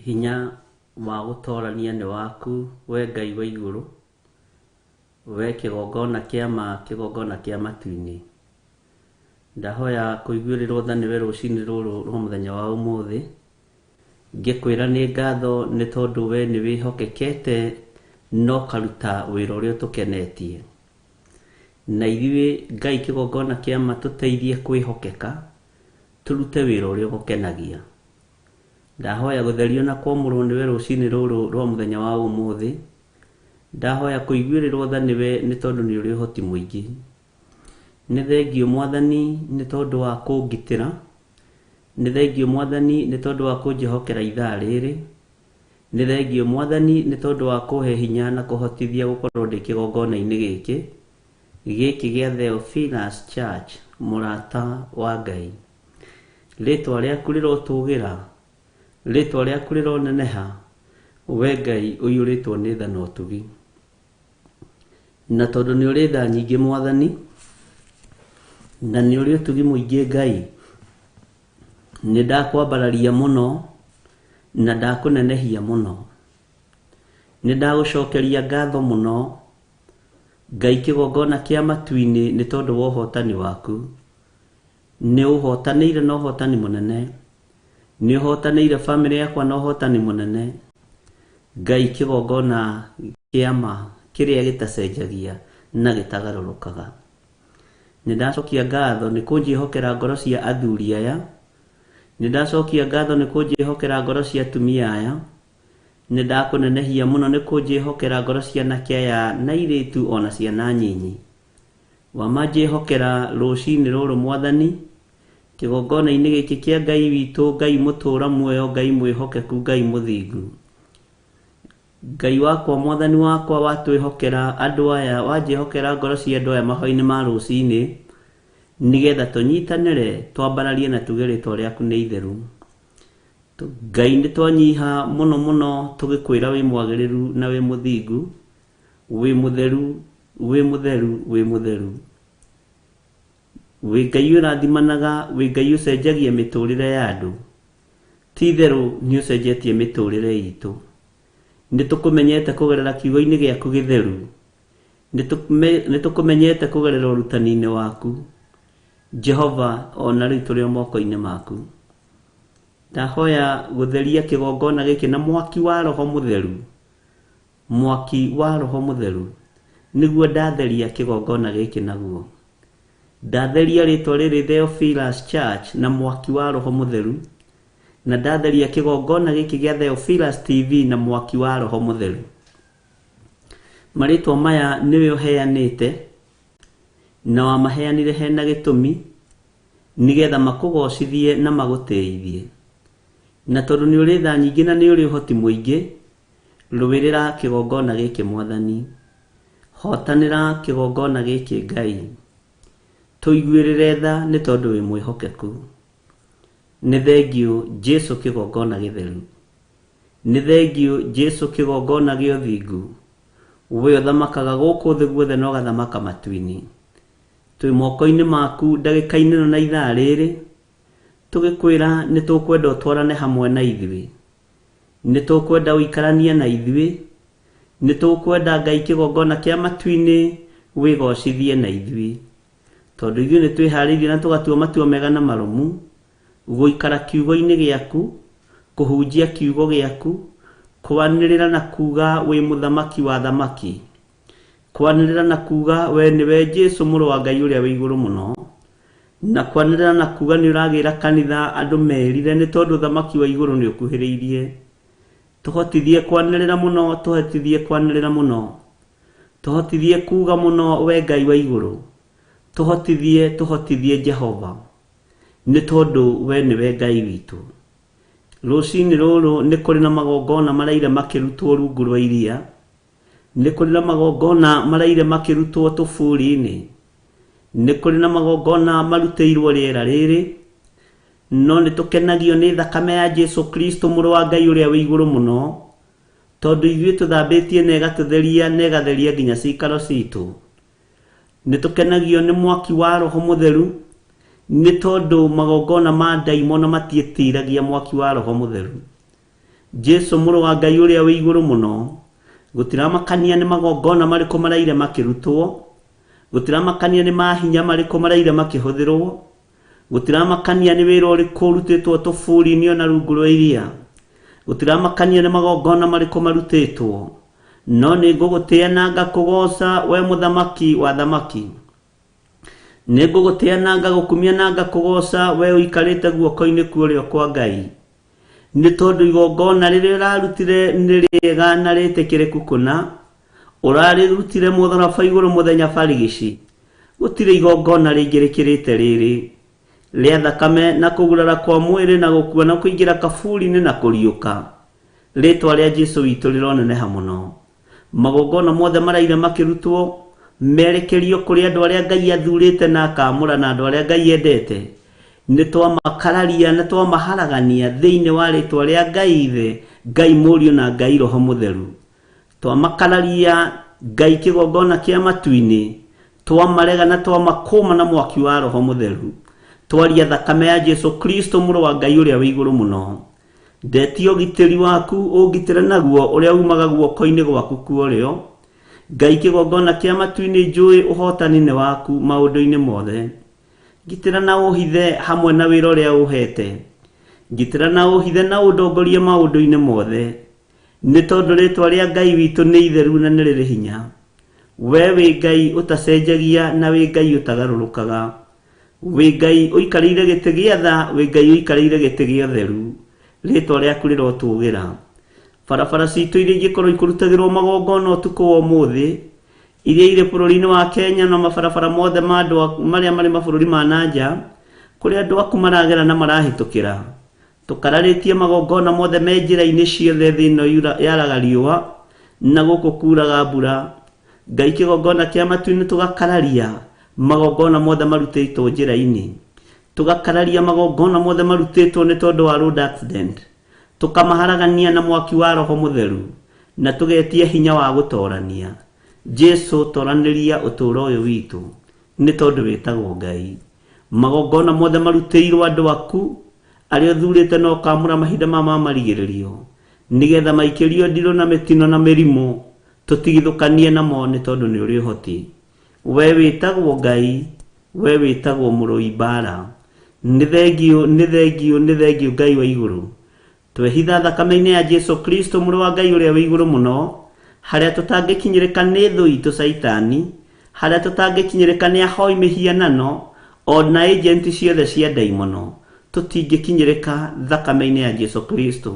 Hinya wa gũtorania nĩ waku we Ngai wa igũrũ, we kĩgongona kĩa ma, kĩgongona kĩa matu-inĩ. Ndahoya kũiguĩrĩrwo tha nĩwe rũcinĩ rũrũ rwa mũthenya wa ũmũthĩ, ngĩkwĩra nĩ ngatho nĩ tondũ we nĩ wĩhokekete na ũkaruta wĩra ũrĩa ũtũkenetie. Na ithuĩ Ngai kĩgongona kĩa ma tũteithie kwĩhokeka, tũrute wĩra ũrĩa ũgũkenagia. Ndahoya gũtherio na kwamũrwo nĩwe rũcinĩ rũrũ rwa mũthenya wa ũmũthĩ. Ndahoya kũiguĩrĩrwo tha nĩwe nĩ tondũ nĩ ũrĩ ũhoti mũingĩ. Nĩ thengiũ Mwathani nĩ tondũ wa kũngitĩra. Nĩ thengiũ Mwathani nĩ tondũ wa kũnjĩhokera ithaa rĩrĩ. Nĩ thengiũ Mwathani nĩ tondũ wa kũhe hinya na kũhotithia gũkorwo ndĩ kĩgongona-inĩ gĩkĩ, gĩkĩ gĩa Theophilus Church, mũrata wa Ngai. Rĩtwa rĩaku rĩrotũgĩra, rĩtwa rĩaku rĩroneneha, we Ngai ũiyũrĩtwo nĩ tha na ũtugi. Na tondũ nĩ ũrĩ tha nyingĩ Mwathani, na nĩ ũrĩ ũtugi mũingĩ Ngai, nĩ ndakwambararia mũno na ndakũnenehia mũno. Nĩ ndagũcokeria ngatho mũno Ngai kĩgongona kĩa matu-inĩ nĩ tondũ wa ũhotani waku. Nĩ ũhotanĩire na ũhotani mũnene. Nĩ ũhotanĩire bamĩrĩ yakwa na ũhotani mũnene. Ngai kĩgongona kĩa ma kĩrĩa gĩtacenjagia na gĩtagarũrũkaga. Nĩ ndacokia ngatho nĩ kũnjĩhokera ngoro cia athuri aya. Nĩ ndacokia ngatho nĩ kũnjĩhokera ngoro cia atumia aya. Nĩ ndakũnenehia mũno nĩ kũnjĩhokera ngoro cia anake aya na airĩtu ona ciana nyinyi. Wamanjĩhokera rũcinĩ rũrũ Mwathani, kĩgongona-inĩ gĩkĩ kĩa Ngai witũ, Ngai mũtũũra muoyo, Ngai mwĩhokeku, Ngai mũthingu. Ngai wakwa, Mwathani wakwa, watwĩhokera andũ aya, wanjĩhokera ngoro cia andũ aya mahoya-inĩ ma rũcinĩ, nĩgetha tũnyitanĩre, twambararie na tuge rĩtwa rĩaku nĩ itheru. Ngai nĩ twanyiha mũno mũno tũgĩkwĩra wĩ mwagĩrĩru na wĩ mũthingu, wĩ mũtheru, wĩ mũtheru, wĩ mũtheru. Wĩ Ngai ũrathimanaga, wĩ Ngai ũcenjagia mĩtũrĩre ya andũ. Ti itherũ nĩ ũcenjetie mĩtũrĩre itũ. Nĩ tũkũmenyete kũgerera kiugo-inĩ gĩaku gĩtheru. Nĩ tũkũmenyete kũgerera ũrutani-inĩ waku. Jehova, ona rĩu tũrĩ o moko-inĩ maku. Ndahoya gũtheria kĩgongona gĩkĩ na mwaki wa Roho Mũtheru. Mwaki wa Roho Mũtheru nĩguo ndatheria kĩgongona gĩkĩ naguo. Ndatheria rĩtwa rĩrĩ Theophilus Church na mwaki wa Roho Mũtheru, na ndatheria kĩgongona gĩkĩ gĩa Theophilus TV na mwaki wa Roho Mũtheru. Marĩtwa maya nĩwe ũheanĩte, na wamaheanire hena gĩtũmi, nĩgetha makũgocithie na magũtĩithie. Na tondũ nĩ ũrĩ tha nyingĩ na nĩ ũrĩ ũhoti mũingĩ, rũĩrĩra kĩgongona gĩkĩ Mwathani. Hotanĩra kĩgongona gĩkĩ Ngai. Tũiguĩrĩre tha nĩ tondũ wĩ mwĩhokeku. Nĩ thengiũ Jesu kĩgongona gĩtheru. Nĩ thengiũ Jesu kĩgongona gĩa ũthingu. We ũthamakaga gũkũ thĩ guothe na ũgathamaka matu-inĩ. Twĩ moko-inĩ maku ndagĩka-inĩ ĩno na ithaa rĩrĩ, tũgĩkwĩra nĩ tũkwenda ũtwarane hamwe na ithuĩ. Nĩ tũkwenda ũikaranie na ithuĩ. Nĩ tũkwenda Ngai kĩgongona kĩa matu-inĩ wĩgocithie na ithuĩ. Tondũ ithuĩ nĩ twĩharĩirie na tũgatua matua mega na marũmu, gũikara kiugo-inĩ gĩaku, kũhunjia kiugo gĩaku, kwanĩrĩra na kuga wĩ mũthamaki wa athamaki, kwanĩrĩra na kuga we nĩwe Jesu mũrũ wa Ngai ũrĩa wĩ igũrũ mũno, na kwanĩrĩra na kuga nĩ ũragĩra kanitha andũ merire nĩ tondũ ũthamaki wa igũrũ nĩ ũkuhĩrĩirie. Tũhotithie kwanĩrĩra mũno, tũhotithie kwanĩrĩra mũno, tũhotithie kuga mũno we Ngai wa igũrũ, tũhotithie, tũhotithie Jehova, nĩ tondũ we nĩwe Ngai witũ. Rũcinĩ rũrũ nĩ kũrĩ na magongona maraire makĩrutwo rungu rwa iria, nĩ kũrĩ na magongona maraire makĩrutwo tũburi-inĩ, nĩ kũrĩ na magongona marutĩirwo rĩera rĩrĩ, no nĩ tũkenagio nĩ thakame ya Jesu Kristo mũrũ wa Ngai ũrĩa wĩ igũrũ mũno, tondũ ithuĩ tũthambĩtie na ĩgatũtheria na ĩgatheria nginya cikaro citũ. Nĩ tũkenagio nĩ mwaki wa Roho Mũtheru, nĩ tondũ magongona ma ndaimono matiĩtiragia mwaki wa Roho Mũtheru. Jesu mũrũ wa Ngai ũrĩa wĩ igũrũ mũno, gũtiramakania nĩ magongona marĩkũ maraire makĩrutwo, gũtiramakania nĩ mahinya marĩkũ maraire makĩhũthĩrwo, gũtiramakania nĩ wĩra ũrĩkũ ũrutĩtwo tũburi-inĩ ona rungu rwa iria, gũtiramakania nĩ magongona marĩkũ marutĩtwo, no nĩ ngũgũtĩa na ngakũgooca we mũthamaki wa thamaki. Nĩ ngũgũtĩa na ngagũkumia na ngakũgooca we ũikarĩte guoko-inĩ kwa ũrĩo kwa Ngai. Nĩ tondũ igongona rĩrĩa ũrarutire nĩ rĩega na rĩtĩkĩrĩku kũna, ũrarĩrutire mũtharaba igũrũ mũthenya barigici. Gũtirĩ igongona rĩngĩ rĩkĩrĩte rĩrĩ rĩa thakame na kũgurara kwa mwĩrĩ na gũkua na kũingĩra kaburi-inĩ na kũriũka. Rĩtwa rĩa Jesu witũ rĩroneneha mũno. Magongona mothe maraire makĩrutwo merekerio kũrĩ andũ arĩa Ngai athurĩte na akamũra na andũ arĩa Ngai endete. Nĩ twamakararia na twamaharagania thĩinĩ wa rĩtwa rĩa Ngai Ithe, Ngai Mũriũ na Ngai Roho Mũtheru. Twamakararia Ngai kĩgongona kĩa matu-inĩ, twamarega na twamakũma na mwaki wa Roho Mũtheru. Twaria thakame ya Jesu Kristo mũrũ wa Ngai ũrĩa wĩ igũrũ mũno. Ndetia ũgitĩri waku ũngitĩre naguo ũrĩa umaga guoko-inĩ gwaku kwa ũrĩo. Ngai kĩgongona kĩa matu-inĩ njũĩ ũhotani nĩ waku maũndũ-inĩ mothe. Ngitĩra na ũhithe hamwe na wĩra ũrĩa ũhete. Ngitĩra na ũhithe na ũndongorie maũndũ-inĩ mothe. Nĩ tondũ rĩtwa rĩa Ngai witũ nĩ itheru na nĩ rĩrĩ hinya. We wĩ Ngai ũtacenjagia na wĩ Ngai ũtagarũrũkaga. Wĩ Ngai ũikarĩire gĩtĩ gĩa tha, wĩ Ngai ũikarĩire gĩtĩ gĩa ũtheru. Rĩtwa rĩaku rĩrotũgĩra. Barabara citũ iria ingĩkorwo ikũrutagĩrwo magongona ũtukũ wa ũmũthĩ, iria irĩ bũrũri-inĩ wa Kenya na mabarabara mothe ma andũ marĩa marĩ mabũrũri ma na nja, kũrĩa andũ aku maragera na marahĩtũkĩra. Tũkararĩtie magongona mothe me njĩra-inĩ ciothe thĩ ĩno yaraga riũa na gũkũ kuraga mbura. Ngai kĩgongona kĩa matu-inĩ tũgakararia magongona mothe marutĩtwo njĩra-inĩ. Tũgakararia magongona mothe marutĩtwo nĩ tondũ wa road accident. Tũkamaharagania na mwaki wa Roho Mũtheru na tũgetia hinya wa gũtorania. Jesu toranĩria ũtũũro ũyũ witũ nĩ tondũ wĩtagwo Ngai. Magongona mothe marutĩirwo andũ aku arĩa ũthurĩte na ũkamũra mahinda ma marigĩrĩrio, nĩgetha maikĩrio ndirũ na mĩtino na mĩrimũ, tũtigithũkanie namo nĩ tondũ nĩ ũrĩ ũhoti. We wĩtagwo Ngai, we wĩtagwo mũrũi mbara. Nĩ thengiũ, nĩ thengiũ, nĩ thengiũ Ngai wa igũrũ. Twehitha thakame-inĩ ya Jesu Kristo mũrũ wa Ngai ũrĩa wĩ igũrũ mũno, harĩa tũtangĩkinyĩrĩka nĩ thũ itũ Caitani, harĩa tũtangĩkinyĩrĩka nĩ ahoi mĩhianano, ona agenti ciothe cia ndaimono, tũtingĩkinyĩrĩka thakame-inĩ ya Jesu Kristo.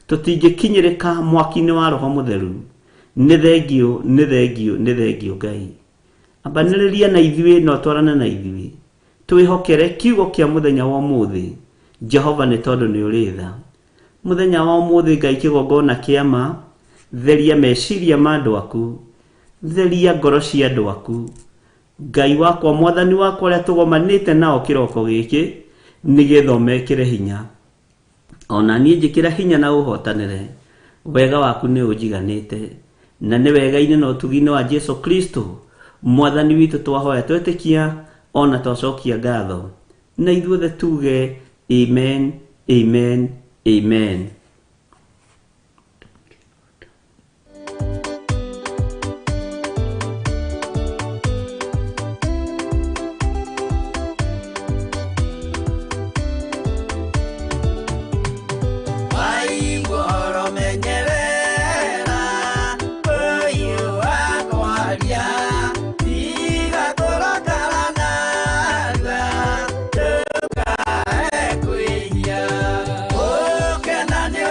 Tũtingĩkinyĩrĩka mwaki-inĩ wa Roho Mũtheru. Nĩ thengiũ, nĩ thengiũ, nĩ thengiũ Ngai. Ambanĩrĩria na ithuĩ na ũtwarane na ithuĩ. Twĩhokere kiugo kĩa mũthenya wa ũmũthĩ. Jehova nĩ tondũ nĩ ũrĩ tha. Mũthenya wa ũmũthĩ Ngai kĩgongona kĩa ma, theria meciria ma andũ aku, theria ngoro cia andũ aku. Ngai wakwa, mwathani wakwa ũrĩa tũgomanĩte nao kĩroko gĩkĩ, nĩgetha ũmekĩre hinya. Ona niĩ njĩkĩra hinya na ũhotanĩre. Wega waku nĩ ũnjiganĩte. Na nĩ wega-inĩ na ũtugi-inĩ wa Jesu Kristo mwathani witũ twahoya twetĩkia ona twacokia ngatho. Na ithuothe tuge amen, amen, amen. Kwĩhia. Ũkena nĩ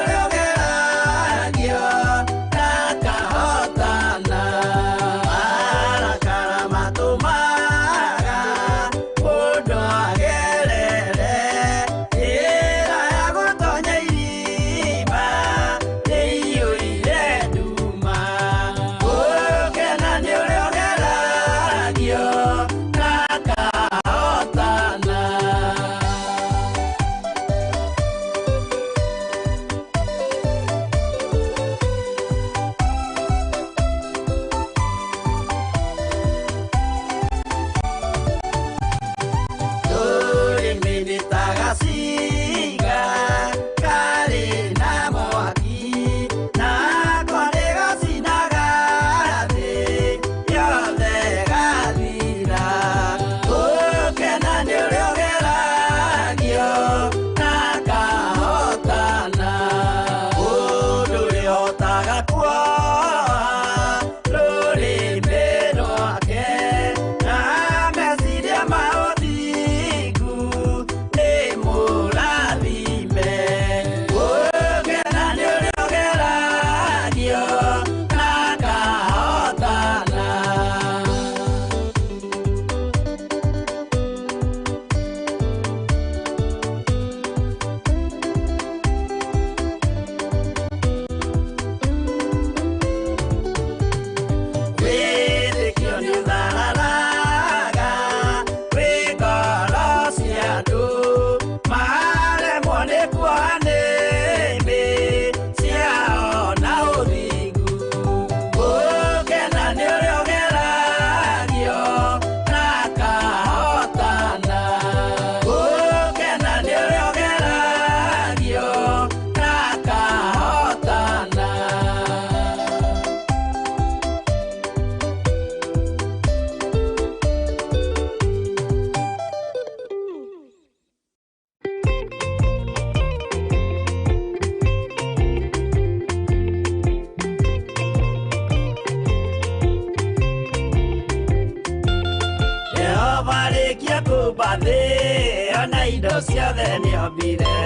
ciothe nĩombire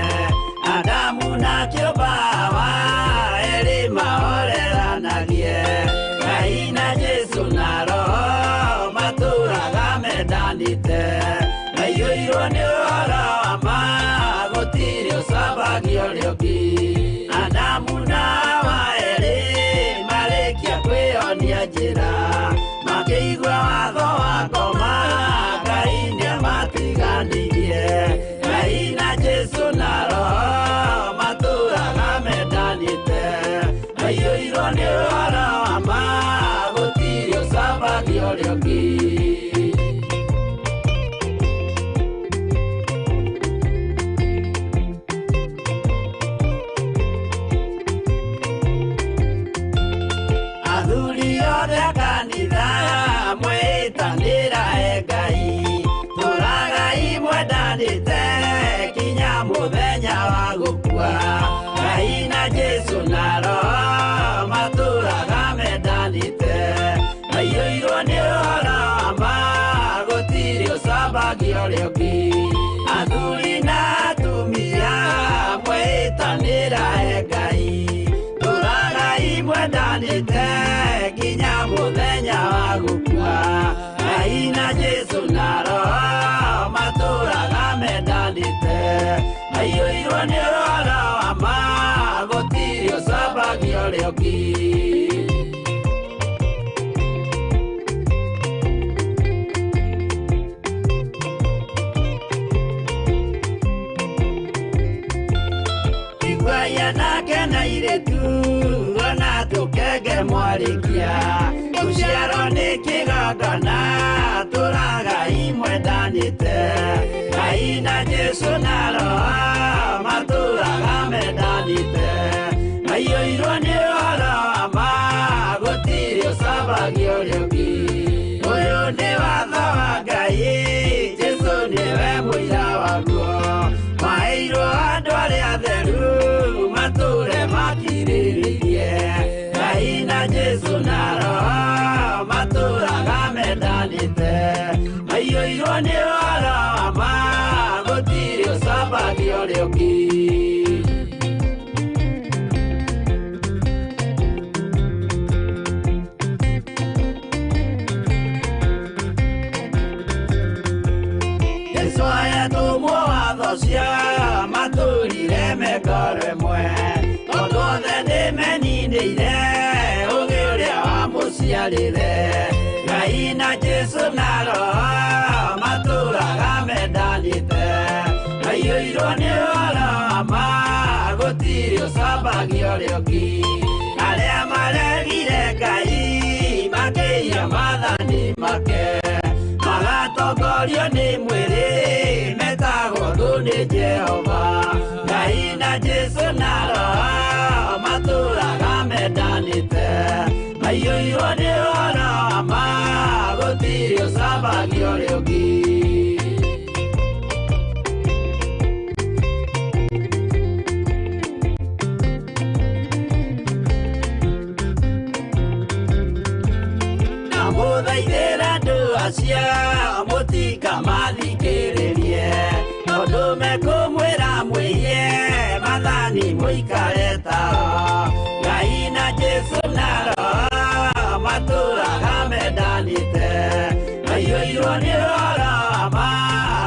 Adamu na kĩũmba Hawa erĩ mahoreranagie Ngai na Jesũ na Roho matũraga mendanĩte maiyũirwo nĩ ũhoro wa ma gũtirĩ ũcambagia ũrĩa ũngĩ Adamu na Hawa erĩ marĩkia kwĩyonia njĩra makĩigua watho wa ngoma Ngai nĩamatiganirie Ngai na Jesũ na Roho matũraga mendanĩte maiyũirwo nĩ ũhoro wa ma gũtirĩ ũcambagia ũrĩa ũngĩ Athuri othe a kanitha mwĩtanĩra e Ngai tũragai mwendanĩte kinya mũthenya wa gũkua Ngai na Jesũ na Roho matũraga mendanĩte maiyũirwo nĩ ũhoro wa ma gũtirĩ ũcambagia ũrĩa ũngĩ Athuri na atumia mwĩtanĩra e Ngai tũragai mwendanĩte kinya mũthenya wa gũkua Ngai na Jesũ na Roho matũraga mendanĩte maiyũirwo nĩ ũhoro wa ma gũtirĩ ũcambagia ũrĩa ũngĩ Iguai anake na airĩtu ona tũkenge mwarĩkia gũciarwo nĩ kĩgongona tũragai mwendanĩte Ngai na Jesũ na Roho matũraga mendanĩte maiyũirwo nĩ ũhoro wa ma gũtirĩ ũcambagia ũrĩa ũngĩ Ũyũ nĩ watho wa Ngai Jesũ nĩwe mũira waguo maheirwo andũ arĩa atheru matũre makirĩrĩirie Ngai na Jesũ na Roho matũraga mendanĩte maiyũirwo nĩ ũhoro wa ma gũtirĩ ũcambagia ũrĩa ũngĩ Jesũ ayatũmwo watho cia matũrire mengoro ĩmwe tondũ othe nĩmeninĩire ũgĩ ũrĩa wamũciarire Ngai na Jesũ na Roho matũraga mendanĩte maiyũirwo nĩ ũhoro wa ma gũtirĩ ũcambagia ũrĩa ũngĩ Arĩa maregire Ngai makĩiya maathani make magatongorio nĩ mwĩrĩ metagwo thũ nĩ Jehova Ngai na Jesũ na Roho matũraga mendanĩte maiyũirwo nĩ ũhoro wa ma gũtirĩ ũcambagia ũrĩa ũngĩ Ndamũthaithĩra andũ acio mũtikamathikĩrĩrie tondũ mekũmwĩra mwĩiye maathani mũikare tao Ngai na Jesũ na Roho matũraga mendanĩte maiyũirwo nĩ ũhoro wa ma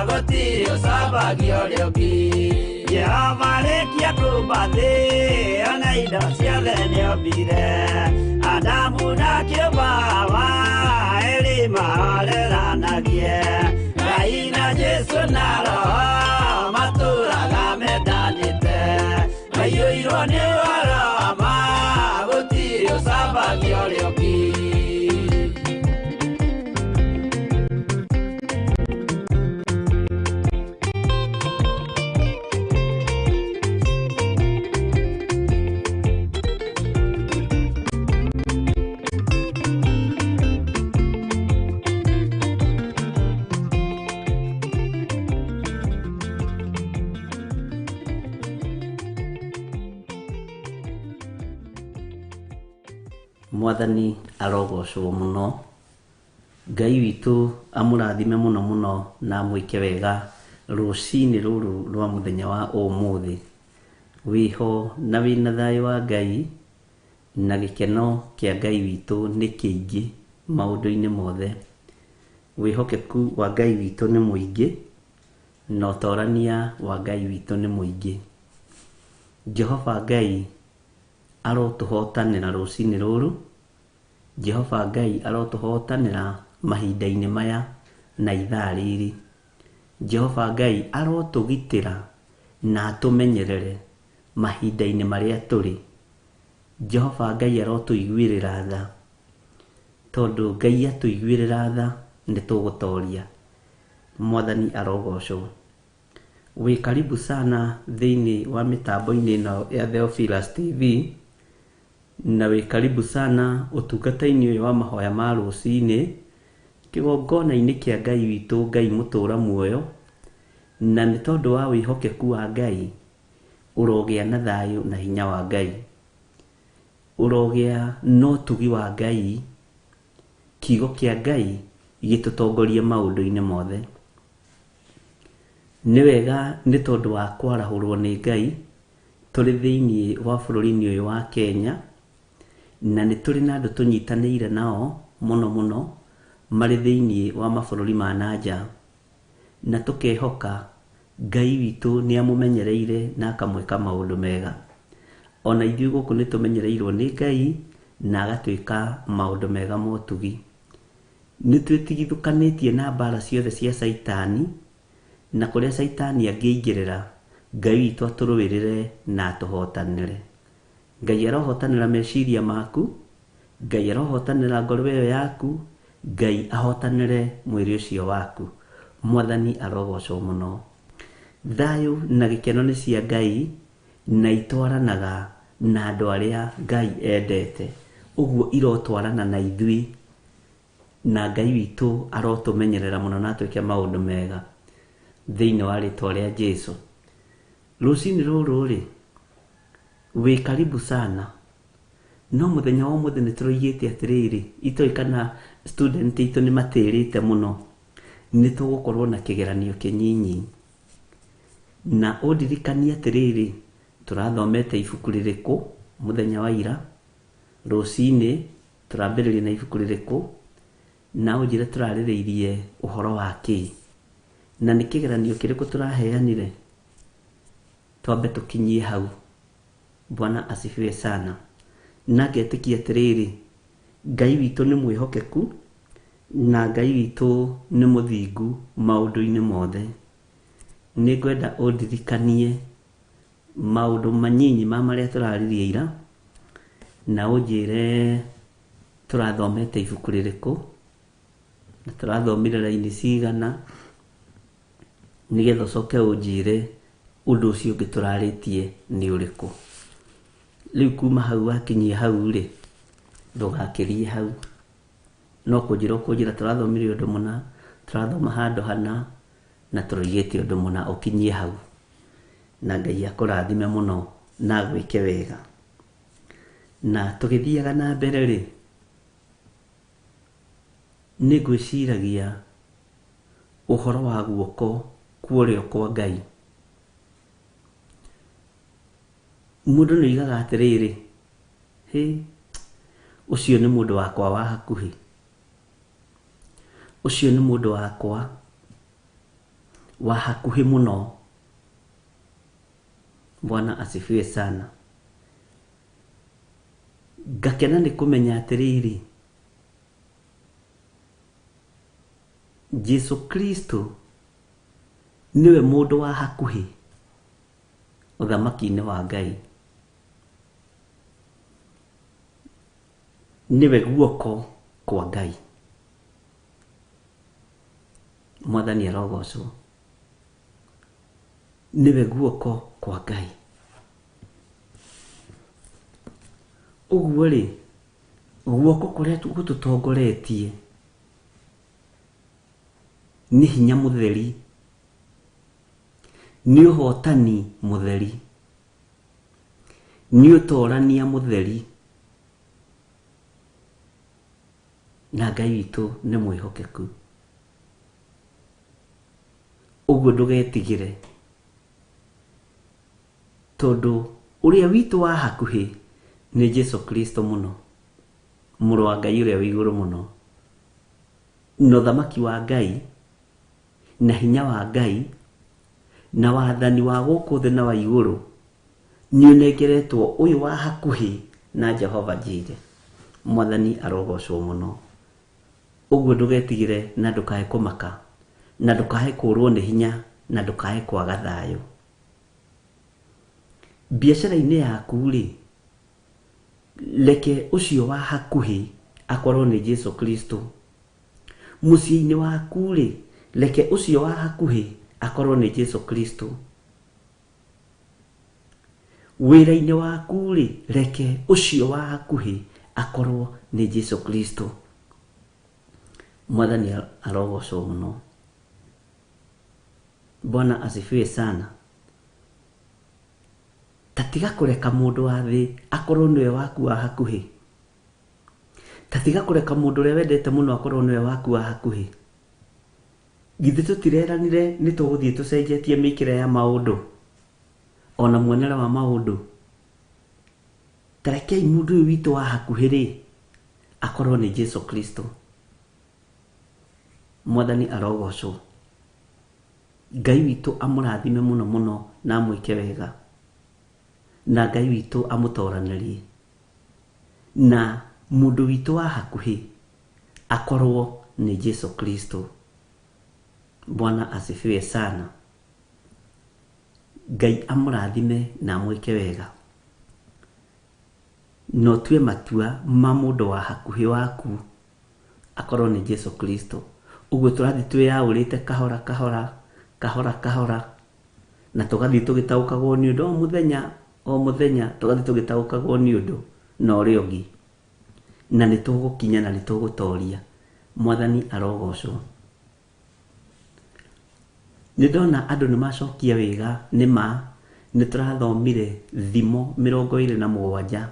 gũtirĩ ũcambagia ũrĩa ũngĩ Jehova arĩkia kũũmba thĩ ona indo ciothe nĩombire Adamu na kĩũmba Hawa erĩ mahoreranagie Ngai na Jesũ na Roho matũraga mendanĩte maiyũirwo nĩ ũhoro wa ma gũtirĩ ũcambagia ũrĩa ũngĩ Mwathani arogocwo muno Ngai witũ amũrathime mũno mũno na amwĩke wega Rũcinĩ rũrũ rwa mũthenya wa ũmũthĩ wĩho na wĩna thayũ wa Ngai na gĩkeno kĩa Ngai witũ nĩ kĩingĩ maũndũ-inĩ mothe. Wĩhokeku wa Ngai witũ nĩ mũingĩ na ũtorania wa Ngai witũ nĩ mũingĩ. Jehova Ngai arotũhotanĩra rũcinĩ rũrũ, Jehova Ngai arotũhotanĩra mahinda-inĩ maya na ithaa rĩrĩ. Jehova Ngai arotũgitĩra na atũmenyerere mahinda-inĩ marĩa tũrĩ. Jehova Ngai arotũiguĩrĩra tha, tondũ Ngai atũiguĩrĩra tha nĩ tũgũtoria. Mwathani arogocwo. Wĩ karibu sana thĩinĩ wa mĩtambo-inĩ ĩno ya Theophilus TV, na wĩ karibu sana ũtungata-inĩ ũyũ wa mahoya ma rũcinĩ, kĩgongona-inĩ kĩa Ngai witũ, Ngai mũtũra muoyo, na nĩ tondũ wa wĩhokeku wa Ngai, ũrogĩa na thayũ na hinya wa Ngai, ũrogĩa na ũtugi wa Ngai, kiugo kĩa Ngai gĩtũtongorie maũndũ-inĩ mothe. Nĩ wega nĩ tondũ wa kwarahũrwo nĩ Ngai, tũrĩ thĩinĩ wa bũrũri-inĩ ũyũ wa Kenya, na nĩ tũrĩ na andũ tũnyitanĩire nao mũno mũno, marĩ thĩinĩ wa mabũrũri ma na nja, na tũkehoka Ngai witũ nĩ amũmenyereire na akamwĩka maũndũ mega. Ona ithuĩ gũkũ nĩ tũmenyereirwo nĩ Ngai na agatwĩka maũndũ mega ma ũtugi. Nĩ twĩtigithũkanĩtie na mbara ciothe cia Caitani, na kũrĩa Caitani angĩingĩrĩra, Ngai witũ atũrũĩrĩre na atũhotanĩre. Ngai arohotanĩra meciria maku, Ngai arohotanĩra ngoro ĩyo yaku, Ngai ahotanĩre mwĩrĩ ũcio waku. Mwathani arogocwo mũno. Thayũ na gĩkeno nĩ cia Ngai na itwaranaga na andũ arĩa Ngai endete. Ũguo irotwarana na ithuĩ, na Ngai witũ arotũmenyerera mũno na atwĩke maũndũ mega thĩinĩ wa rĩtwa rĩa Jesu. Rũcinĩ rũrũ rĩ, wĩ karibu sana, no mũthenya wa ũmũthĩ nĩ tũroigĩte atĩrĩrĩ, itoĩ kana student itũ nĩ matĩrĩte mũno, nĩ tũgũkorwo na kĩgeranio kĩnyinyi. Na ũndirikanie atĩrĩrĩ, tũrathomete ibuku rĩrĩkũ mũthenya wa ira, rũcinĩ tũrambĩrĩria na ibuku rĩrĩkũ, na ũnjĩre tũrarĩrĩirie ũhoro wa kĩĩ, na nĩ kĩgeranio kĩrĩkũ tũraheanire, twambe tũkinyie hau. Bwana asifiwe sana. Na ngetĩkia atĩrĩrĩ, Ngai witũ nĩ mwĩhokeku na Ngai witũ nĩ mũthingu maũndũ-inĩ mothe. Nĩ ngwenda ũndirikanie maũndũ manyinyi ma marĩa tũraririe ira, na ũnjĩre tũrathomete ibuku rĩrĩkũ, na tũrathomire raini cigana, nĩgetha ũcoke ũnjĩre ũndũ ũcio ũngĩ tũrarĩtie nĩ ũrĩkũ. Rĩu kuma hau wakinyia hau rĩ, ndũgakĩrie hau, no kũnjĩra ũkũnjĩra tũrathomire ũndũ mũna, tũrathoma handũ hana, na tũroigĩte ũndũ mũna, ũkinyie hau. Na Ngai akũrathime mũno na agwĩke wega. Na tũgĩthiaga na mbere rĩ, nĩ ngwĩciragia ũhoro wa guoko kwa ũrĩo kwa Ngai. Mũndũ nĩ oigaga atĩrĩrĩ, hĩ, ũcio nĩ mũndũ wakwa wa hakuhĩ, ũcio nĩ mũndũ wakwa wa hakuhĩ mũno. Bwana asifiwe sana. Ngakena nĩ kũmenya atĩrĩrĩ, Jesu Kristo nĩwe mũndũ wa hakuhĩ ũthamaki-inĩ wa Ngai. Nĩwe guoko kwa Ngai. Mwathani arogocwo. Nĩwe guoko kwa Ngai. Ũguo rĩ, guoko kũrĩa gũtũtongoretie nĩ hinya mũtheri, nĩ ũhotani mũtheri, nĩ ũtorania mũtheri, na Ngai witũ nĩ mwĩhokeku. Ũguo ndũgetigĩre, tondũ ũrĩa witũ wa hakuhĩ nĩ Jesu Kristo mũno, mũrũ wa Ngai ũrĩa wĩ igũrũ mũno. Na ũthamaki wa Ngai na hinya wa Ngai na wathani wa gũkũ thĩ na wa igũrũ nĩ ũnengeretwo ũyũ wa hakuhĩ na Jehova Jireh. Mwathani arogocwo mũno. Ũguo ndũgetigĩre na ndũkae kũmaka, na ndũkae kũrwo nĩ hinya, na ndũkae kwaga thayũ. Biacara-inĩ yaku rĩ, reke ũcio wa hakuhĩ akorwo nĩ Jesu Kristo. Mũciĩ-inĩ waku rĩ, reke ũcio wa hakuhĩ akorwo nĩ Jesu Kristo. Wĩra-inĩ waku rĩ, reke ũcio wa hakuhĩ akorwo nĩ Jesu Kristo. Mwathani arogocwo mũno. Bwana asifiwe sana. Ta tiga kũreka mũndũ wa thĩ akorwo nĩwe waku wa hakuhĩ. Ta tiga kũreka mũndũ ũrĩa wendete mũno akorwo nĩwe waku wa hakuhĩ. Githĩ tũtireranire nĩ tũgũthiĩ tũcenjetie mĩkĩre ya maũndũ ona muonere wa maũndũ? Ta rekei mũndũ ũyũ witũ wa hakuhĩ rĩ akorwo nĩ Jesu Kristo. Mwathani arogocwo. Ngai witũ amũrathime mũno mũno na amwĩke wega, na Ngai witũ amũtoranĩrie, na mũndũ witũ wa hakuhĩ akorwo nĩ Jesu Kristo. Bwana asifiwe sana. Ngai amũrathime na amwĩke wega. Na ũtue matua ma mũndũ wa hakuhĩ waku akorwo nĩ Jesu Kristo. Ũguo tũrathiĩ twĩyaũrĩte kahora kahora kahora kahora, na tũgathiĩ tũgĩtaũkagwo nĩ ũndũ o mũthenya o mũthenya, tũgathiĩ tũgĩtaũkagwo nĩ ũndũ na ũrĩa ũngĩ, na nĩ tũgũkinya na nĩ tũgũtoria. Mwathani arogocwo. Nĩ ndona andũ nĩ macokia wega, nĩ ma nĩ tũrathomire thimo 27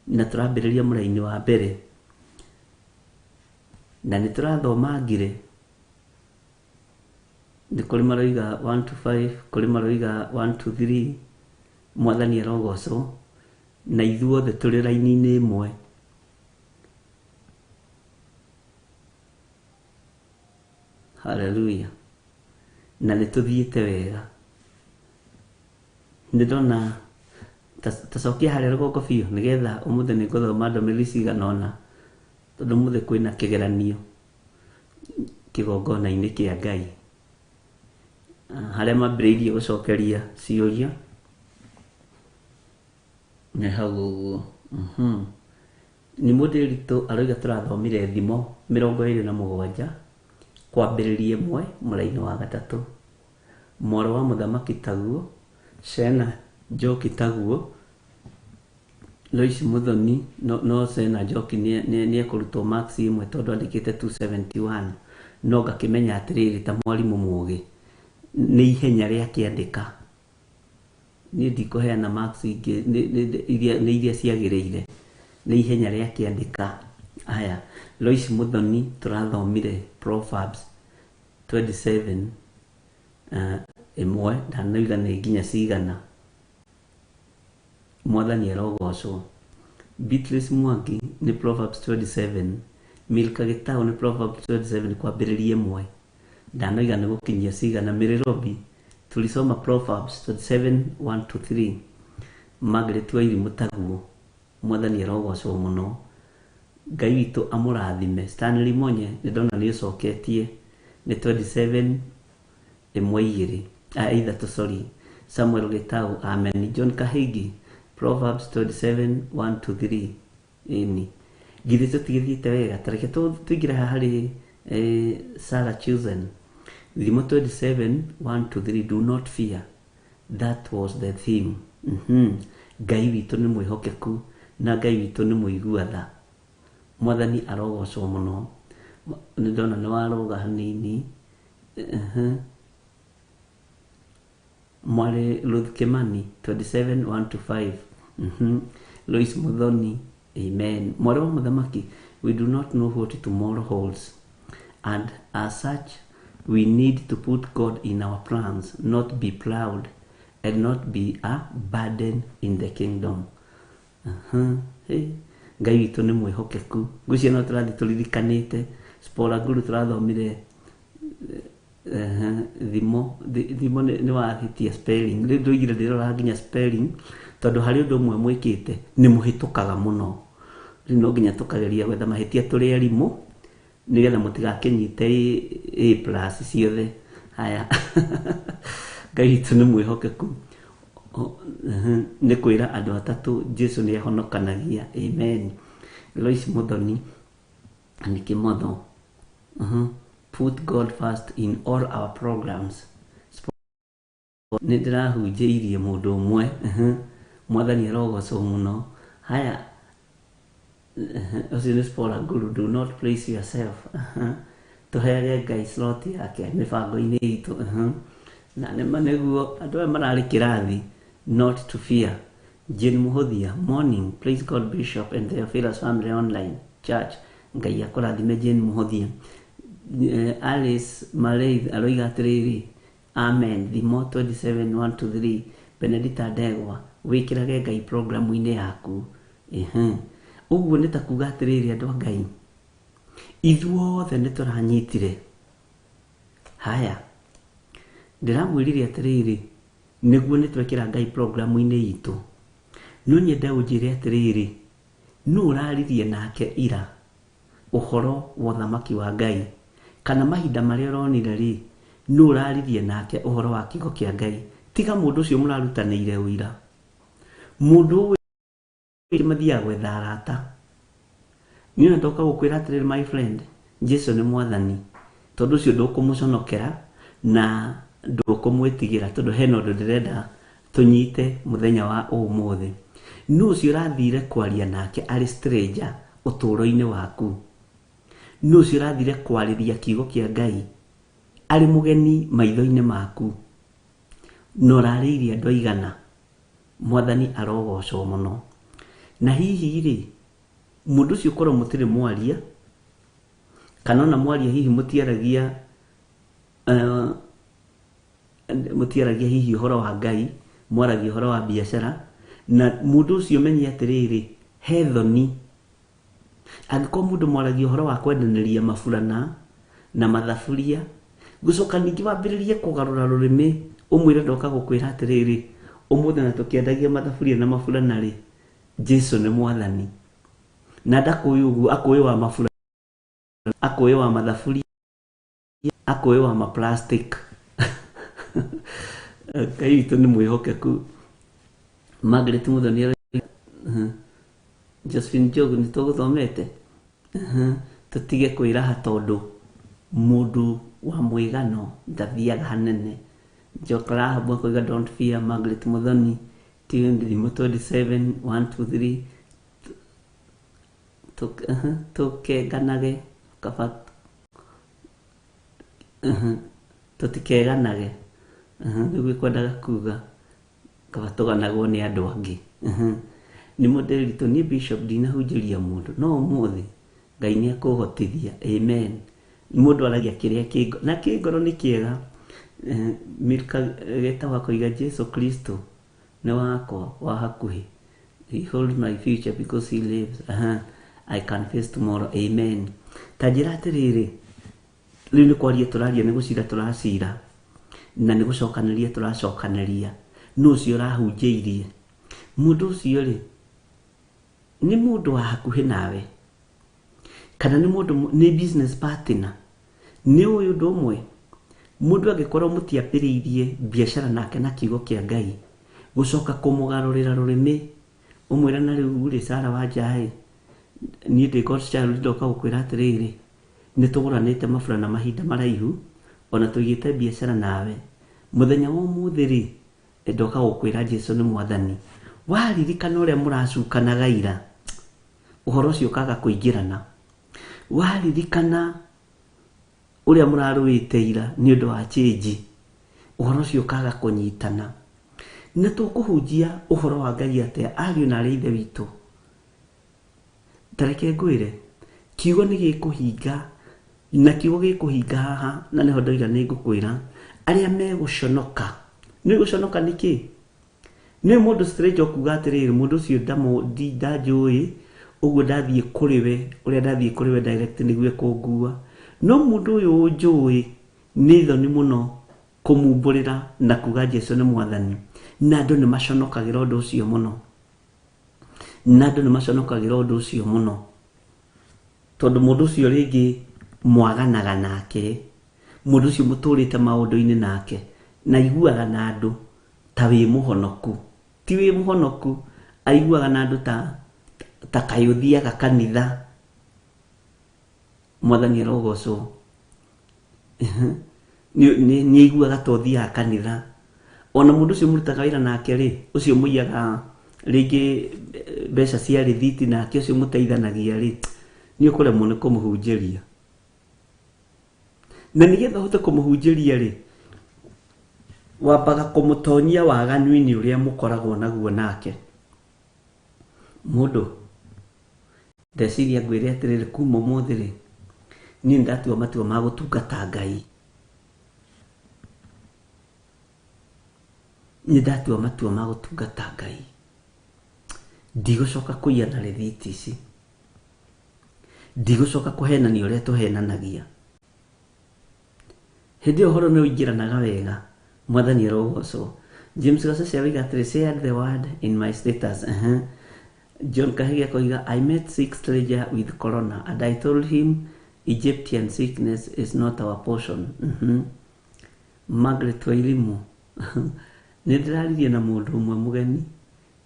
na tũrambĩrĩria mũraini wa mbere, na nĩ tũrathomangire. Nĩ kũrĩ maroiga 1 to 5, kũrĩ maroiga 1 to 3. Mwathani arogocwo. Na ithuothe tũrĩ raini-inĩ ĩmwe. Haleluya. Na nĩ tũthiĩte wega. Nĩ ndona tacokia harĩa rũgongo biũ, nĩgetha ũmũthĩ nĩ ngũthoma ndũmĩrĩri cigana ũna, tondũ ũmũthĩ kwĩna kĩgeranio kĩgongona-inĩ kĩa Ngai, harĩa mambĩrĩirie gũcokeria ciũria nĩ hau ũguo. Nĩ mũndĩritũ aroiga tũrathomire thimo 27 kwambĩrĩria 1 mũraini wa 3. Mwarĩ wa mũthamaki taguo, Cena Njoki taguo, Lois Muthoni no Cena Njoki nĩ ekũrutwo marks 1 tondũ andĩkĩte 271, no ngakĩmenya atĩrĩrĩ, ta mwarimũ mũgĩ nĩ ihenya rĩa kĩandĩka. Niĩ ndikũheana marks ingĩ, nĩ iria ciagĩrĩire, nĩ ihenya rĩa kĩandĩka. Aya, Lois Muthoni tũrathomire Proverbs 27 1, ndanoiga nĩ nginya cigana. Mwathani arogocwo. Beatrice Mwangi nĩ Proverbs 27, Milka Gitau nĩ Proverbs 27 kwambĩrĩria 1, ndanoiga nĩ gũkinyia cigana. Mary tulisoma Proverbs 27 1 to 3. Margaret Wairimu taguo. Mwathani arogocwo mũno. Ngai witũ amũrathime. Stanley Monye nĩ ndona nĩ ũcoketie nĩ 27 1 2 3, sorry. Samuel Gitau, amen. John Kahigi, Proverbs 27 1 to 3. Ĩni githĩ tũtigĩthiĩte wega? Tareke tũingĩre haha harĩ Sarah Chosen, Thimo 27 1 to 3, do not fear. That was the theme. Ngai witũ nĩ mwĩhokeku na Ngai witũ nĩ mũigua tha. Mwathani arogocwo mũno. Nĩ ndona nĩ warũga hanini. Mwarĩ Ruth Kimani, 27 1 to 5. Lois Muthoni, amen. Mwarĩ wa mũthamaki, we do not know what tomorrow holds, and as such We need to put God in our plans, not be proud and not be a burden in the kingdom. Hey. Ngai witũ nĩ mwĩhokeku. Ngwĩciria no tũrathiĩ tũririkanĩte Spora Guru tũrathomire thimo thimo nĩ wahĩtia spelling. Rĩu ndũigire ndĩrora nginya spelling tondũ harĩ ũndũ ũmwe mwĩkĩte nĩ mũhĩtũkaga mũno. Rĩu no nginya tũkageria gwetha mahĩtia tũrĩ arimũ nĩgetha mũtigakĩnyite A plus ciothe. Haya, Ngai witũ nĩ mwĩhokeku. Nĩ kwĩra andũ atatũ Jesu nĩ ahonokanagia. Amen. Lois Muthoni nĩ Kĩmotho. Put God first in all our programs. Nĩ ndĩrahunjĩirie mũndũ ũmwe. Mwathani arogocwo mũno. Haya, ũcio nĩ Spora Guru. Do not place yourself. Tũheage Ngai slot yake mĩbango-inĩ itũ. Na nĩma nĩguo andũ aya mararĩ kĩrathi not to fear. Jane Muhuthia, morning, praise God Bishop and Theophilus Family Online Church. Ngai akũrathime Jane Muhuthia. Alice Maleith aroiga atĩrĩrĩ, amen. Thimo 27 1 to 3. Benedita Ndegwa, wĩkĩrage Ngai programu-inĩ yaku. Ũguo nĩ ta kuga atĩrĩrĩ andũ a Ngai, ithuothe nĩ tũranyitire. Haya, ndĩramwĩrire atĩrĩrĩ, nĩguo nĩ twekĩra Ngai programu-inĩ itũ. No nyende ũnjĩre atĩrĩrĩ, nũ ũraririe nake ira ũhoro wa ũthamaki wa Ngai? Kana mahinda marĩa ũronire rĩ, nũ ũraririe nake ũhoro wa kiugo kĩa Ngai? Tiga mũndũ ũcio mũrarutanĩire ũira. Mũndũ ũyũ mathiaga gwetha arata. Niĩ ona ndoka gũkwĩra atĩrĩrĩ my friend, Jesu nĩ mwathani. Tondũ ũcio ndũkũmũconokera na ndũkũmwĩtigĩra tondũ hena ũndũ ndĩrenda tũnyite mũthenya wa ũmũthĩ. Nũ ũcio ũrathire kwaria nake arĩ stranger ũtũũro-inĩ waku? Nũ ũcio ũrathire kwarĩria kiugo kĩa Ngai arĩ mũgeni maitho-inĩ maku? Na ũrarĩirie andũ aigana? Mwathani arogocwo mũno. Na hihi rĩ, mũndũ ũcio korwo mũtirĩ mwaria, kana ona mwaria hihi mũtiaragia mũtiaragia hihi ũhoro wa Ngai, mwaragia ũhoro wa biacara, na mũndũ ũcio menye atĩrĩrĩ, he thoni. Angĩkorwo mũndũ mwaragia ũhoro wa kwendanĩria maburana na mathaburia, gũcoka ningĩ wambĩrĩrie kũgarũra rũrĩmĩ ũmwĩre ndoka gũkwĩra atĩrĩrĩ, ũmũthĩ na tũkĩendagia mathaburia na maburana rĩ, Jesu nĩ mwathani. Na ndakũĩ ũguo, akũĩ wa maburana, akũĩ wa mathaburia, akũĩ wa ma plastic. Ngai witũ nĩ mwĩhokeku. Margaret Muthoni, Josephine Njogu nĩ tũgũthomete. Tũtige kwĩraha tondũ mũndũ wa mwĩgano ndathiaga hanene. Njoka Rahab akoiga don't fear. Margaret Muthoni, Thimo 27 1 2 3. Tũkenganage kaba tũtikeganage, nĩguo kwendaga kuga kaba tũganagwo nĩ andũ angĩ. Nĩ mũndĩritũ niĩ Bishop ndinahunjĩria mũndũ no ũmũthĩ Ngai nĩ ekũhotithia. Amen. Mũndũ aragia kĩrĩa kĩ na kĩ ngoro nĩ kĩega. Milka Getawa akoiga Jesu Kristo nĩ wakwa wa hakuhĩ. He holds my future because he lives. I can face tomorrow. Amen. Ta njĩra atĩrĩrĩ, rĩu nĩ kwaria tũraria, nĩ gũcira tũracira na nĩ gũcokanĩria tũracokanĩria. Nũ ũcio ũrahunjĩirie? Mũndũ ũcio rĩ, nĩ mũndũ wa hakuhĩ nawe kana nĩ mũndũ nĩ business partner? Nĩ ũyũ ũndũ ũmwe, mũndũ angĩkorwo mũtiambĩrĩirie biacara nake na kiugo kĩa Ngai, gũcoka kũmũgarũrĩra rũrĩmĩ ũmwĩre na rĩu rĩ, Sara wa njaĩ, niĩ ndĩ God's child, ndoka gũkwĩra atĩrĩrĩ, nĩ tũgũranĩte maburana mahinda maraihu, ona tũigĩte biacara nawe, mũthenya wa ũmũthĩ rĩ, ndoka gũkwĩra Jesu nĩ mwathani. Waririkana ũrĩa mũracukanaga ira, ũhoro ũcio ũkaga kũingĩrana. Waririkana ũrĩa mũrarũĩte ira nĩ ũndũ wa change, ũhoro ũcio ũkaga kũnyitana. Na tũkũhunjia ũhoro wa Ngai atĩa ariũ na arĩ ithe witũ? Ta reke ngwĩre, kiugo nĩ gĩkũhinga Na kiugo gĩkũhinga haha, na nĩho ndoiga nĩ ngũkwĩra arĩa megũconoka. Nĩ gũconoka nĩkĩ? Nĩ mũndũ stranger ũkuga atĩrĩrĩ, mũndũ ũcio ndanjũĩ, ũguo ndathiĩ kũrĩ we, ũrĩa ndathiĩ kũrĩ we direct nĩguo ekũngua. No mũndũ ũyũ ũnjũĩ nĩ thoni mũno kũmumbũrĩra na kuga Jesu nĩ mwathani. Na andũ nĩ maconokagĩra ũndũ ũcio mũno. Na andũ nĩ maconokagĩra ũndũ ũcio mũno. Tondũ mũndũ ũcio rĩngĩ mwaganaga nake, mũndũ ũcio mũtũrĩte maũndũ-inĩ nake, na aiguaga na andũ ta wĩ mũhonoku. Ti wĩ mũhonoku, aiguaga na andũ ta kaĩ ũthiaga kanitha. Mwathani arogocwo. Nĩ aiguaga ta ũthiaga kanitha. Ona mũndũ ũcio mũrutaga wĩra nake rĩ, ũcio mũiyaga rĩngĩ mbeca cia rĩthiti nake, ũcio mũteithanagia rĩ, nĩ ũkũremwo nĩ kũmũhunjĩria. Na nĩgetha ũhote kũmũhunjĩria rĩ, wambaga kũmũtonyia waganu-inĩ ũrĩa mũkoragwo naguo nake. Mũndũ, ndeciria ngwĩre atĩrĩrĩ, kuma ũmũthĩ rĩ, niĩ nĩndatua matua ma gũtungata Ngai. Nĩndatua matua ma gũtungata Ngai. Ndigũcoka kũiya na rĩthiti ici. Ndigũcoka kũhenania ũrĩa tũhenanagia. Hĩndĩ ĩyo ũhoro nĩ ũingĩranaga wega. Mwathani arogocwo. James Gacece aroiga atĩrĩ, shared the word in my status. John Kahigi akoiga, I met sick stranger with corona and I told him Egyptian sickness is not our portion. Margaret Wairimu, nĩ ndĩraririe na mũndũ ũmwe mũgeni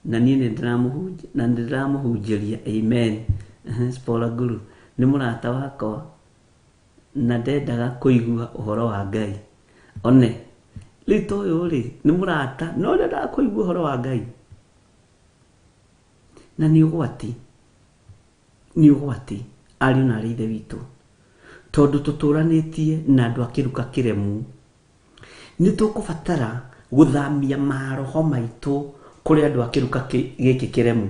na niĩ nĩ ndĩramũhunjĩria. Amen. Spola Guru, nĩ mũrata wakwa na ndendaga kũigua ũhoro wa Ngai. One, rĩu ta ũyũ rĩ, nĩ mũrata, no ndendaga kũigua ũhoro wa Ngai. Na nĩ ũgwati, nĩ ũgwati, ariũ na arĩ ithe witũ. Tondũ tũtũranĩtie na andũ a kĩruka kĩremu. Nĩ tũkũbatara gũthamia maroho maitũ kũrĩ andũ a kĩruka gĩkĩ kĩremu.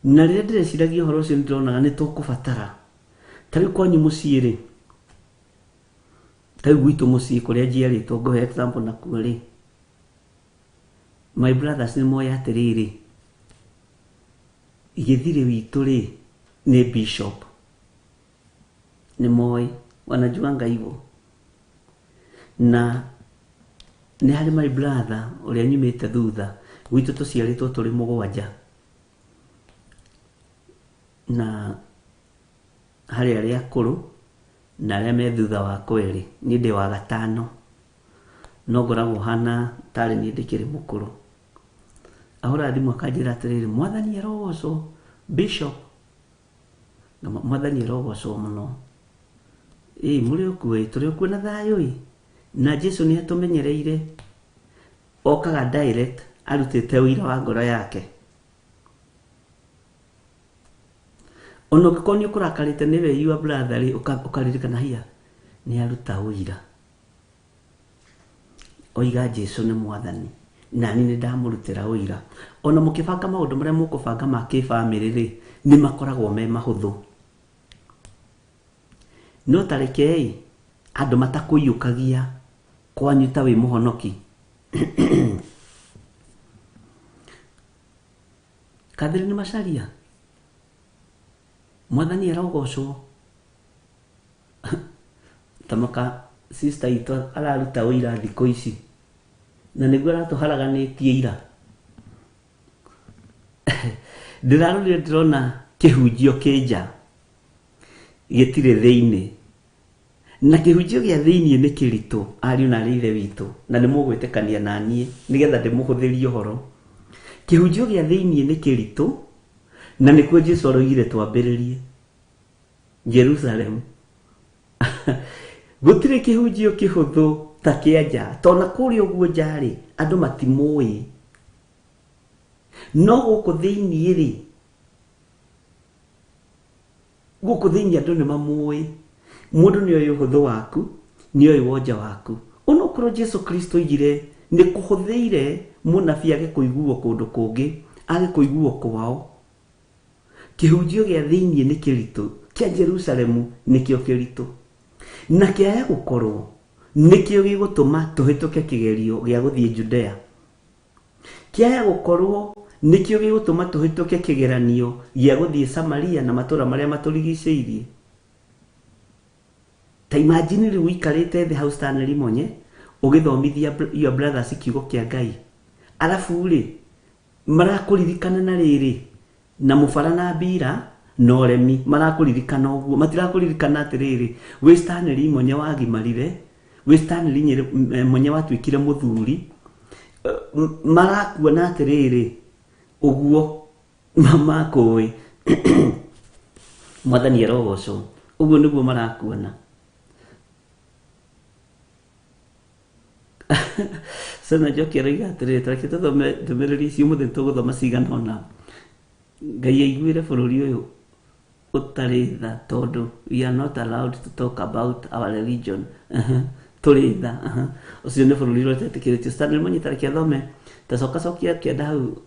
Na rĩrĩa ndĩreciragia ũhoro ũcio nĩ ndĩronaga nĩ tũkũbatara. Ta rĩu kwanyu mũciĩ rĩ, ta rĩu gwitũ mũciĩ kũrĩa njiarĩtwo, ngũhe example nakuo rĩ, my brothers nĩ moĩ atĩrĩrĩ, gĩthirĩ witũ rĩ, nĩ bishop. Nĩ moĩ, wanajuanga hivyo. Na nĩ harĩ my brother ũrĩa nyumĩte thutha, gwitũ tũciarĩtwo tũrĩ mũgwanja. Na harĩ arĩa akũrũ na arĩa me thutha wakwa erĩ, niĩ ndĩ wa gatano, no ngoragwo hana tarĩ niĩ ndĩkĩrĩ mũkũrũ. Ahũra thimũ akanjĩra atĩrĩrĩ, mwathani arogocwo, bishop. Na mwathani arogocwo mũno. Ĩ, mũrĩ o kuo ĩ, tũrĩ o kuo na thayũ ĩ. Na Jesu nĩ atũmenyereire, okaga direct arutĩte ũira wa ngoro yake. Ona ũngĩkorwo nĩ ũkũrakarĩte nĩwe your brother rĩ, ũkaririkana hiya, nĩ aruta ũira. Oiga Jesu nĩ mwathani, na niĩ nĩ ndamũrutĩra ũira. Ona mũkĩbanga maũndũ marĩa mũkũbanga ma kĩbamĩrĩ rĩ, nĩ makoragwo me mahũthũ. No ta rekei andũ matakũiyũkagia kwanyu ta wĩ mũhonoki. Catherine Macharia, mwathani arogocwo. Tamaka sister itũ araruta ũira thikũ ici, na nĩguo aratũharaganĩtie ira. Ndĩrarorire ndĩrona kĩhunjio kĩ nja gĩtirĩ thĩinĩ, na kĩhunjio gĩa thĩinĩ nĩ kĩritũ, ariũ na arĩ ithe witũ, na nĩ mũgwĩtĩkania na niĩ nĩgetha ndĩmũhũthĩrie ũhoro. Kĩhunjio gĩa thĩinĩ nĩ kĩritũ, na nĩkuo Jesu aroigire twambĩrĩrie Jerusalem. Gũtirĩ kĩhunjio kĩhũthũ ta kĩa nja, tondũ na kũrĩa ũguo nja rĩ, andũ matimũĩ. No gũkũ thĩinĩ rĩ, gũkũ thĩinĩ andũ nĩ mamũĩ. Mũndũ nĩ oĩ ũhũthũ waku, nĩ oĩ wonja waku. Onokorwo Jesu Kristo oigire nĩ kũhũthĩire mũnabii age kũiguo kũndũ kũngĩ, age kũiguo kwao. Kĩhunjio gĩa thĩinĩ nĩ kĩritũ Kĩa Jerusalemu nĩkĩo kĩritũ. Na kĩaya gũkorwo nĩkĩo gĩgũtũma tũhĩtũke kĩgerio gĩa gũthiĩ Judea. Kĩaya gũkorwo nĩkĩo gĩgũtũma tũhĩtũke kĩgeranio gĩa gũthiĩ Samaria na matũũra marĩa matũrigicĩirie. Ta imagine rĩu ũikarĩte thĩ hau Stanley Monye ũgĩthomithia your brothers kiugo kĩa Ngai. Arabu rĩ, marakũririkana na rĩrĩ, na mũbara na mbira na ũremi, marakũririkana ũguo. Matirakũririkana atĩrĩrĩ, wĩ Stanley Monye wagimarire, wĩ Stanley Monye watuĩkire mũthuri. Marakuona atĩrĩrĩ, ũguo makũĩ. Mwathani arogocwo. Ũguo nĩguo marakuona. Sena Njoki aroiga atĩrĩrĩ, ta reke tũthome ndũmĩrĩri ici ũmũthĩ nĩtũgũthoma cigana ũna. Ngai aiguĩre bũrũri ũyũ ũtarĩ tha tondũ we are not allowed to talk about our religion. Tũrĩ tha. Ũcio nĩ bũrũri ũrĩa ũtetĩkĩrĩtio. Stanley Mũnyi ta reke athome. Ta coka cokia kĩanda hau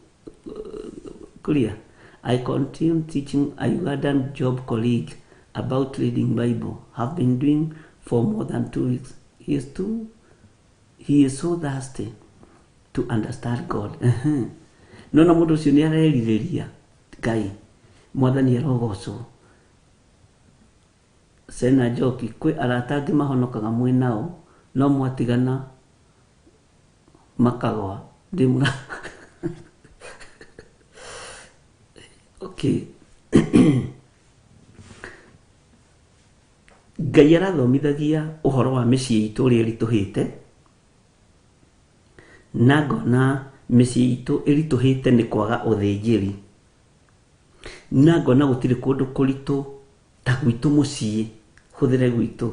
kuria. I continue teaching a Ugandan job colleague about reading Bible. Have been doing for more than 2 weeks. He is so thirsty to understand God. Nona mũndũ ũcio nĩ arerirĩria Ngai. Mwathani arogocwo. Sena Njoki, kwĩ arata angĩ mahonokaga mwĩ nao, no mwatigana makagwa. Ndĩmũra. Okay. Ngai arathomithagia ũhoro wa mĩciĩ itũ ũrĩa ĩritũhĩte, na ngona mĩciĩ itũ ĩritũhĩte nĩ kwaga ũthĩnjĩri, na ngona gũtirĩ kũndũ kũritũ ta gwitũ mũciĩ, hũthĩre gwitũ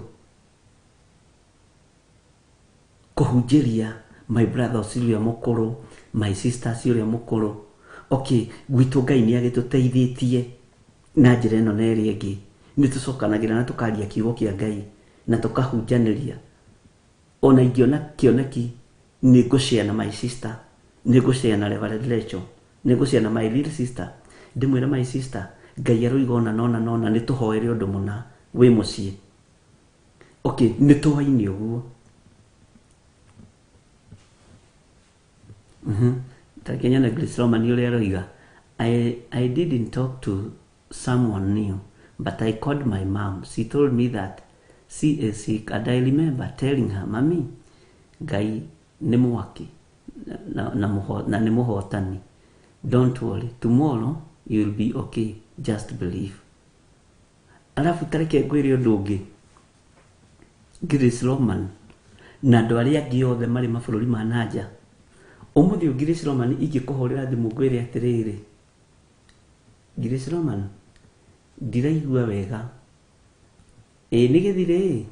kũhunjĩria my brother ũcio ũrĩa mũkũrũ, my sister ũcio ũrĩa mũkũrũ. Okay, gwitũ Ngai nĩ agĩtũteithĩtie na njĩra ĩno na ĩrĩa ĩngĩ. Nĩ tũcokanagĩra na tũkaria kiugo kĩa Ngai na tũkahunjanĩria. Ona ingĩona kĩoneki nĩ ngũshare na my sister, nĩ ngũshare na Reverend Rachel, nĩ ngũshare na my little sister. Ndĩmwĩre my sister, Ngai aroiga ũna na ũna na ũna, nĩ tũhoere ũndũ mũna wĩ mũciĩ. Okay, nĩ tũaine ũguo. Ta reke nyone Grace Roman ũrĩa aroiga. I didn't talk to someone new, but I called my mom. She told me that she is sick, and I remember telling her, Mami, Ngai nĩ mwaki na nĩ mũhotani. Don't worry, tomorrow you'll be okay, just believe. Alafu ta reke ngwĩre ũndũ ũngĩ. Grace Roman na andũ arĩa angĩ othe marĩ mabũrũri ma nanja. Ũmũthĩ ũyũ Grace Roman ingĩkũhũrĩra thimũ ngwĩre atĩrĩrĩ, Grace Roman, ndiraigua wega. Ĩĩ nĩ gĩthirĩ ĩ,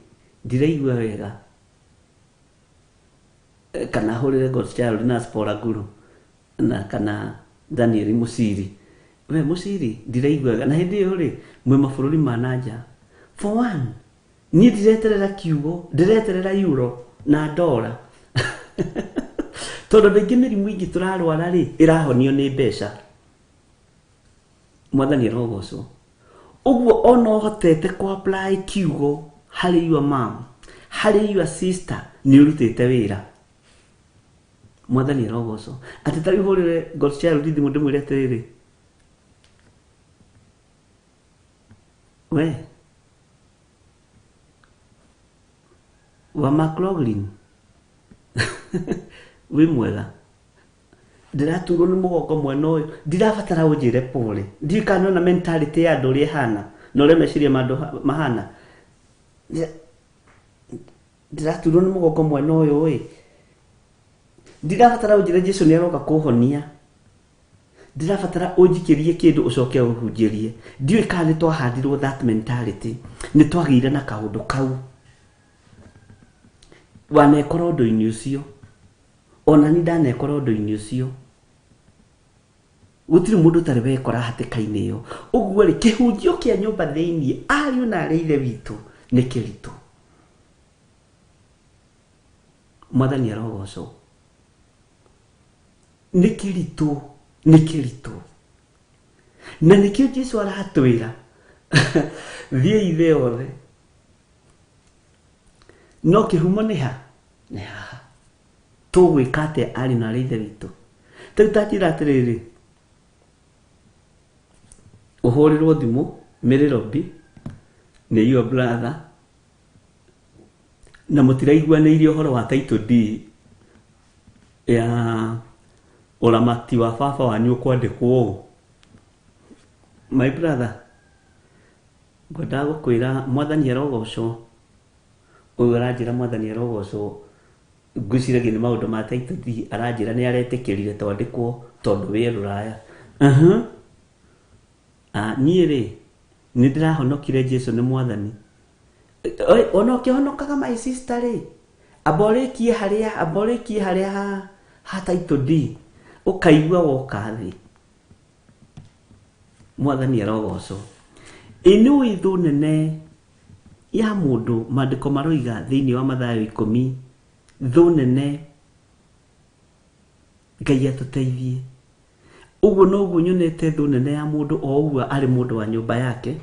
ndiraigua wega. Kana hũrĩre Godchild na Spora Guru na kana Daniel Mũciri. We Mũciri, ndiraigua wega. Na hĩndĩ ĩyo rĩ, mwĩ mabũrũri ma nanja. For one, niĩ ndireterera kiugo, ndireterera euro na ndora. Tondũ andũ aingĩ mĩrimũ ĩngĩ tũrarwara rĩ, ĩrahonio nĩ mbeca. Mwathani arogocwo. Ũguo ona ũhotete kũ apply kiugo harĩ your mom, harĩ your sister, nĩ ũrutĩte wĩra. Mwathani arogocwo. Atĩ ta rĩu hũrĩre Godchild thimũ ndĩmwĩre atĩrĩrĩ, we wa McLaughlin wĩ mwega, ndĩraturwo nĩ mũgongo mwena ũyũ, ndirabatara ũnjĩre pole. Ndiũĩ kana nĩwona mentality ya andũ ũrĩa ĩhana na ũrĩa meciria ma andũ mahana. Ndĩraturwo nĩ mũgongo mwena ũyũ ĩ, ndirabatara ũnjĩre Jesu nĩ aroka kũhonia, ndirabatara ũnjikĩrie kĩndũ ũcoke ũhunjĩrie. Ndiũĩ kana nĩ twahandirwo that mentality, nĩ twagĩire na kaũndũ kau. Wanekora ũndũ-inĩ ũcio, ona ni ndanekora ũndũ-inĩ ũcio. Gũtirĩ mũndũ ũtarĩ wekora hatĩka-inĩ ĩyo. Ũguo rĩ, kĩhunjio kĩa nyũmba thĩiniĩ, ariũ na arĩ ithe witũ, nĩ kĩritũ. Mwathani arogocwo. Nĩ kĩritũ, nĩ kĩritũ. Na nĩkĩo Jesu aratwĩra, Thiĩi thĩ yothe. No kĩhumo nĩ ha? Nĩ haha. Tũgwĩka atĩa ariũ na aarĩ a Ithe witũ? Ta rĩu ta njĩra atĩrĩrĩ, ũhũrĩrwo thimũ Mĩrĩrobi nĩ your brother na mũtiraiguanĩire ũhoro wa title deed ya ũramati wa baba wanyu ũkwandĩkwo ũũ. My brother, ngwendaga gũkwĩra mwathani arogocwo. Ũyũ aranjĩra mwathani arogocwo, ngwĩciragia nĩ maũndũ ma title deed aranjĩra nĩ aretĩkĩrire twandĩkwo tondũ wĩ rũraya. Niĩ rĩ, nĩ ndĩrahonokire Jesu nĩ mwathani. Ona ũkĩhonokaga my sister rĩ, amba ũrĩkie harĩa, amba ũrĩkie harĩa ha title deed, ũkaigua woka thĩ. Mwathani arogocwo. Ĩ nĩ ũĩ thũ nene ya mũndũ, maandĩko maroiga thĩinĩ wa Mathayo 10, thũ nene Ngai atũteithie. Ũguo noguo nyonete thũ nene ya mũndũ o ũguo arĩ mũndũ wa nyũmba yake,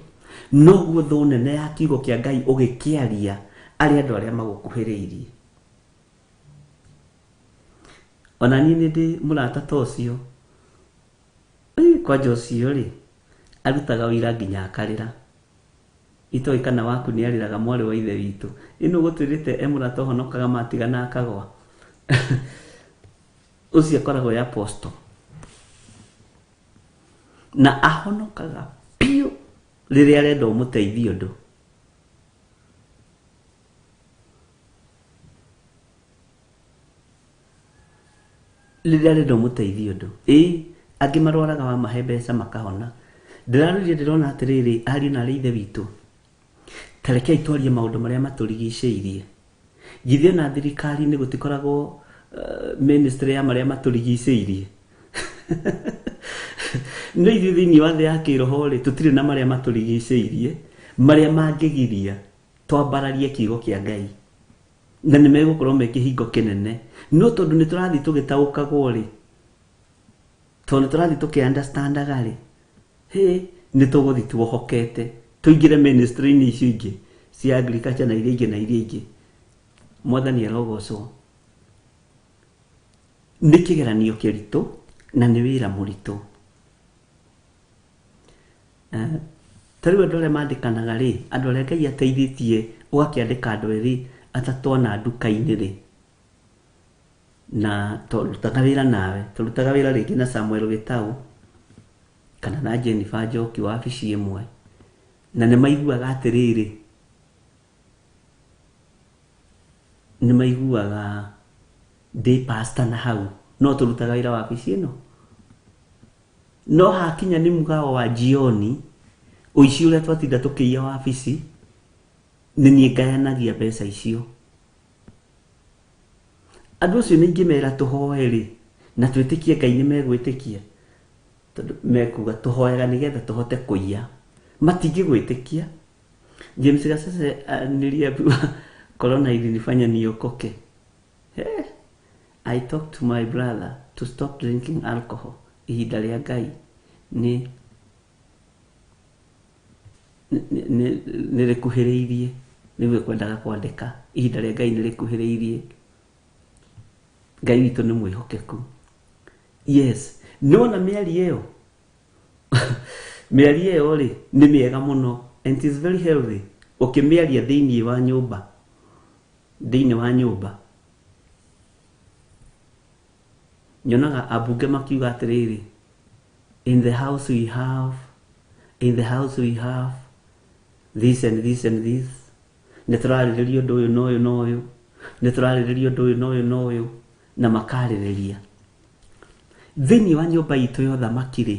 noguo thũ nene ya kiugo kĩa Ngai ũgĩkĩaria arĩ andũ arĩa magũkuhĩrĩirie. Ona niĩ nĩ ndĩ mũrata ta ũcio. Kwanja ũcio rĩ, arutaga ũira nginya akarĩra. Itoĩ kana waku nĩ arĩraga mwarĩ wa ithe witũ. Ĩno ũgũtwĩrĩte e mũrata ũhonokaga matigana akagwa. Ũcio akoragwo e apostle. Na ahonokaga biũ rĩrĩa arenda ũmũteithie ũndũ. Rĩrĩa arenda ũmũteithie ũndũ. Ĩ, angĩ marwaraga wamahe mbeca makahona. Ndĩrarorire ndĩrona atĩrĩrĩ, ariũ na aarĩ a Ithe witũ, ta rekei twarie maũndũ marĩa matũrigicĩirie. Githĩ ona thirikari-inĩ gũtikoragwo ministry ya marĩa matũrigicĩirie? No ithuĩ thĩinĩ wa thĩ ya kĩroho rĩ, tũtirĩ na marĩa matũrigicĩirie, marĩa mangĩgiria twambararie kiugo kĩa Ngai. Na nĩ megũkorwo me kĩhingo kĩnene. No tondũ nĩ tũrathiĩ tũgĩtaũkagwo rĩ, tondũ nĩ tũrathiĩ tũkĩ-understandaga rĩ, hĩ, nĩ tũgũthiĩ tuohokete, tũingĩre ministry-inĩ icio ingĩ cia agriculture na iria ingĩ na iria ingĩ. Mwathani arogocwo. Nĩ kĩgeranio kĩritũ na nĩ wĩra mũritũ. Ta rĩu andũ arĩa mandĩkanaga rĩ, andũ arĩa Ngai ateithĩtie ũgakĩandĩka andũ erĩ atatũ ana nduka-inĩ rĩ, na tũrutaga wĩra nawe, tũrutaga wĩra rĩngĩ na Samuel Gĩtaũ kana na Jennifer Njoki wabici ĩmwe, na nĩ maiguaga atĩrĩrĩ, nĩ maiguaga ndĩ pastor na hau, no tũrutaga wĩra wabici ĩno. No hakinya nĩ mũgawo wa jioni, ũici ũrĩa twatinda tũkĩiya wabici, nĩ niĩ ngayanagia mbeca icio. Andũ acio nĩ ingĩmera tũhoe rĩ, na twĩtĩkie Ngai nĩ megwĩtĩkia, tondũ mekuga tũhoyaga nĩgetha tũhote kũiya. Matingĩgwĩtĩkia. James Gacece niliambiwa corona ilinifanya niokoke. I talked to my brother to stop drinking alcohol. Ihinda rĩa Ngai nĩ rĩkuhĩrĩirie, nĩguo kwendaga kwandĩka. Ihinda rĩa Ngai nĩ rĩkuhĩrĩirie. Ngai witũ nĩ mwĩhokeku. Yes, nĩwona mĩario ĩyo? Mĩario ĩyo rĩ, nĩ mĩega mũno and it is very healthy. Ũkĩmĩaria thĩinĩ wa nyũmba. Thĩinĩ wa nyũmba. Nyonaga ambunge makiuga atĩrĩrĩ, in the house we have, in the house we have this and this and this. Nĩ tũrarĩrĩria ũndũ ũyũ na ũyũ na ũyũ. Nĩ tũrarĩrĩria ũndũ ũyũ na ũyũ na ũyũ. Na makarĩrĩria. Thĩinĩ wa nyũmba itũ ya ũthamaki rĩ,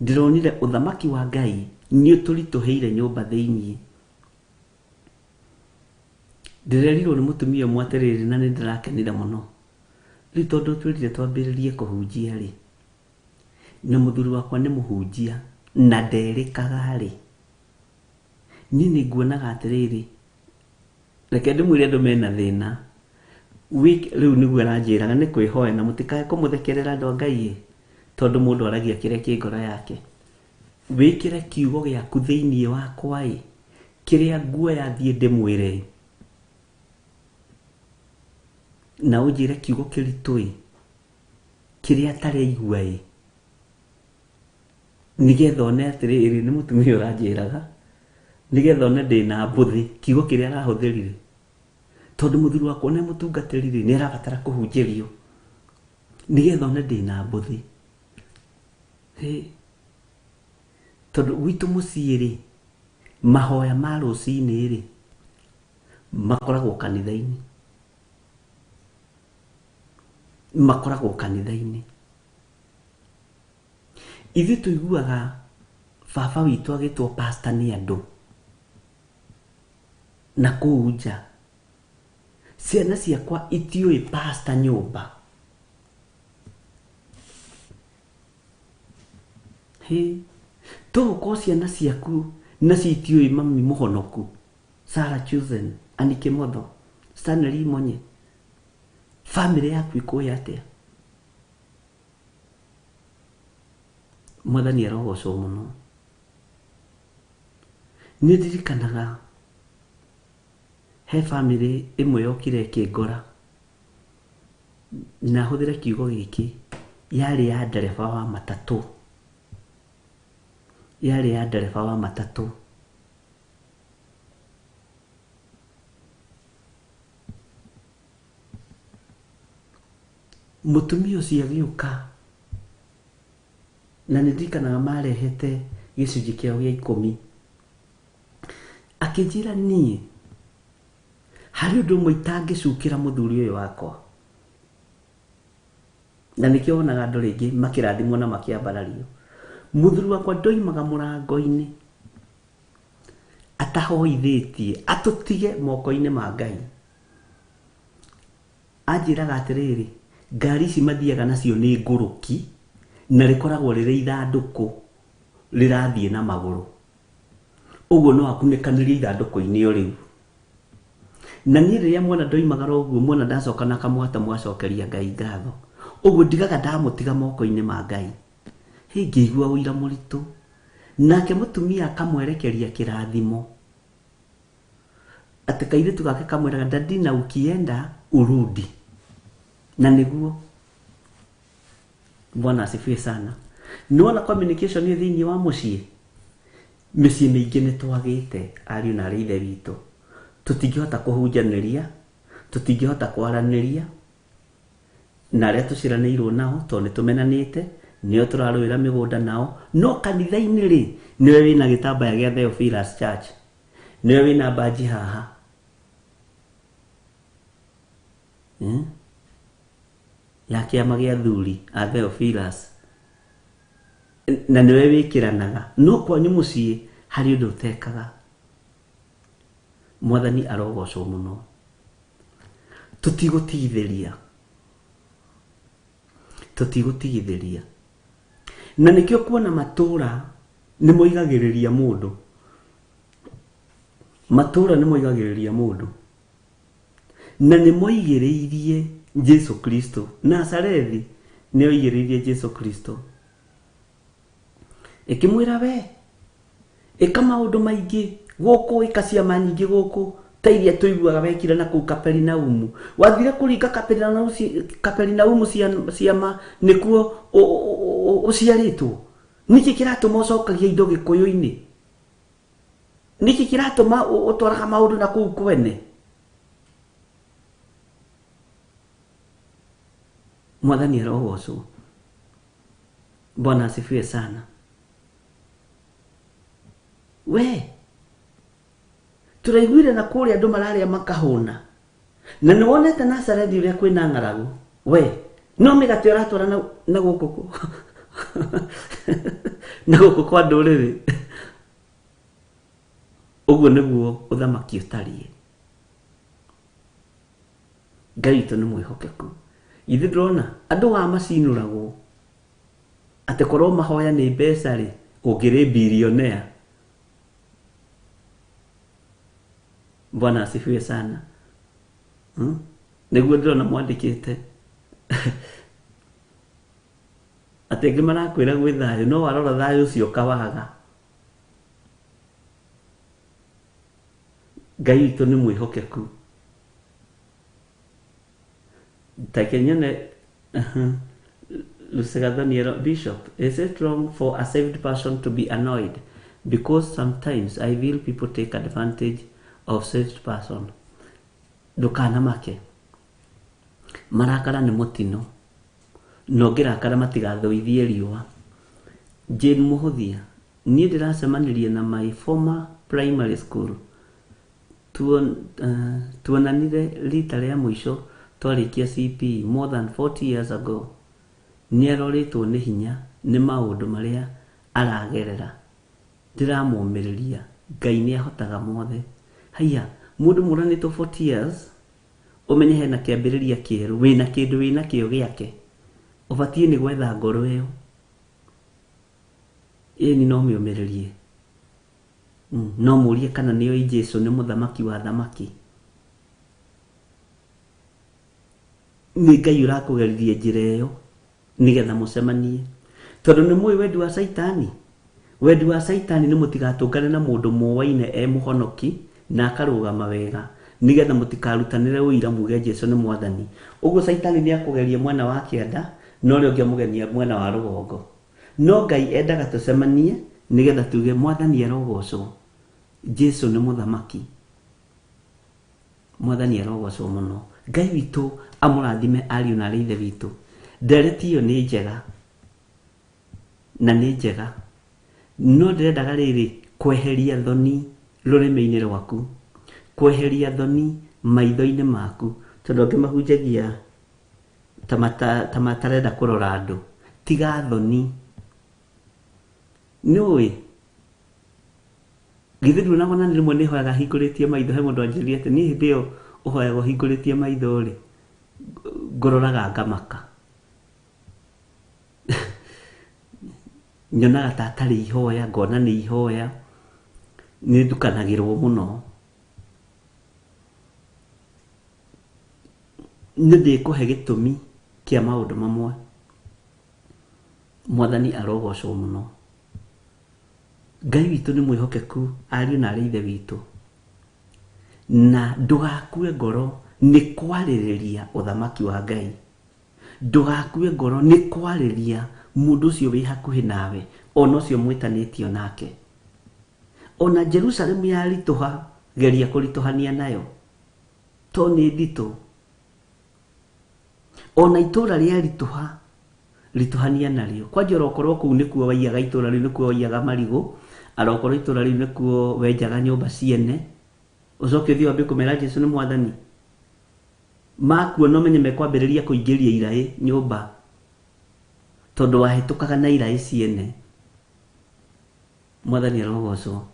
ndĩronire ũthamaki wa Ngai nĩ ũtũritũhĩire nyũmba thĩinĩ. Ndĩrerirwo nĩ mũtumia ũmwe atĩrĩrĩ, na nĩ ndĩrakenire mũno. Rĩu tondũ twĩrire twambĩrĩrie kũhunjia rĩ, na mũthuri wakwa nĩ mũhunjia na nderĩkaga rĩ, niĩ nĩ nguonaga atĩrĩrĩ, reke ndĩmwĩre andũ mena thĩna. Rĩu nĩguo aranjĩraga nĩ kwĩhoya na mũtikae kũmũthekerera andũ a Ngai ĩ, tondũ mũndũ aragia kĩrĩa kĩ ngoro yake. Wĩkĩre kiugo gĩaku thĩinĩ wakwa ĩ, kĩrĩa nguoya thiĩ ndĩmwĩre. Na ũnjĩre kiugo kĩritũ ĩ, kĩrĩa ataraigua ĩ, nĩgetha one atĩrĩrĩ, nĩ mũtumia ũranjĩraga, nĩgetha one ndĩna mbũthĩ kiugo kĩrĩa arahũthĩrire. Tondũ mũthuri wakwa nĩ mũtungatĩri rĩ, nĩ arabatara kũhunjĩrio, nĩgetha one ndĩna mbũthĩ. Hĩ, tondũ gwitũ mũciĩ rĩ, mahoya ma rũcinĩ rĩ, makoragwo kanitha-inĩ. Makoragwo kanitha-inĩ. Ithuĩ tũiguaga baba witũ agĩtwo pastor nĩ andũ na kũu nja. Ciana ciakwa itiũĩ pastor nyũmba. Hĩ, tũgũkorwo ciana ciaku nacio itiũĩ mami mũhonoku, Sarah Chosen, Annie Kimotho, Stanley Monye, family yaku ĩkũĩ atĩa? Mwathani arogocwo mũno. Nĩ ndirikanaga he family ĩmwe yokire ĩkĩngora, na hũthĩre kiugo gĩkĩ, yarĩ ya ndereba wa matatũ. Yarĩ ya ndereba wa matatũ. Mũtumia ũcio agĩũka, na nĩ ndirikanaga marehete gĩcunjĩ kĩao gĩa ikũmi. Akĩnjĩra niĩ, harĩ ũndũ ũmwe itangĩcukĩra mũthuri ũyũ wakwa. Na nĩkĩo wonaga andũ rĩngĩ makĩrathimwo na makĩambarario. Mũthuri wakwa ndoimaga mũrango-inĩ atahoithĩtie, atũtige moko-inĩ ma Ngai. Anjĩraga atĩrĩrĩ, ngari ici mathiaga nacio nĩ ngũrũki, na rĩkoragwo rĩrĩ ithandũkũ rĩrathiĩ na magũrũ. Ũguo no akunĩkanĩrie ithandũkũ-inĩ o rĩu. Na niĩ rĩrĩa mwana ndoimagara ũguo, mwana ndacoka na kamwata mwacokeria Ngai ngatho. Ũguo ndigaga ndamũtiga moko-inĩ ma Ngai. Hĩ, ngĩigua ũira mũritũ. Nake mũtumia akamwerekeria kĩrathimo. Atĩ kairĩtu gake kamwĩraga, daddy na ukienda urudi. Na nĩguo. Bwana asifiwe sana. Nĩwona communication ĩ thĩinĩ wa mũciĩ? Mĩciĩ mĩingĩ nĩ twagĩte ariũ na arĩ ithe witũ. Tũtingĩhota kũhunjanĩria, tũtingĩhota kwaranĩria na arĩa tũciaranĩirwo nao tondũ nĩ tũmenanĩte, nĩo tũrarũĩra mĩgũnda nao. No kanitha-inĩ rĩ, nĩwe wĩna gĩtambaya gĩa Theophilus Church, nĩwe wĩna mbanji haha. Ya kĩama gĩa thuri a Theophilus. Na nĩwe wĩkĩranaga. No kwanyu mũciĩ harĩ ũndũ ũtekaga. Mwathani arogocwo mũno. Tũtigũtigithĩria. Tũtigũtigithĩria. Na nĩkĩo kuona matũra nĩ moigagĩrĩria mũndũ. Matũra nĩ moigagĩrĩria mũndũ. Na nĩ moigĩrĩirie Jesu Kristo. Nazarethi nĩ oigĩrĩirie Jesu Kristo. Ĩkĩmwĩra we, ĩka maũndũ maingĩ gũkũ, ĩka ciama nyingĩ gũkũ, ta iria tũiguaga wekire na kũu Kaperinaumu. Wathire kũringa Kaperinaumu ciama nĩkuo ũciarĩtwo. Nĩkĩ kĩratũma ũcokagia indo Gĩkũyũ-inĩ? Nĩkĩ kĩratũma ũtwaraga maũndũ na kũu kwene? Mwathani arogocwo. Bwana asifiwe sana. We, tũraiguire na kũrĩa andũ mararĩa makahũna. Na nĩ wonete Nazarethi ũrĩa kwĩna ng'aragu. We, no mĩgate ũratwara na gũkũ na gũkũ kwa ndũrĩrĩ. Ũguo nĩguo ũthamaki ũtariĩ. Ngai witũ nĩ mwĩhokeku. Ithuĩ ndĩrona andũ wa macinũragwo atĩ korwo mahoya nĩ mbeca rĩ, ũngĩrĩ billionaire. Bwana asifiwe sana. Nĩguo ndĩrona mwandĩkĩte. Atĩ angĩ marakwĩra gwĩ thayũ, no warora thayũ ũcio ũkawaga. Ngai witũ nĩ mwĩhokeku. Take nyone Lusegathoniero Bishop, is it wrong for a saved person to be annoyed? Because sometimes I feel people take advantage of saved person. Ndũkanamake. Marakara nĩ mũtino. Na ũngĩrakara matigathũithie riũa. Jane Mũhũthia, niĩ ndĩracemanirie na my former primary school. Tuonanire rita rĩa mũico twarĩkia CP more than 40 years ago. Nĩarorĩtwo nĩ hinya nĩ maũndũ marĩa aragerera. Ndĩramũmĩrĩria, Ngai nĩahotaga mothe. Haiya, mũndũ mũranĩtwo 40 years, ũmenye hena kĩambĩrĩria kĩerũ, wĩna kĩndũ wĩna kĩo gĩake. Ũbatiĩ nĩ gwetha ngoro ĩyo. Ĩni no mĩũmĩrĩrie. No mũrie kana nĩoĩ Jesu nĩ mũthamaki wa thamaki. Nĩ Ngai ũrakũgeririe njĩra ĩyo nĩgetha mũcemanie. Tondũ nĩ mũĩ wendi wa Caitani. Wendi wa Caitani nĩ mũtigatũngane na mũndũ mũwaine e mũhonoki na akarũgama wega nĩgetha mũtikarutanĩre ũira muge Jesu nĩ mwathani. Ũguo Caitani nĩ akũgeria mwena wa kĩanda na ũrĩa ũngĩ amũgenia mwena wa rũgongo. No Ngai endaga tũcemanie nĩgetha tuge mwathani arogocwo. Jesu nĩ mũthamaki. Mwathani arogocwo mũno. Ngai witũ amũrathime ariũ na arĩ ithe witũ. Ndereti ĩyo nĩ njega na nĩ njega, no ndĩrendaga rĩrĩ kweheria thoni rũrĩmĩ-inĩ rwaku, kweheria thoni maitho-inĩ maku, tondũ angĩ mahunjagia ta matarenda kũrora andũ. Tiga thoni. Nĩũĩ githĩ nduonaga ona rĩmwe nĩ hoyaga hingũrĩtie maitho, he mũndũ anjĩrire atĩ niĩ hĩndĩ ĩyo ũhoyaga ũhingũrĩtie maitho rĩ, ngũroraga ngamaka. Nyonaga ta atarĩ ihoya, ngona nĩ ihoya, nĩ ndukanagĩrwo mũno. Nĩ ndĩkũhe gĩtũmi kĩa maũndũ mamwe. Mwathani arogocwo mũno. Ngai witũ nĩ mwĩhokeku ariũ na arĩ ithe witũ. Na ndũgakue ngoro nĩ kwarĩrĩria ũthamaki wa Ngai. Ndũgakue ngoro nĩ kwarĩria mũndũ ũcio wĩ hakuhĩ nawe, ona ũcio mwĩtanĩtio nake. Ona Jerusalemu yaritũha, geria kũritũhania nayo, to nĩ nditũ. Ona itũũra rĩaritũha, ritũhania narĩo. Kwanja orokorwo kũu nĩkuo waiyaga itũũra rĩu nĩkuo waiyaga marigũ, arokorwo itũũra rĩu nĩkuo wenjaga nyũmba ciene, ũcoke ũthiĩ wambie kũmera Jesu nĩ mwathani. Makuona ũmenye mekwambĩrĩria kũingĩria iraĩ nyũmba, tondũ wahĩtũkaga na iraĩ ciene. Mwathani arogocwo.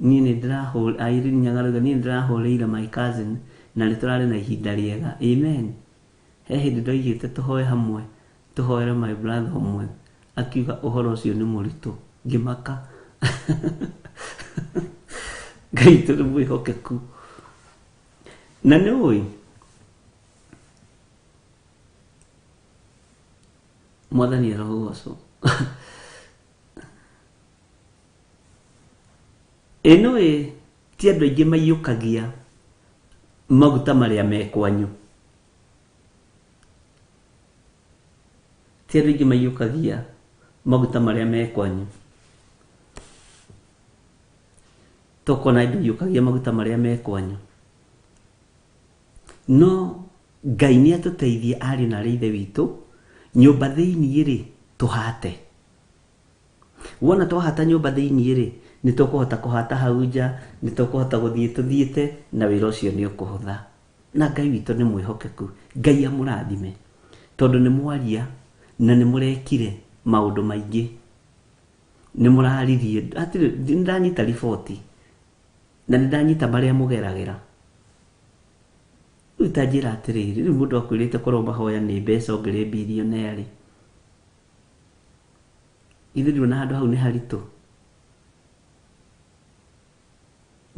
Niĩ nĩ ndĩrahũrĩire Irene Nyagaruga, niĩ nĩ ndĩrahũrĩire my cousin na nĩ tũrarĩ na ihinda rĩega. Amen. He hĩndĩ ndoigĩte tũhoe hamwe, tũhoere my brother ũmwe, akiuga ũhoro ũcio nĩ mũritũ, ngĩmaka. Ngai witũ nĩ mwĩhokeku. Na nĩ ũĩ mwathani arogocwo. Ĩ nĩũĩ ti andũ aingĩ maiyũkagia maguta marĩa me kwanyu. Ti andũ aingĩ maiyũkagia maguta marĩa me kwanyu. Tokona ndũiyũkagia maguta marĩa me kwanyu. No Ngai nĩ atũteithie ariũ na arĩ ithe witũ, nyũmba thĩiniĩ rĩ, tũhate. Wona twahata nyũmba thĩiniĩ rĩ, nĩ tũkũhota kũhata hau nja, nĩ tũkũhota gũthiĩ tũthiĩte, na wĩra ũcio nĩ ũkũhũtha. Na Ngai witũ nĩ mwĩhokeku. Ngai amũrathime. Tondũ nĩ mwaria na nĩ mũrekire maũndũ maingĩ. Nĩ mũraririe, hatirĩ, nĩ ndanyita riboti na nĩ ndanyita marĩa mũgeragĩra. Rĩu ta njĩra atĩrĩrĩ, rĩu mũndũ akwĩrĩte korwo mahoya nĩ mbeca ũngĩrĩ billionaire rĩ, githĩ nduona handũ hau nĩ haritũ?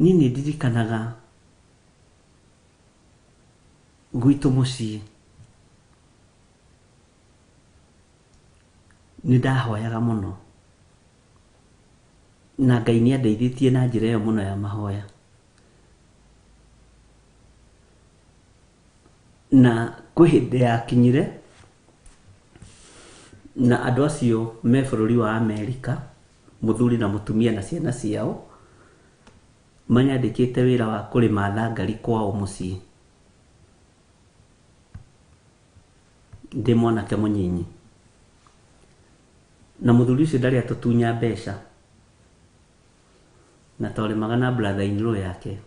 Niĩ nĩ ndirikanaga gwitũ mũciĩ. Nĩ ndahoyaga mũno na Ngai nĩ andeithĩtie na njĩra ĩyo mũno ya mahoya. Na kwĩ hĩndĩ yakinyire na andũ acio me bũrũri wa Amerika, mũthuri na mũtumia na ciana ciao, manyandĩkĩte wĩra wa kũrĩma thangari kwao mũciĩ ndĩ mwanake mũnyinyi. Na mũthuri ũcio ndarĩ atũtunya mbeca, na twarĩmaga na brother in law yake.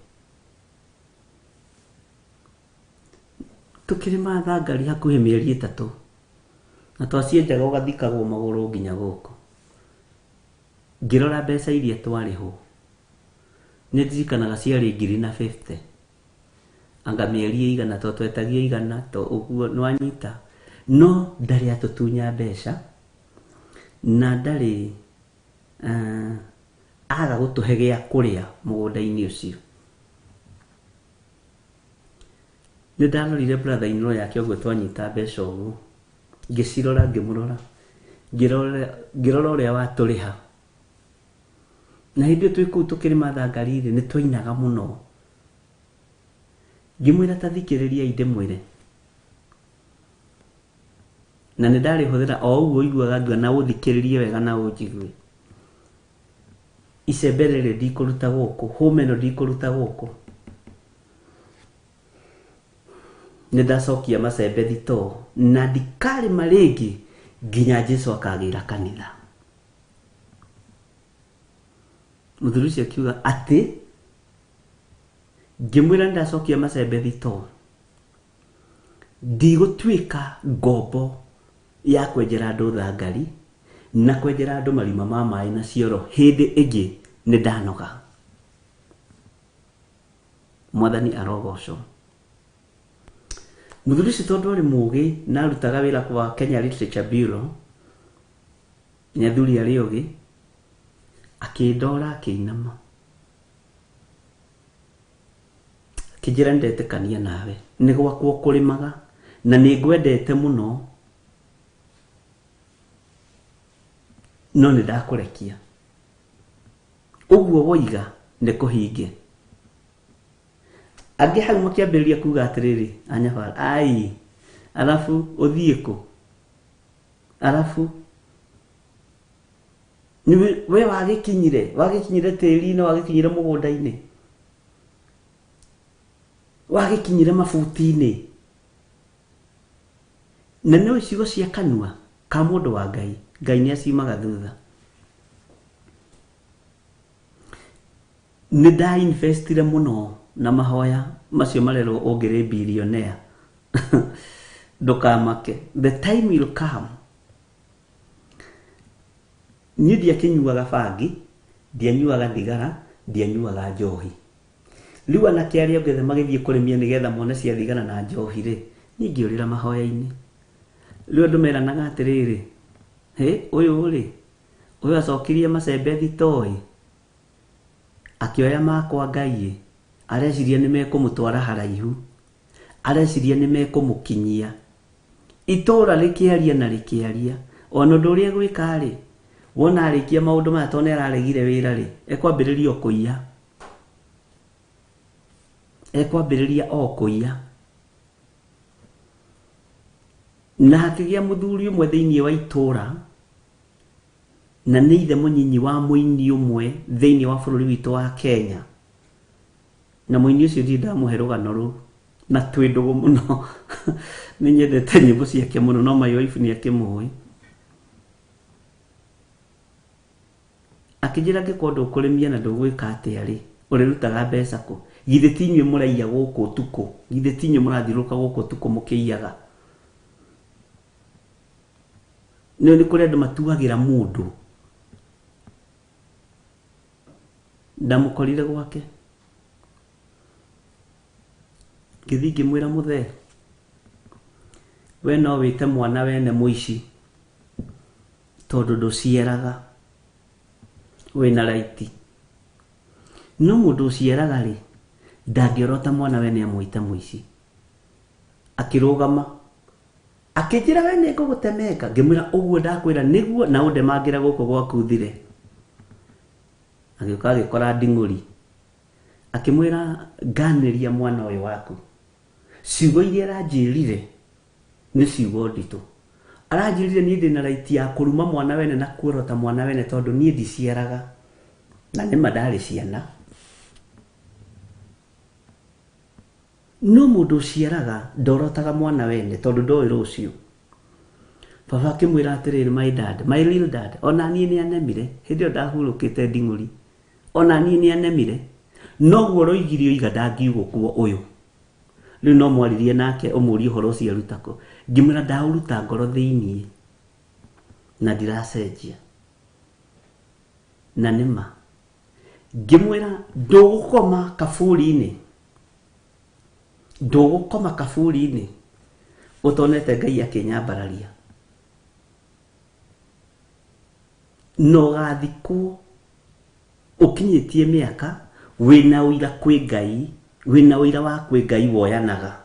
Tũkĩrĩma thangari hakuhĩ mĩeri 3, na twacienjaga ũgathikagwo magũrũ nginya gũkũ. Ngĩrora mbeca iria twarĩhwo, nĩ ndirikanaga ciarĩ 1,050. Anga mĩeri ĩigana, to twetagia 100, to ũguo nĩwanyita. No ndarĩ atũtunya mbeca, na ndarĩ aga gũtũhe gĩa kũrĩa mũgũnda-inĩ ũcio. Nĩ ndarorire brother in law yake ũguo twanyita mbeca ũguo, ngĩcirora ngĩmũrora, ngĩrora ũrĩa watũrĩha. Na hĩndĩ ĩyo twĩ kũu tũkĩrĩma thangari rĩ, nĩ twainaga mũno. Ngĩmwĩra ta thikĩrĩriai ndĩmwĩre. Na nĩ ndarĩhũthĩra o ũguo ũiguaga ngiuga na ũthikĩrĩrie wega na ũnjigue. Icembe rĩrĩ ndikũruta gũkũ, hũma ĩno ndikũruta gũkũ. Nĩ ndacokia macembe thitoo na ndikarĩma rĩngĩ nginya Jesu akagĩra kanitha. Mũthuri ũcio akiuga atĩ ngĩmwĩra nĩ ndacokia macembe thitoo, ndigũtuĩka ngombo ya kwenjera andũ thangari na kwenjera andũ marima ma maĩ na cioro hĩndĩ ĩngĩ nĩ ndanoga. Mwathani arogocwo. Mũthuri ũcio tondũ arĩ mũgĩ na arutaga wĩra kwa Kenya Literature Bureau, nĩ athuri arĩ ogĩ, akĩndora akĩinama, akĩnjĩra nĩ ndetĩkania nawe, nĩ gwakwa kũrĩmaga na nĩ ngwendete mũno, no nĩ ndakũrekia. Ũguo woiga nĩ kũhinge. Angĩ hau makĩambĩrĩria kuga atĩrĩrĩ, anyabara, ai, arabu ũthiĩ kũ? Arabu we wagĩkinyire, wagĩkinyire tĩri-inĩ, wagĩkinyire mũgũnda-inĩ, wagĩkinyire mabuti-inĩ. Na nĩ ciugo cia kanua ka mũndũ wa Ngai, Ngai nĩ aciumaga thutha. Nĩ ndainvestire mũno na mahoya macio marerwo ũngĩrĩ billionaire. Ndũkamake, the time will come. Niĩ ndiakĩnyuaga bangi, ndianyuaga thigara, ndianyuaga njohi. Rĩu anake arĩa othe magĩthiĩ kũrĩmia nĩgetha mone cia thigara na njohi rĩ, niĩ ngĩũrĩra mahoya-inĩ. Rĩu andũ meranaga atĩrĩrĩ, hĩ, ũyũ rĩ, ũyũ acokirie macembe thitoo ĩ, akĩoya makwa Ngai ĩ, areciria nĩ mekũmũtwara haraihu, areciria nĩ mekũmũkinyia. Itũũra rĩkĩaria na rĩkĩaria, ona ũndũ ũrĩa egwĩka rĩ, wona arĩkia maũndũ maya tondũ nĩ araregire wĩra rĩ, ekwambĩrĩria o kũiya. Ekwambĩrĩria o kũiya. Na hakĩgĩa mũthuri ũmwe thĩinĩ wa itũũra, na nĩ ithe mũnyinyi wa mũini ũmwe thĩinĩ wa bũrũri witũ wa Kenya. Na mũini ũcio ndirĩ ndamũhe rũgano rũu, na twĩ ndũgũ mũno. Nĩ nyendete nyĩmbo ciake mũno, no my wife nĩ akĩmũĩ. Akĩnjĩra angĩkorwo ndũkũrĩmia na ndũgwĩka atĩa rĩ, ũrĩrutaga mbeca kũ? Githĩ ti inyuĩ mũraiya gũkũ ũtukũ? Githĩ ti inyuĩ mũrathiũrũrũka gũkũ ũtukũ mũkĩiyaga? Nĩ nĩ kũrĩ andũ matuagĩra mũndũ. Ndamũkorire gwake, ngĩthiĩ ngĩmwĩra, mũthee, we no wĩte mwana wene mũici tondũ ndũciaraga, wĩna raiti. No mũndũ ũciaraga rĩ, ndangĩorota mwana wene amwĩte mũici. Akĩrũgama, Akĩnjĩra we nĩ ngũgũtemenga, ngĩmwĩra ũguo ndakwĩra nĩguo na ũndemangĩra gũkũ gwaku thire. Agĩũka agĩkora nding'ũri, akĩmwĩra nganĩria mwana ũyũ waku. Ciugo iria aranjĩrire nĩ ciugo nditũ. Aranjĩrire niĩ ndĩna right ya kũruma mwana wene na kuorota mwana wene tondũ niĩ ndiciaraga. Na nĩma ndarĩ ciana. No mũndũ ũciaraga ndorotaga mwana wene tondũ ndoĩ rũciũ. Baba akĩmwĩra atĩrĩrĩ, my dad, my real dad, ona niĩ nĩ anemire, hĩndĩ ĩyo ndahurũkĩte nding'ũri. Ona niĩ nĩ anemire. Noguo ũroigire oiga ndangiugũkwo ũyũ. Rĩu no mwaririe nake ũmũrie ũhoro ũcio aruta kũ. Ngĩmwĩra ndaũruta ngoro thĩiniĩ na ndiracenjia. Na nĩma. Ngĩmwĩra ndũgũkoma kaburi-inĩ. Ndũgũkoma kaburi-inĩ ũtonete Ngai akĩnyambararia. Na ũgathikwo ũkinyĩtie mĩaka wĩna ũira kwĩ Ngai, wĩna ũira wa kwĩ Ngai woyanaga.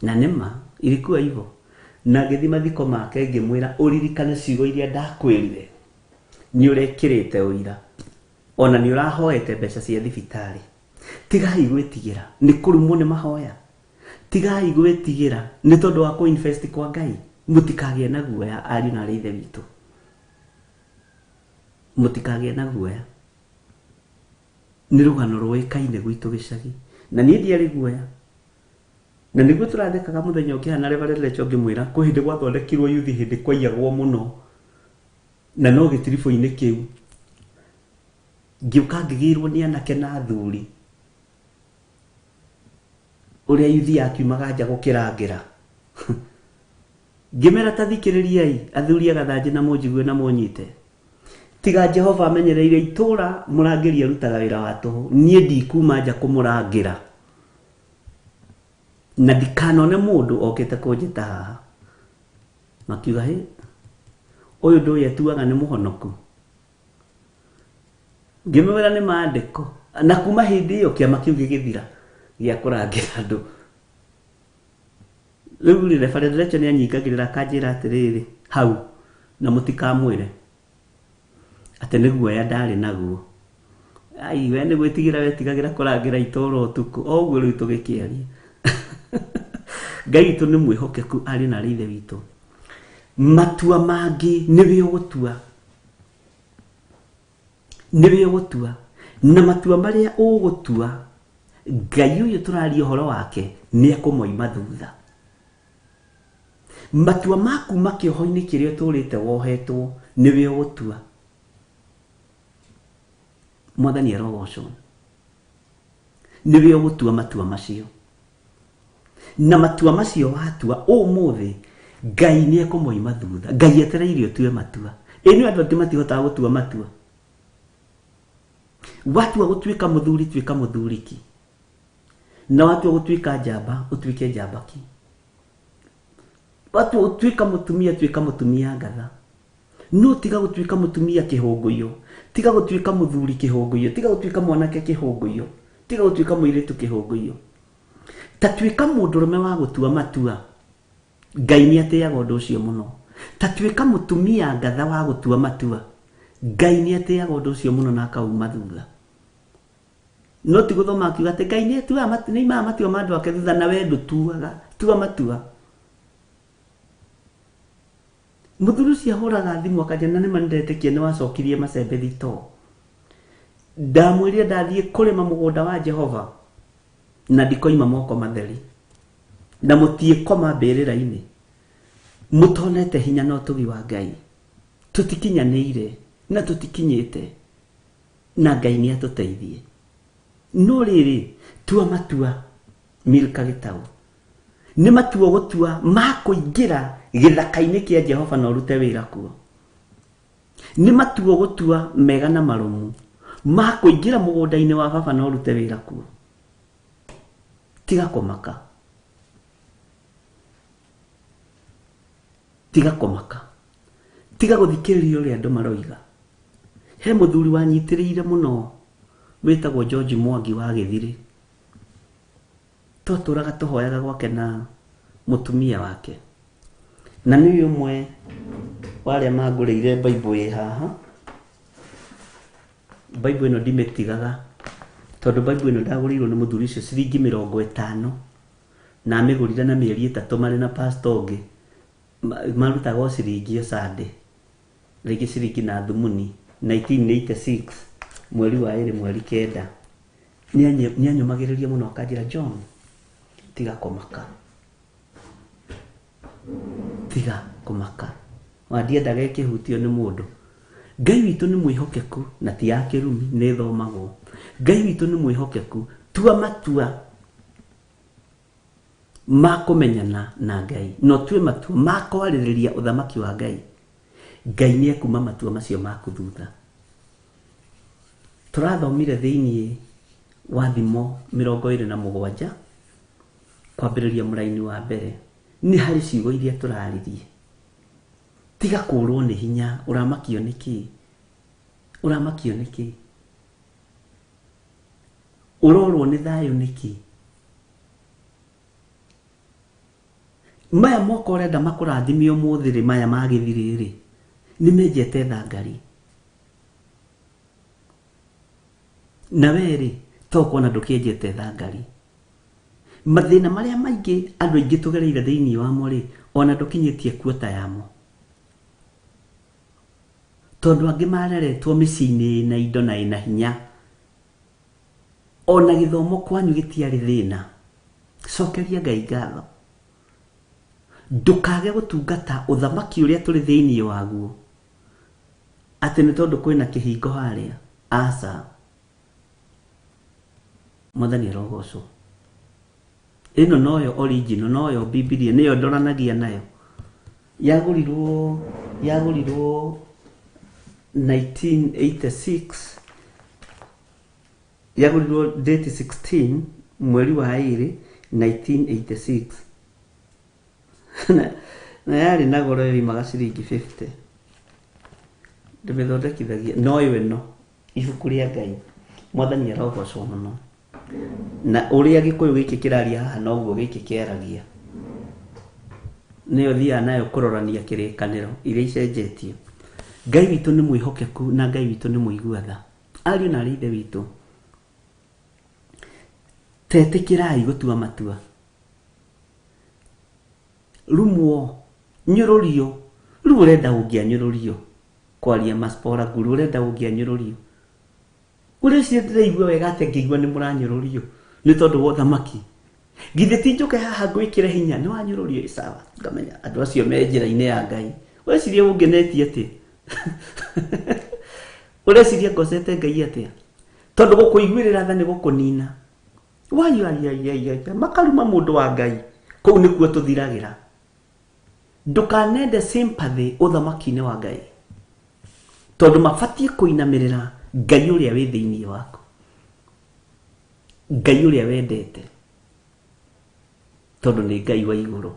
Na nĩma ilikuwa hivyo. Na ngĩthiĩ mathiko make ngĩmwĩra ũririkane ciugo iria ndakwĩrire. Nĩ ũrekĩrĩte ũira. Ona nĩ ũrahoete mbeca cia thibitarĩ. Tigai gwĩtigĩra nĩ kũrumwo nĩ mahoya. Tigai gwĩtigĩra nĩ tondũ wa kũ-invest kwa Ngai. Mũtikagĩe na guoya ariũ na arĩ ithe witũ. Mũtikagĩe na guoya. Nĩ rũgano rũĩkaine gwitũ gĩcagi. Na niĩ ndiarĩ guoya. Na nĩguo tũrathekaga mũthenya ũngĩ hana Reverend Lecho ngĩmwĩra kwĩ hĩndĩ gwathondekirwo yuthi hĩndĩ kwaiyagwo mũno. Na no gĩtiribũ-inĩ kĩu. Ngĩũka ngĩgĩrwo nĩ anake na athuri. Ũrĩa yuthi yakiumaga nja gũkĩrangĩra. Ngĩmera ta thikĩrĩriai athuri a Gathanjĩ na mũnjigue na mũnyite. Tiga Jehova amenyereire itũra mũrangĩri arutaga wĩra wa tũhũ. Niĩ ndikuma nja kũmũrangĩra. Na ndikanone mũndũ okĩte kũnjĩta haha. Makiuga hĩ, ũyũ ndũĩ atuaga nĩ mũhonoku. Ngĩmwĩra nĩ maandĩko. Na kuma hĩndĩ ĩyo kĩama kĩu gĩgĩthira gĩa kũrangĩra andũ. Rĩu rĩ, Reverend Lecho nĩ anyingagĩrĩra akanjĩra atĩrĩrĩ, hau, na mũtikamwĩre atĩ nĩ guoya ndarĩ naguo. Ai, we nĩ gwĩtigĩra wetigagĩra kũrangĩra itũũra ũtukũ. O ũguo rĩu tũgĩkĩaria. Ngai witũ nĩ mwĩhokeku arĩ na arĩ ithe witũ. Matua mangĩ nĩwe ũgũtua. Nĩwe ũgũtua. Na matua marĩa ũgũtua, Ngai ũyũ tũraria ũhoro wake nĩ ekũmoima thutha. Matua maku ma kĩoho-inĩ kĩrĩa ũtũrĩte wohetwo nĩwe ũgũtua. Mwathani arogocwo. Nĩwe ũgũtua matua macio. Na matua macio watua ũmũthĩ Ngai nĩ ekũmoima thutha. Ngai etereire ũtue matua. Ĩ nĩ andũ angĩ matihotaga gũtua matua. Watua gũtuĩka mũthuri tuĩka mũthuri ki. Na watua gũtuĩka njamba ũtuĩke njamba ki. Watua gũtuĩka mũtumia tuĩka mũtumia ngatha. No tiga gũtuĩka mũtumia kĩhũngũiyo, tiga gũtuĩka mũthuri kĩhũngũiyo, tiga gũtuĩka mwanake kĩhũngũiyo, tiga gũtuĩka mũirĩtu kĩhũngũiyo. Ta tuĩka mũndũrũme wa gũtua matua. Ngai nĩ atĩaga ũndũ ũcio mũno. Ta tuĩka mũtumia ngatha wa gũtua matua. Ngai nĩ atĩaga ũndũ ũcio mũno na akauma thutha. No ti gũthoma akiuga atĩ Ngai nĩ atuaga nĩ aimaga matua ma andũ ake thutha na we ndũtuaga. Tua matua. Mũthuri ũcio ahũraga thimũ akanjĩra na nĩma nĩndetĩkia nĩ wacokirie macembe thitoo. Ndamwĩrire ndathiĩ kũrĩma mũgũnda wa Jehova na ndikoima moko matheri. Na mũtiĩkoma mbĩrĩra-inĩ. Mũtonete hinya na ũtugi wa Ngai. Tũtikinyanĩire na tũtikinyĩte. Na Ngai nĩ atũteithie. No rĩrĩ, tua matua Milka Gĩtaũ. Nĩ matua ũgũtua ma kũingĩra gĩthaka-inĩ kĩa Jehova na ũrute wĩra kuo. Nĩ matua ũgũtua mega na marũmu ma kũingĩra mũgũnda-inĩ wa baba na ũrute wĩra kuo. Tiga kũmaka. Tiga kũmaka. Tiga gũthikĩrĩria ũrĩa andũ maroiga. He mũthuri wanyitĩrĩire mũno wĩtagwo George Mwangi wa Gĩthirĩ. Twatũraga tũhoyaga gwake na Mũtumia wake. Na nĩ ũmwe wa arĩa mangũrĩire Bible ĩ haha. Bible ĩno ndimĩtigaga tondũ Bible ĩno ndagũrĩirwo nĩ mũthuri ũcio ciringi 50 na amĩgũrire na mĩeri 3 marĩ na pastor ũngĩ. Marutaga o ciringi o Sunday, rĩngĩ ciringi na thumuni. 1986 mweri wa 2 mweri 9. Nĩanyũmagĩrĩria mũno akanjĩra, John, tiga kũmaka, tiga kũmaka. Wandiendaga ĩkĩhutio nĩ mũndũ. Ngai witũ nĩ mwĩhokeku na ti ya kĩrumi, nĩ ĩthomagwo. Ngai witũ nĩ mwĩhokeku. Tua matua ma kũmenyana na Ngai, na ũtue matua ma kwarĩrĩria ũthamaki wa Ngai. Ngai nĩ ekuma matua macio maku thutha. Tũrathomire thĩiniĩ wa Thimo 27 kwambĩrĩria mũraini wa mbere. Nĩ harĩ ciugo iria tũraririe. Tiga kũrwo nĩ hinya, ũramakio nĩ kĩ? Ũramakio nĩ kĩ? Ũrorwo nĩ thayũ nĩ kĩ? Maya moka ũrenda makũrathime ũmũthĩ rĩ, maya magĩthirĩ rĩ, nĩ menjete thangari. Na we rĩ, to kuona ndũkĩenjete thangari. Mathĩna marĩa maingĩ andũ aingĩ tũgereire thĩinĩ wamo rĩ, ona ndũkinyĩtie kuota yamo. Tondũ angĩ mareretwo mĩciĩ-inĩ ĩna indo na ĩna hinya. Ona gĩthomo kwanyu gĩtiarĩ thĩna. Cokeria Ngai ngatho. Ndũkage gũtungata ũthamaki ũrĩa tũrĩ thĩinĩ waguo. Atĩ nĩ tondũ kwĩna kĩhingo harĩa. Aca. Mwathani arogocwo. Ĩno noyo original, noyo Bibilia, nĩyo ndoranagia nayo. Yagũrirwo 1986, yagũrirwo date 16 mweri wa 2 1986. Na yarĩ na goro yoimaga ciringi 50. Ndĩmĩthondekithagia noyo ĩno ibuku rĩa Ngai. Mwathani arogocwo mũno. Na ũrĩa Gĩkũyũ gĩkĩ kĩraria haha noguo gĩkĩ kĩaragia. Nĩyo thiaga nayo kũrorania kĩrĩkanĩro iria icenjetio. Ngai witũ nĩ mwĩhokeku na Ngai witũ nĩ mũigua tha. Ariũ na aarĩ a Ithe witũ, tetĩkĩrai gũtua matua. Rumwo, nyũrũrio. Rĩu ũrenda ũngĩanyũrũrio. Kwaria maspora nguru, ũrenda ũngĩanyũrũrio. Ũreciria ndĩraigua wega atĩa ngĩigua nĩ mũranyũrũrio nĩ tondũ wa ũthamaki. Githĩ ti njũke haha ngwĩkĩre hinya, nĩ wanyũrũrio, sawa. Ngamenya andũ acio me njĩra-inĩ ya Ngai. Ũreciria ũngenetie atĩa? Ũreciria ngocete Ngai atĩa? Tondũ gũkũiguĩrĩra tha nĩ gũkũnina. Wai, ai, ai, ai, ai, makaruma mũndũ wa Ngai. Kũu nĩkuo tũthiragĩra. Ndũkanende sympathy ũthamaki-inĩ wa Ngai. Tondũ mabatiĩ kũinamĩrĩra Ngai ũrĩa wĩ thĩinĩ waku. Ngai ũrĩa wendete. Tondũ nĩ Ngai wa igũrũ.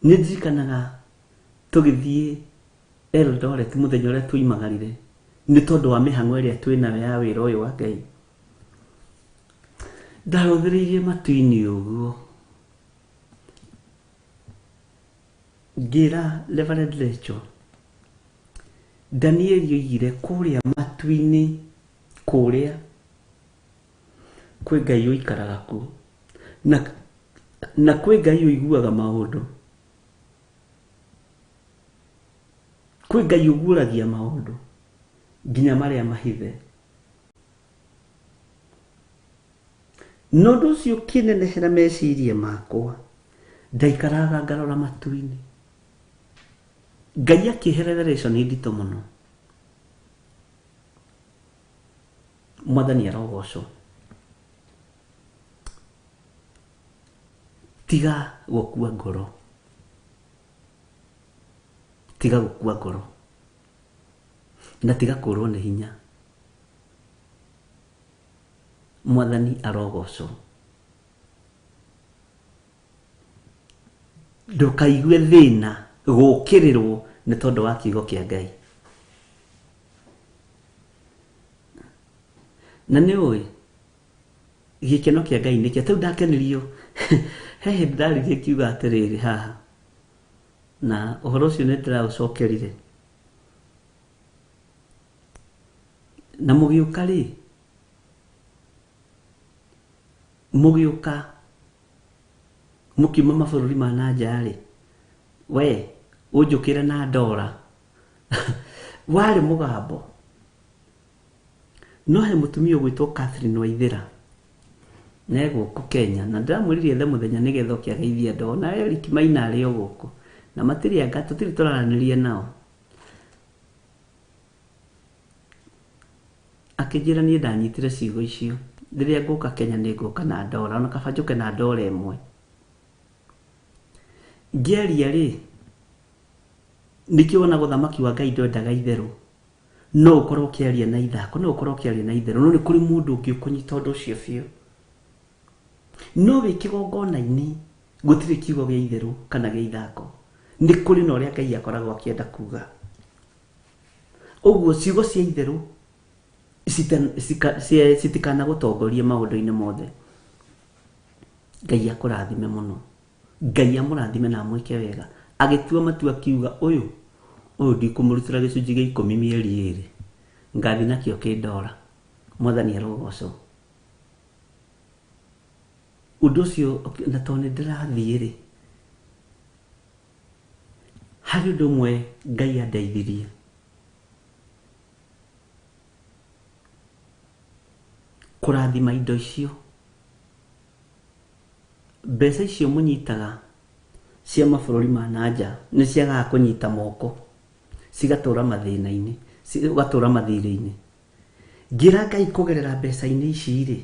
Nĩ ndirikanaga tũgĩthiĩ Eldoret mũthenya ũrĩa twoimagarire nĩ tondũ wa mĩhang'o ĩrĩa twĩnayo ya wĩra ũyũ wa Ngai. Ndarũthĩrĩirie matu-inĩ ũguo. Ngĩra Reverend Rachel, Danieli oigire kũrĩa matu-inĩ, kũrĩa kwĩ Ngai ũikaraga kuo. Na kwĩ Ngai ũiguaga maũndũ. Kwĩ Ngai ũguũragia maũndũ nginya marĩa mahithe. Na ũndũ ũcio ũkĩnenehera meciria makwa, ndaikaraga ngarora matu-inĩ. Ngai akĩhe revelation nditũ mũno. Mwathani arogocwo. Tiga gũkua ngoro. Tiga gũkua ngoro. Na tiga kũrwo nĩ hinya. Mwathani arogocwo. Ndũkaigue thĩna gũkĩrĩrwo nĩ tondũ wa kiugo kĩa Ngai. Na nĩ ũĩ gĩkeno kĩa Ngai nĩkĩo. Tau ndakenirio. He hĩndĩ ndaririe ngiuga atĩrĩrĩ haha, na ũhoro ũcio nĩ ndĩraũcokerire. Na mũgĩũka rĩ, mũgĩũka mũkiuma mabũrũri ma na nja rĩ, we ũnjũkĩre na ndora. Warĩ mũgambo. No he mũtumia ũgwĩtwo Catherine Waithera ne gũkũ Kenya, na ndĩramwĩrire ethe mũthenya nĩgetha oke ageithie andũ. Ona Eric Maina arĩ o gũkũ, na matirĩ anga tũtirĩ tũraranĩria nao. Akĩnjĩra niĩ ndanyitire ciugo icio, rĩrĩa ngũka Kenya nĩ ngũka na ndora, ona kaba njũke na ndora ĩmwe. Ngĩaria rĩ, nĩkĩo wonaga ũthamaki wa Ngai ndwendaga itherũ. No ũkorwo ũkĩaria na ithako, no ũkorwo ũkĩaria na itherũ, no nĩ kũrĩ mũndũ ũngĩ ũkũnyita ũndũ ũcio biũ. No wĩ kĩgongona-inĩ gũtirĩ kiugo gĩa itherũ kana gĩa ithako, nĩ kũrĩ na ũrĩa Ngai akoragwo akĩenda kuga. Ũguo ciugo cia itherũ citikanagũtongorie maũndũ-inĩ mothe. Ngai akũrathime mũno, Ngai amũrathime na amwĩke wega. Agĩtua matua akiuga ũyũ ũyũ ndikũmũrutĩra gĩcunjĩ gĩa 10 mĩeri 2, ngathi nakĩo kĩndora. Mwathani arogocwo. Ũndũ ũcio na tondũ nĩ ndĩrathiĩ rĩ, harĩ ũndũ ũmwe Ngai andeithirie. Kũrathima indo icio. Mbeca icio mũnyitaga cia mabũrũri ma na nja nĩ ciagaga kũnyita moko, cigatũra mathĩna-inĩ, ũgatũra mathirĩ-inĩ. Ngĩra Ngai kũgerera mbeca-inĩ ici rĩ,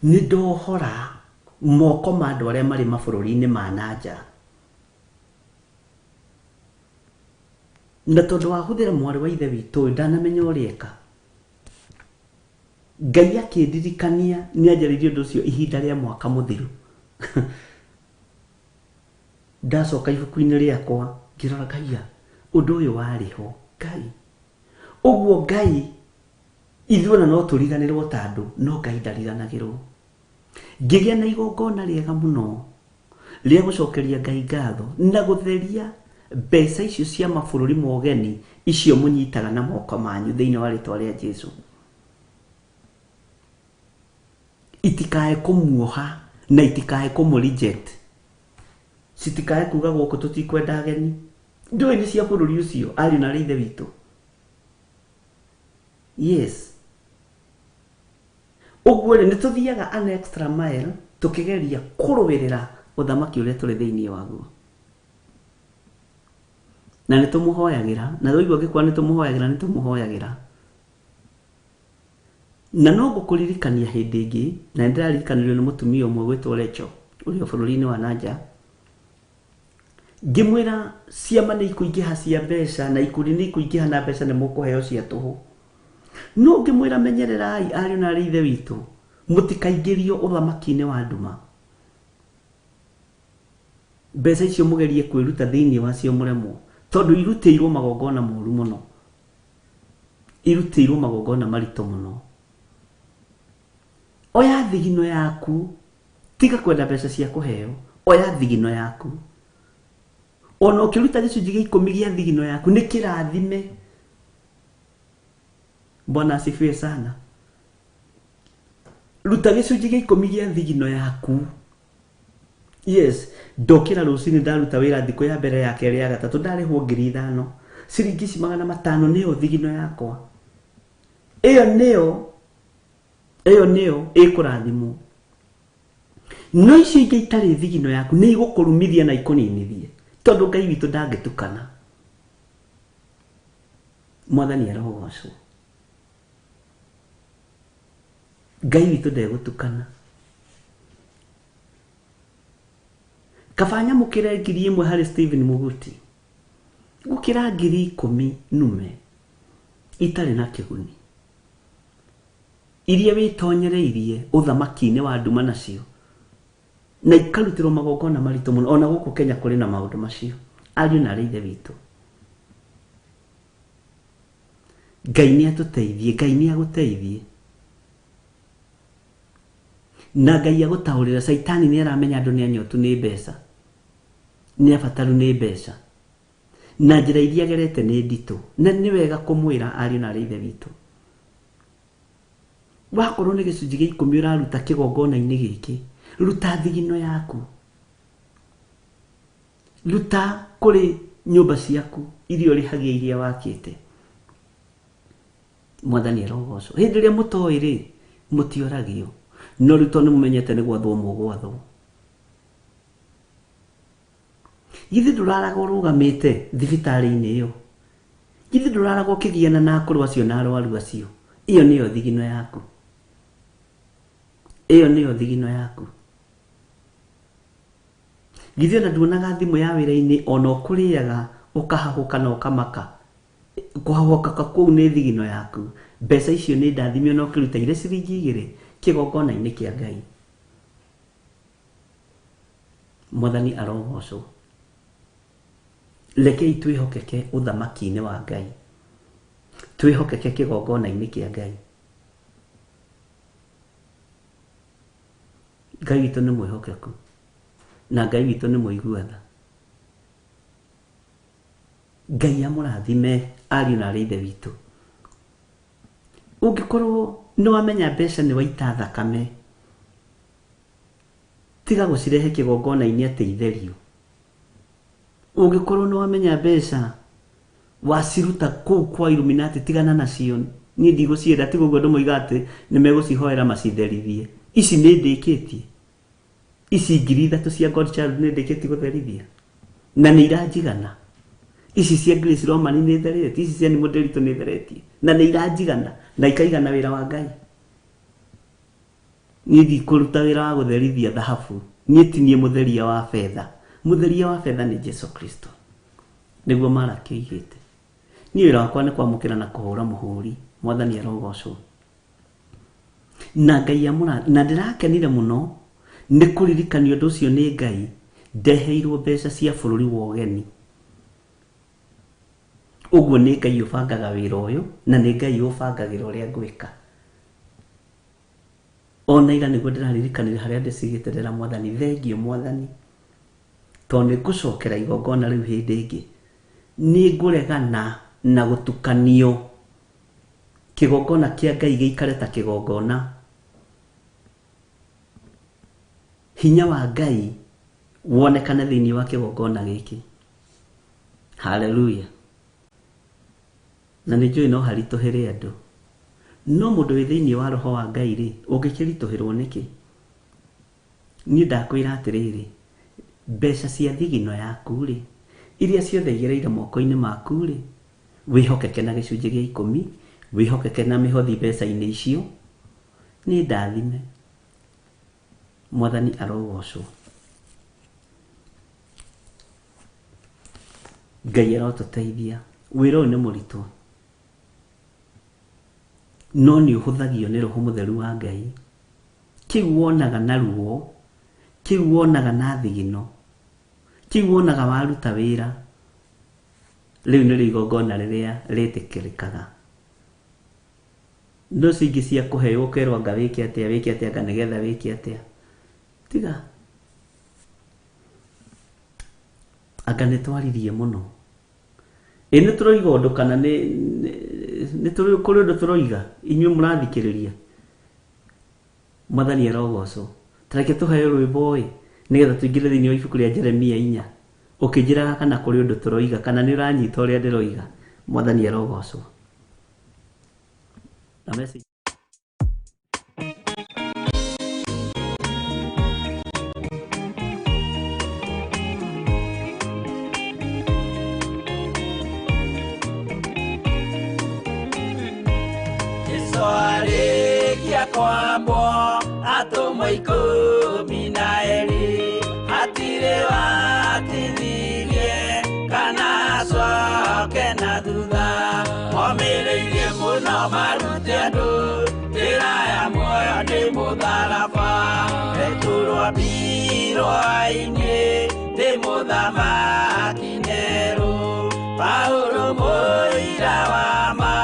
nĩ ndohora moko ma andũ arĩa marĩ mabũrũri-inĩ ma na nja. Na tondũ wahũthĩra mwarĩ wa ithe witũ ũyũ ndanamenya ũrĩa eka, Ngai akĩndirikania nĩ anjarĩirie ũndũ ũcio ihinda rĩa mwaka mũthiru. Ndacoka ibuku-inĩ rĩakwa ngĩrora, Ngai, ũndũ ũyũ warĩ ho. Ngai ũguo Ngai ithuĩ ona no tũriganĩrwo ta andũ, no Ngai ndariganagĩrwo. Ngĩgĩa na igongona rĩega mũno rĩa gũcokeria Ngai ngatho na gũtheria mbeca icio cia mabũrũri ma ũgeni icio mũnyitaga na moko manyu thĩinĩ wa rĩtwa rĩa Jesu. Itikae kũmuoha na itikae kũmũ reject, citikae kuga gũkũ tũtikwenda ageni. Ndũĩ nĩ cia bũrũri ũcio, ariũ na arĩ ithe witũ. Yes, ũguo rĩ, nĩ tũthiaga an extra mile tũkĩgeria kũrũĩrĩra ũthamaki ũrĩa tũrĩ thĩinĩ waguo, na nĩ tũmũhoyagĩra, na waigua ngĩkwa nĩ tũmũhoyagĩra, nĩ tũmũhoyagĩra. Na no ngũkũririkania hĩndĩ ĩngĩ, na nĩ ndĩraririkanĩrio nĩ mũtumia ũmwe gwĩtwo Rachel ũrĩa bũrũri-inĩ wa nanja, ngĩmwĩra ciama nĩ ikũingĩha cia mbeca na ikundi nĩ ikũingĩha na mbeca nĩ mũkũheo cia tũhũ. No ngĩmwĩra menyererai ariũ na arĩ ithe witũ, mũtikaingĩrio ũthamaki-inĩ wa nduma. Mbeca icio mũgerie kwĩruta thĩinĩ wacio mũremwo, tondũ irutĩirwo magongona moru mũno, irutĩirwo magongona maritũ mũno. Oya thigino yaku, tiga kwenda mbeca cia kũheo, oya thigino yaku. Ona ũkĩruta gĩcunjĩ gĩa 10 gĩa thigino yaku nĩ kĩrathime. Bwana asifiwe sana. Ruta gĩcunjĩ gĩa 10 gĩa thigino yaku. Yes, ndokĩra rũcinĩ ndaruta wĩra thikũ ya mbere, ya kerĩ, ya gatatũ, ndarĩhwo 5,000, ciringi ici 500 nĩyo thigino yakwa. Ĩyo nĩyo, ĩyo nĩyo ĩkũrathimwo. No icio ingĩ itarĩ thigino yaku nĩ igũkũrumithia na ikũninithie, tondũ Ngai witũ ndangĩtukana. Mwathani arogocwo. Ngai witũ ndegũtukana. Kaba nyamũkĩre 1,000 harĩ Stephen Muguti gũkĩra 10,000 nume itarĩ na kĩguni, iria wĩtonyereirie ũthamaki-inĩ wa nduma nacio, na ikarutĩrwo magongona maritũ mũno. Ona gũkũ Kenya kũrĩ na maũndũ macio, ariũ na arĩ ithe witũ. Ngai nĩ atũteithie, Ngai nĩ agũteithie. Na Ngai agũtaũrĩra Caitani nĩ aramenya andũ nĩ anyotu nĩ mbeca, nĩ abataru nĩ mbeca, na njĩra iria agerete nĩ nditũ. Na nĩ wega kũmwĩra ariũ na arĩ ithe witũ, wakorwo nĩ gĩcunjĩ gĩa 10 ũraruta kĩgongona-inĩ gĩkĩ, ruta thigino yaku, ruta kũrĩ nyũmba ciaku iria ũrĩhagia iria wakĩte. Mwathani arogocwo. Hĩndĩ ĩrĩa mũtoĩ rĩ, mũtioragio, no rĩu tondũ nĩmũmenyete nĩ gwathwo mũgwathwo. Githĩ ndũraraga ũrũgamĩte thibitarĩ-inĩ ĩyo? Githĩ ndũraraga ũkĩgiana na akũrũ acio na arwaru acio? Ĩyo nĩyo thigino yaku, ĩyo nĩyo thigino yaku. Githĩ ona nduonaga thimũ ya wĩra-inĩ ona ũkũrĩaga ũkahahũka na ũkamaka? Kũhahũka kũu nĩ thigino yaku. Mbeca icio nĩ ndathime ona ũkĩruta irĩ ciringi 2 kĩgongona-inĩ kĩa Ngai. Mwathani arogocwo. Rekei twĩhokeke ũthamaki-inĩ wa Ngai, twĩhokeke kĩgongona-inĩ kĩa Ngai. Ngai witũ nĩ mwĩhokeku na Ngai witũ nĩ mũigua tha. Ngai amũrathime ariũ na arĩ ithe witũ. Ũngĩkorwo nĩ wamenya mbeca nĩ waita thakame, tiga gũcirehe kĩgongona-inĩ atĩ itherio. Ũngĩkorwo nĩ wamenya mbeca waciruta kũu kwa Illuminati, tigana nacio, niĩ ndigũcienda. Tiga ũguo andũ moiga atĩ nĩ megũcihoera macitherithie. Ici nĩ ndĩkĩtie, ici 3,000 cia God Child nĩ ndĩkĩtie gũtherithia na nĩ iranjigana. Ici cia Grace Roman nĩ theretie, ici cia Nĩmũndĩritũ nĩ theretie na nĩ iranjigana na ikaigana wĩra wa Ngai. Niĩ ndikũruta wĩra wa gũtherithia thahabu, niĩ ti niĩ mũtheria wa betha. Mũtheria wa betha nĩ Jesu Kristo, nĩguo Maraki oigĩte. Niĩ wĩra wakwa nĩ kwamũkĩra na kũhũra mũhũri. Mwathani arogocwo. Na Ngai amũra, na ndĩrakenire mũno nĩ kũririkanio ũndũ ũcio nĩ Ngai. Ndeheirwo mbeca cia bũrũri wa ũgeni. Ũguo nĩ Ngai ũbangaga wĩra ũyũ na nĩ Ngai ũbangagĩra ũrĩa ngwĩka. Ona ira nĩguo ndĩraririkanire harĩa ndĩcigĩte, ndĩra Mwathani thengio Mwathani, tondũ nĩ ngũcokera igongona rĩu hĩndĩ ĩngĩ. Nĩ ngũregana na gũtukanio kĩgongona kĩa Ngai gĩikare ta kĩgongona. Hinya wa Ngai wonekane thĩinĩ wa kĩgongona gĩkĩ. Haleluya. Na nĩ njũĩ no haritũhĩre andũ, no mũndũ wĩ thĩinĩ wa roho wa Ngai rĩ, ũngĩkĩritũhĩrwo nĩkĩ? Niĩ ndakwĩra atĩrĩrĩ, mbeca cia thigino yaku rĩ, iria ciothe igereire moko-inĩ maku rĩ, wĩhokeke na gĩcunjĩ gĩa 10, wĩhokeke na mĩhothi mbeca-inĩ icio, nĩ ndathime. Mwathani arogocwo. Ngai arotũteithia. Wĩra ũyũ nĩ mũritũ, no nĩ ũhũthagio nĩ roho mũtheru wa Ngai. Kĩu wonaga na ruo, kĩu wonaga na thigino, kĩu wonaga waruta wĩra, rĩu nĩrĩo igongona rĩrĩa rĩtĩkĩrĩkaga. No icio ingĩ cia kũheo ũkerwo anga wĩke atĩa, wĩke atĩa, anga nĩgetha wĩke atĩa, tiga. Anga nĩ twaririe mũno. Ĩ nĩ tũroiga ũndũ kana nĩ kũrĩ ũndũ tũroiga, inyuĩ mũrathikĩrĩria. Mwathani arogocwo. Tareke tũheo rwĩmbo ĩ, nĩgetha tũingĩre thĩinĩ wa ibuku rĩa Jeremia 4. Ũkĩnjĩraga kana kũrĩ ũndũ tũroiga, kana nĩ ũranyita ũrĩa ndĩroiga. Mwathani arogocwo. Na message. Jesu arĩkia kwambwo atũmwo 12, hatirĩ watithirie kana acoke na thutha. Momĩrĩirie mũno marute andũ njĩra ya muoyo nĩ mũtharaba. Petero ambirwo ainĩ nĩ mũthamaki Nero, Paulo mũira wa ma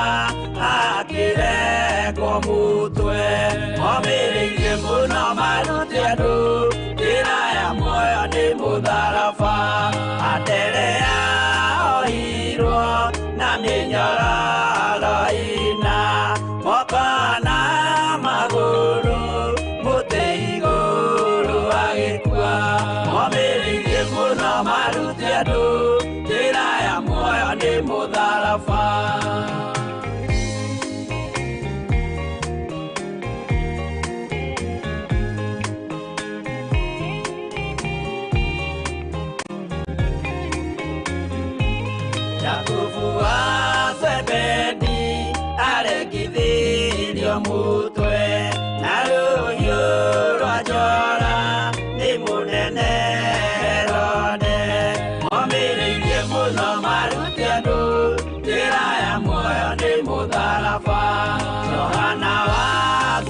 akĩrengwo mũtwe. Momĩrĩirie mũno marute nĩ mũtharaba. Anderea oirwo na mĩnyororo ĩna, moko na magũrũ, mũtĩ igũrũ agĩkua. Momĩrĩirie mũno marute andũ njĩra ya muoyo nĩ mũtharaba. Jakubu wa Zebedi aregithirio mũtwe na rũhiũ rwa njora nĩ mũnene Herode. Momĩrĩirie mũno marute andũ njĩra ya muoyo nĩ mũtharaba. Johana wa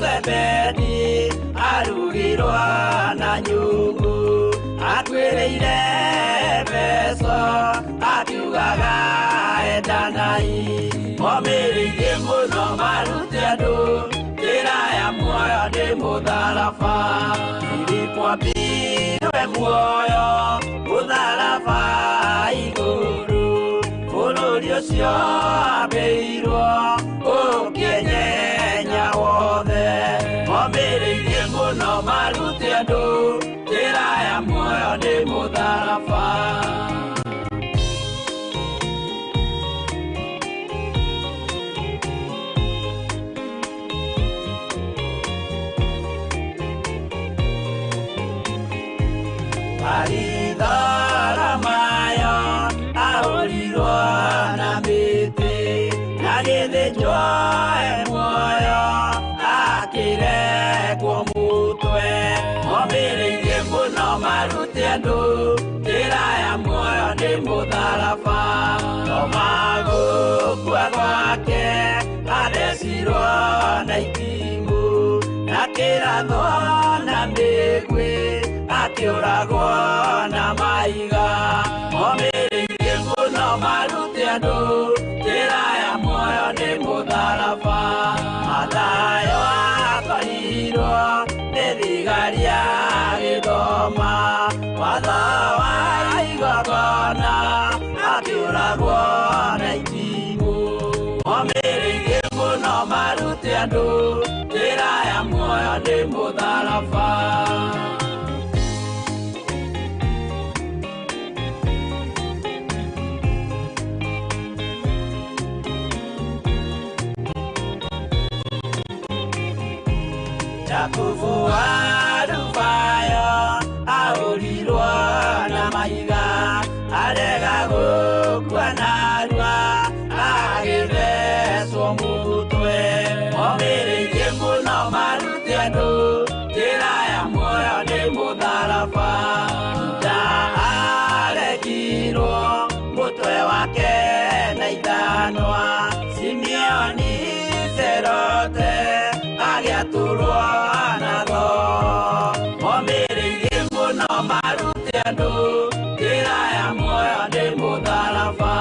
Zebedi arugirwo na nyungu, atuĩrĩire Efeso akiugaga endanai. Momĩrĩirie mũno marute andũ njĩra ya muoyo nĩ mũtharaba. Filipo ambirwe muoyo mũtharaba igũrũ, bũrũri ũcio ambĩirwo ũkĩenyenya wothe. Momĩrĩirie mũno marute andũ njĩra ya muoyo nĩ mũtharaba. Baritholomayo ahũrirwo na mĩtĩ, na gĩthĩnjwo e muoyo akĩrekwo mũtwe. Momĩrĩirie mũno marute andũ njĩra ya muoyo nĩ mũtharaba. Toma gũkua gwake athecirwo na itimũ, na kĩrathwo na mĩguĩ, akĩũragwo na mahiga. Momĩrĩirie mũno marute andũ njĩra ya muoyo nĩ mũtharaba. Mathayo akorirwo nĩ thigari agĩthoma watho wa igongona, akĩũragwo na itimũ. Momĩrĩirie mũno marute andũ njĩra ya muoyo nĩ mũtharaba. Jakubu wa Alufayo ahũrirwo na mahiga, arega gũkua narua agĩthecwo mũtwe. Momĩrĩirie mũno marute andũ njĩra ya muoyo nĩ mũtharaba. Juda aregirwo mũtwe wake na ithanwa, Simeoni Zerote agĩatũrwo na thoo. Momĩrĩirie mũno marute andũ njĩra ya muoyo nĩ mũtharaba.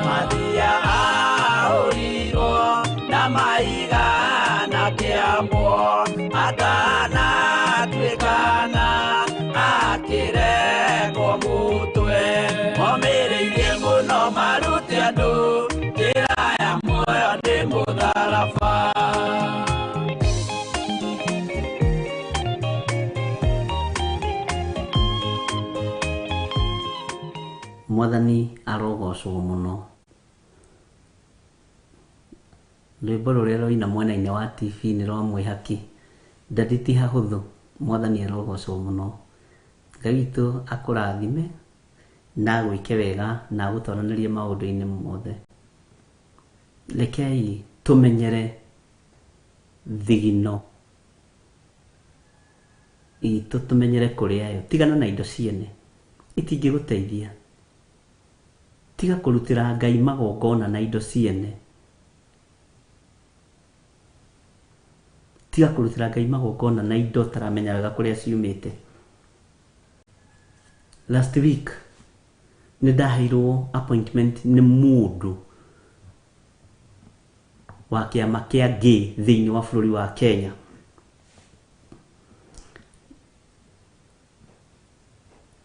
Mathia ahũrirwo na mahiga na kĩambwo, atanatuĩkana akĩrekwo mũtwe. Momĩrĩirie mũno marute andũ njĩra ya muoyo nĩ mũtharaba. Mwathani arogocwo mũno. Rwĩmbo rũrĩa rũraina mwena-inĩ wa TV nĩ rwa mwĩhaki Ndadi ti hahũthũ. Mwathani arogocwo mũno. Ngai witũ akũrathime na agwĩke wega na agũtoranĩrie maũndũ-inĩ mothe. Rekei tũmenyere thigino itũ, tũmenyere kũrĩa yo. Tigana na indo ciene, itingĩgũteithia. Tiga kũrutĩra Ngai magongona na indo ciene. Tiga kũrutĩra Ngai magongona na indo ũtaramenya wega kũrĩa ciumĩte. Last week nĩ ndaheirwo appointment nĩ mũndũ wa kĩama kĩa gay thĩinĩ wa bũrũri wa Kenya.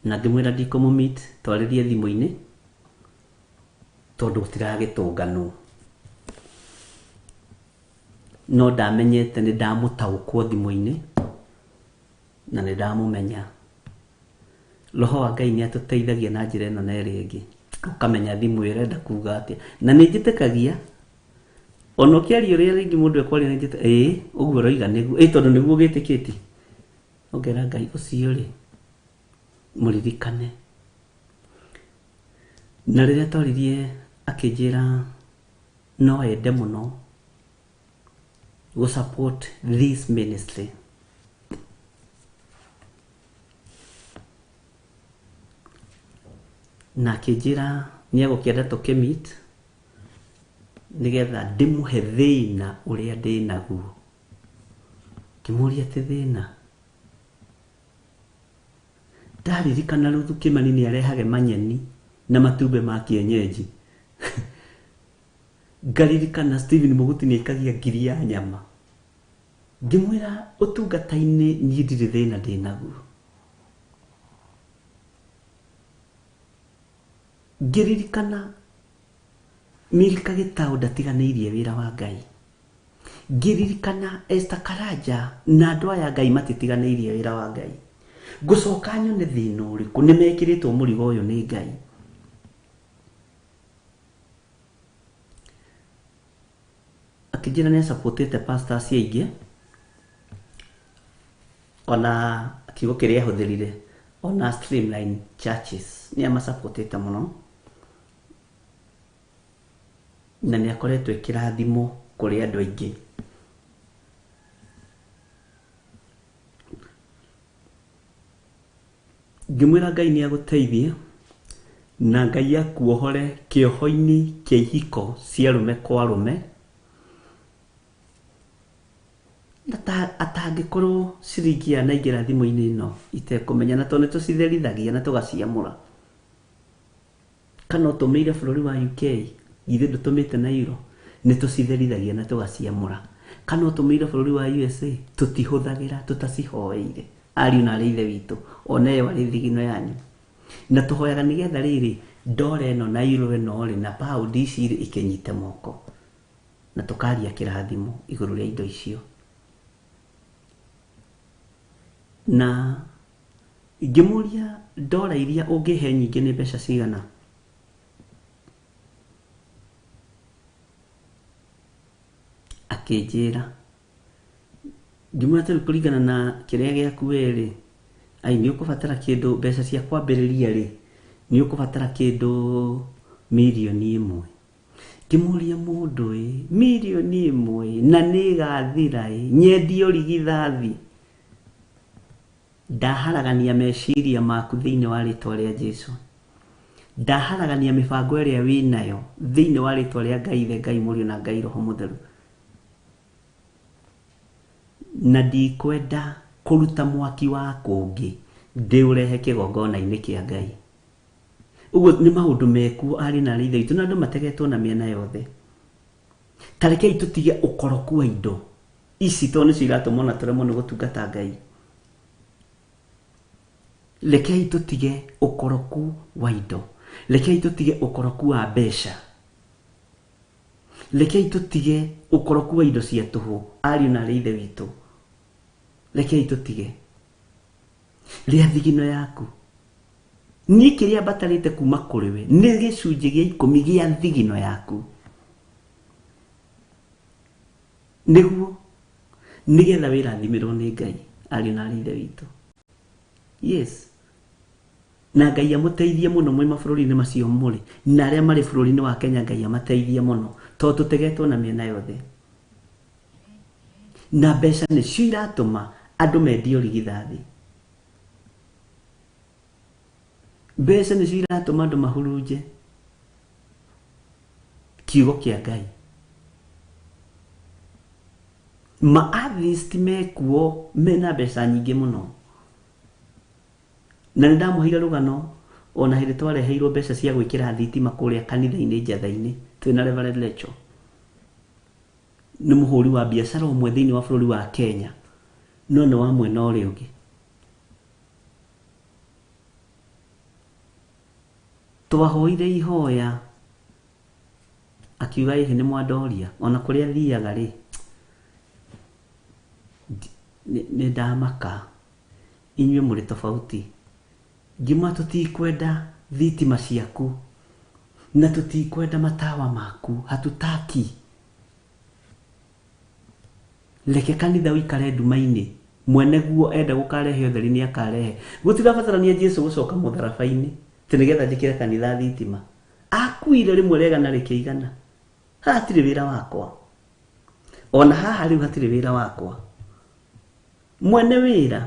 Na ngĩmwĩra ndikũmũmeet, twarĩrie thimũ-inĩ tondũ gũtiragĩtũnganwo. No ndamenyete nĩ ndamũtaũkwo thimũ-inĩ na nĩ ndamũmenya. Roho wa Ngai nĩ atũteithagia na njĩra ĩno na ĩrĩa ĩngĩ, ũkamenya thimũ ĩyo ĩrenda kuga atĩa. Na nĩ njĩtĩkagia ona ũkĩaria ũrĩa rĩngĩ mũndũ ekwaria nĩ njĩtĩkagia ĩĩ ũguo ũroiga nĩguo, ĩĩ tondũ nĩguo ũgĩtĩkĩtie. Ũngera Ngai ũcio rĩ mũririkane. Na rĩrĩa twaririe akĩnjĩra no ende mũno gũ support this ministry. Na akĩnjĩra nĩ egũkĩenda tũkĩmeet nĩgetha ndĩmũhe thĩna ũrĩa ndĩnaguo. Ngĩmũria atĩ thĩna? Ndaririkana Ruthu Kĩmani nĩ arehage manyeni na matumbĩ ma kienyeji. Ngaririkana Stephen Mũguti nĩ aikagia ngiri ya nyama. Ngĩmwĩra ũtungata-inĩ niĩ ndirĩ thĩna ndĩnaguo. Ngĩririkana Milka Gĩtaũ ndatiganĩirie wĩra wa Ngai. Ngĩririkana Esther Karanja na andũ aya Ngai matitiganĩirie wĩra wa Ngai. Ngũcoka nyone thĩna ũrĩkũ, nĩ mekĩrĩtwo mũrigo ũyũ nĩ Ngai. Akĩnjĩra nĩ acapotĩte pastors aingĩ, ona kiugo kĩrĩa ahũthĩrire, ona Streamline churches nĩ amacapotĩte mũno, na nĩ akoretwo e kĩrathimo kũrĩ andũ aingĩ. Ngĩmwĩra Ngai nĩ agũteithie na Ngai akuohore kĩoho-inĩ kĩa ihiko cia arũme kwa arũme, na atangĩkorwo ciringi yanaingĩra thimũ-inĩ ĩno itekũmenya, na tondũ nĩ tũcitherithagia na tũgaciamũra. Kana ũtũmĩire bũrũri wa UK, githĩ ndũtũmĩte na euro, nĩ tũcitherithagia na tũgaciamũra. Kana ũtũmĩire bũrũri wa USA, tũtihũthagĩra tũtacihoeire. Ariũ na arĩ ithe witũ, ona ĩyo arĩ thigino yanyu. Na tũhoyaga nĩgetha rĩrĩ ndora ĩno na euro ĩno rĩ na pound ici rĩ ikĩnyite moko. Na tũkaria kĩrathimo igũrũ rĩa indo icio. Na ngĩmũria ndora iria ũngĩhe nyingĩ nĩ mbeca cigana? Akĩnjĩra. Ngĩmwĩra atĩ rĩu kũringana na kĩrĩa gĩaku we rĩ, ai nĩ ũkũbatara kĩndũ mbeca cia kwambĩrĩria rĩ, nĩ ũkũbatara kĩndũ mirioni ĩmwe. Ngĩmũria mũndũ ĩ, mirioni ĩmwe na nĩ ĩgathira ĩ, nyendie ũrigithathi. Ndaharagania meciria maku thĩinĩ wa rĩtwa rĩa Jesu. Ndaharagania mĩbango ĩrĩa wĩnayo thĩinĩ wa rĩtwa rĩa Ngai Ithe, Ngai Mũriũ na Ngai Roho Mũtheru. Na ndikwenda kũruta mwaki wa kũngĩ ndĩũrehe kĩgongona-inĩ kĩa Ngai. Ũguo nĩ maũndũ mekuo arĩ na arĩ ithe witũ, na andũ mategetwo na mĩena yothe. Ta rekei tũtige ũkoroku wa indo ici tondũ nĩcio iratũma ona tũremwo nĩ gũtungata Ngai. Rekei tũtige ũkoroku wa indo. Rekei tũtige ũkoroku wa mbeca. Rekei tũtige ũkoroku wa indo cia tũhũ, ariũ na arĩ ithe witũ. Rekei tũtige. Rĩa thigino yaku. Niĩ kĩrĩa mbatarĩte kuma kũrĩ we nĩ gĩcunjĩ gĩa ikũmi gĩa thigino yaku. Nĩguo nĩgetha wĩrathimĩrwo nĩ Ngai, ariũ na arĩ ithe witũ. Yes. Na Ngai amũteithie mũno mwĩ mabũrũri-inĩ macio mũrĩ, na arĩa marĩ bũrũri-inĩ wa Kenya Ngai amateithie mũno, tondũ tũtegetwo na mĩena yothe. Na mbeca nĩcio iratũma andũ mendie ũrigithathi. Mbeca nĩcio iratũma andũ mahurunje kiugo kĩa Ngai. Ma atheist mekuo mena mbeca nyingĩ mũno. Na nĩ ndamũheire rũgano ona hĩndĩ twareheirwo mbeca cia gwĩkĩra thitima kũrĩa kanitha-inĩ Njatha-inĩ twĩna Reverend Lecho. Nĩ mũhũri wa biacara ũmwe thĩinĩ wa bũrũri wa Kenya, no nĩ wa mwena ũrĩa ũngĩ. Twahoire ihoya akiuga hihi nĩ mwandoria ona kũrĩa thiaga rĩ nĩ ndamaka inyuĩ mũrĩ tofauti. Ngĩmwa tũtikwenda thitima ciaku na tũtikwenda matawa maku, hatutaki. Reke kanitha ũikare nduma-inĩ, mwene guo enda gũkarehe ũtheri nĩ akarehe. Gũtirabatarania Jesu gũcoka mũtharaba-inĩ atĩ nĩgetha njĩkĩre kanitha thitima. Akuire rĩmwe rĩega na rĩkĩigana. Haha hatirĩ wĩra wakwa, ona haha rĩu hatirĩ wĩra wakwa. Mwene wĩra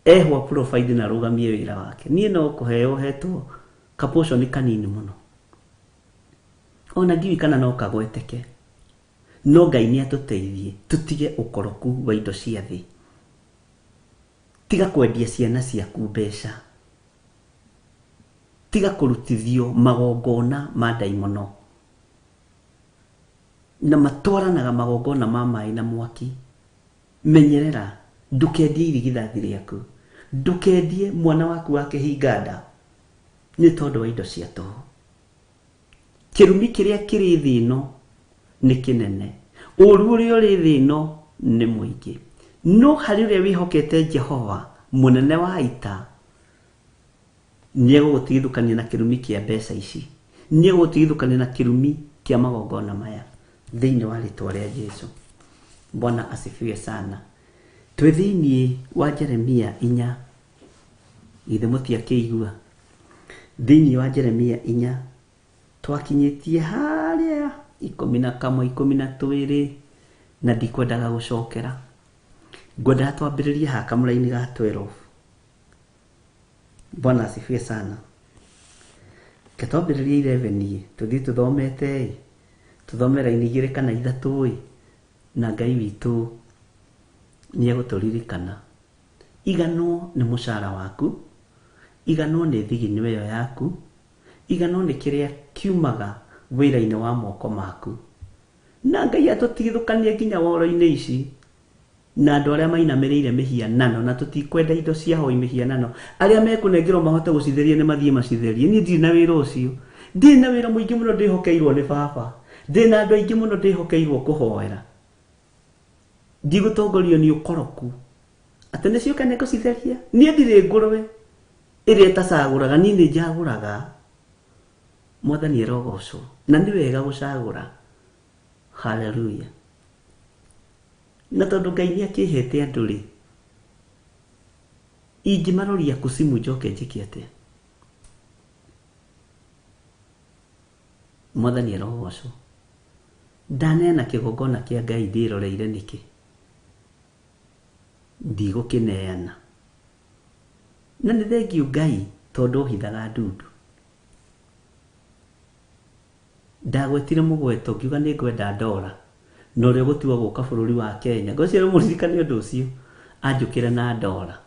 ehwo provide na arũgamie wĩra wake. Niĩ no kũheo hetwo kaportion kanini mũno, ona ndiũĩ kana no kagweteke. No Ngai nĩ atũteithie tũtige ũkoroku wa indo cia thĩ. Tiga kwendia ciana ciaku mbeca, tiga kũrutithio magongona ma ndaimono, na matwaranaga magongona ma maĩ na mwaki. Menyerera ndũkendie irigithathi rĩaku, ndũkendie mwana waku wa kĩhinganda nĩ tondũ wa indo cia tũhũ. Kĩrumi kĩrĩa kĩrĩ thĩ ĩno nĩ kĩnene, ũru ũrĩa ũrĩ thĩ ĩno nĩ mũingĩ. No harĩ ũrĩa wĩhokete Jehova mũnene wa ita, nĩ egũgũtigithũkania na kĩrumi kĩa mbeca ici, nĩ egũgũtigithũkania na kĩrumi kĩa magongona maya thĩinĩ wa rĩtwa rĩa Jesu. Bwana asifiwe sana. Twĩ thĩinĩ wa Jeremia 4, githĩ mũtiakĩigua? Thĩinĩ wa Jeremia 4 twakinyĩtie harĩa 11 12, na ndikwendaga gũcokera. Ngwendaga twambĩrĩrie haha kamũraini ga 12. Bwana asifiwe sana. Ke twambĩrĩrie 11, tũthiĩ tũthomete, tũthome raini 2 kana 3, na Ngai witũ nĩ egũtũririkana. Iganwo nĩ mũcara waku, iganwo nĩ thigino ĩyo yaku, iganwo nĩ kĩrĩa kiumaga wĩra-inĩ wa moko maku. Na Ngai atũtigithũkanie nginya woro-inĩ ici na andũ arĩa mainamĩrĩire mĩhianano, na tũtikwenda indo cia hoi mĩhianano. Arĩa mekũnengerwo mahote gũcitheria nĩ mathiĩ macitherie. Niĩ ndirĩ na wĩra ũcio, ndirĩ na wĩra mũingĩ mũno ndĩhokeirwo nĩ baba, ndĩ na andũ aingĩ mũno ndĩhokeirwo kũhoera. Ndigũtongorio nĩ ũkoroku atĩ nĩ ciũke nĩ ngũcitheria. Niĩ ndirĩ ngũrwe ĩrĩa ĩtacagũraga, niĩ nĩ njagũraga. Mwathani arogocwo, na nĩ wega gũcagũra. Haleluya. Na tondũ Ngai nĩ akĩhete andũ rĩ, ingĩmaroria kucimu njoke njĩke atĩa? Mwathani arogocwo. Ndaneana kĩgongona kĩa Ngai ndĩroreire nĩkĩ? Ndigũkĩneana. Na nĩ thengiũ Ngai tondũ ũhithaga ndundu. Ndagwetire mũgweto ngiuga nĩ ngwenda ndora, na ũrĩa ũgũtiga gũka bũrũri wa Kenya. Ngwĩciria mũririkane ũndũ ũcio, anjũkĩre na ndora.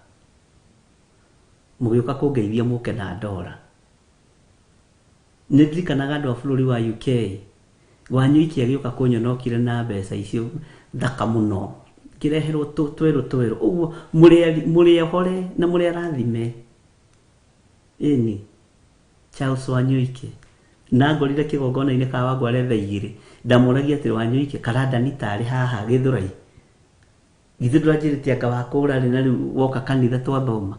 Mũgĩũka kũngeithia mũke na ndora. Nĩ ndirikanaga andũ a bũrũri wa UK, Wanyũiki agĩũka kũnyona okire na mbeca icio thaka mũno, ngĩreherwo twerũ twerũ. Ũguo mũrĩ ohore na mũrĩ arathime. Ĩni Charles Wanyũike. Na ngorire kĩgongona-inĩ ka Wangware thaa 2, ndamũragia atĩ Wanyũike karandani tarĩ haha Gĩthũrai. Githĩ ndũranjĩrĩte anga wa kũra rĩ, na rĩu woka kanitha twathoma.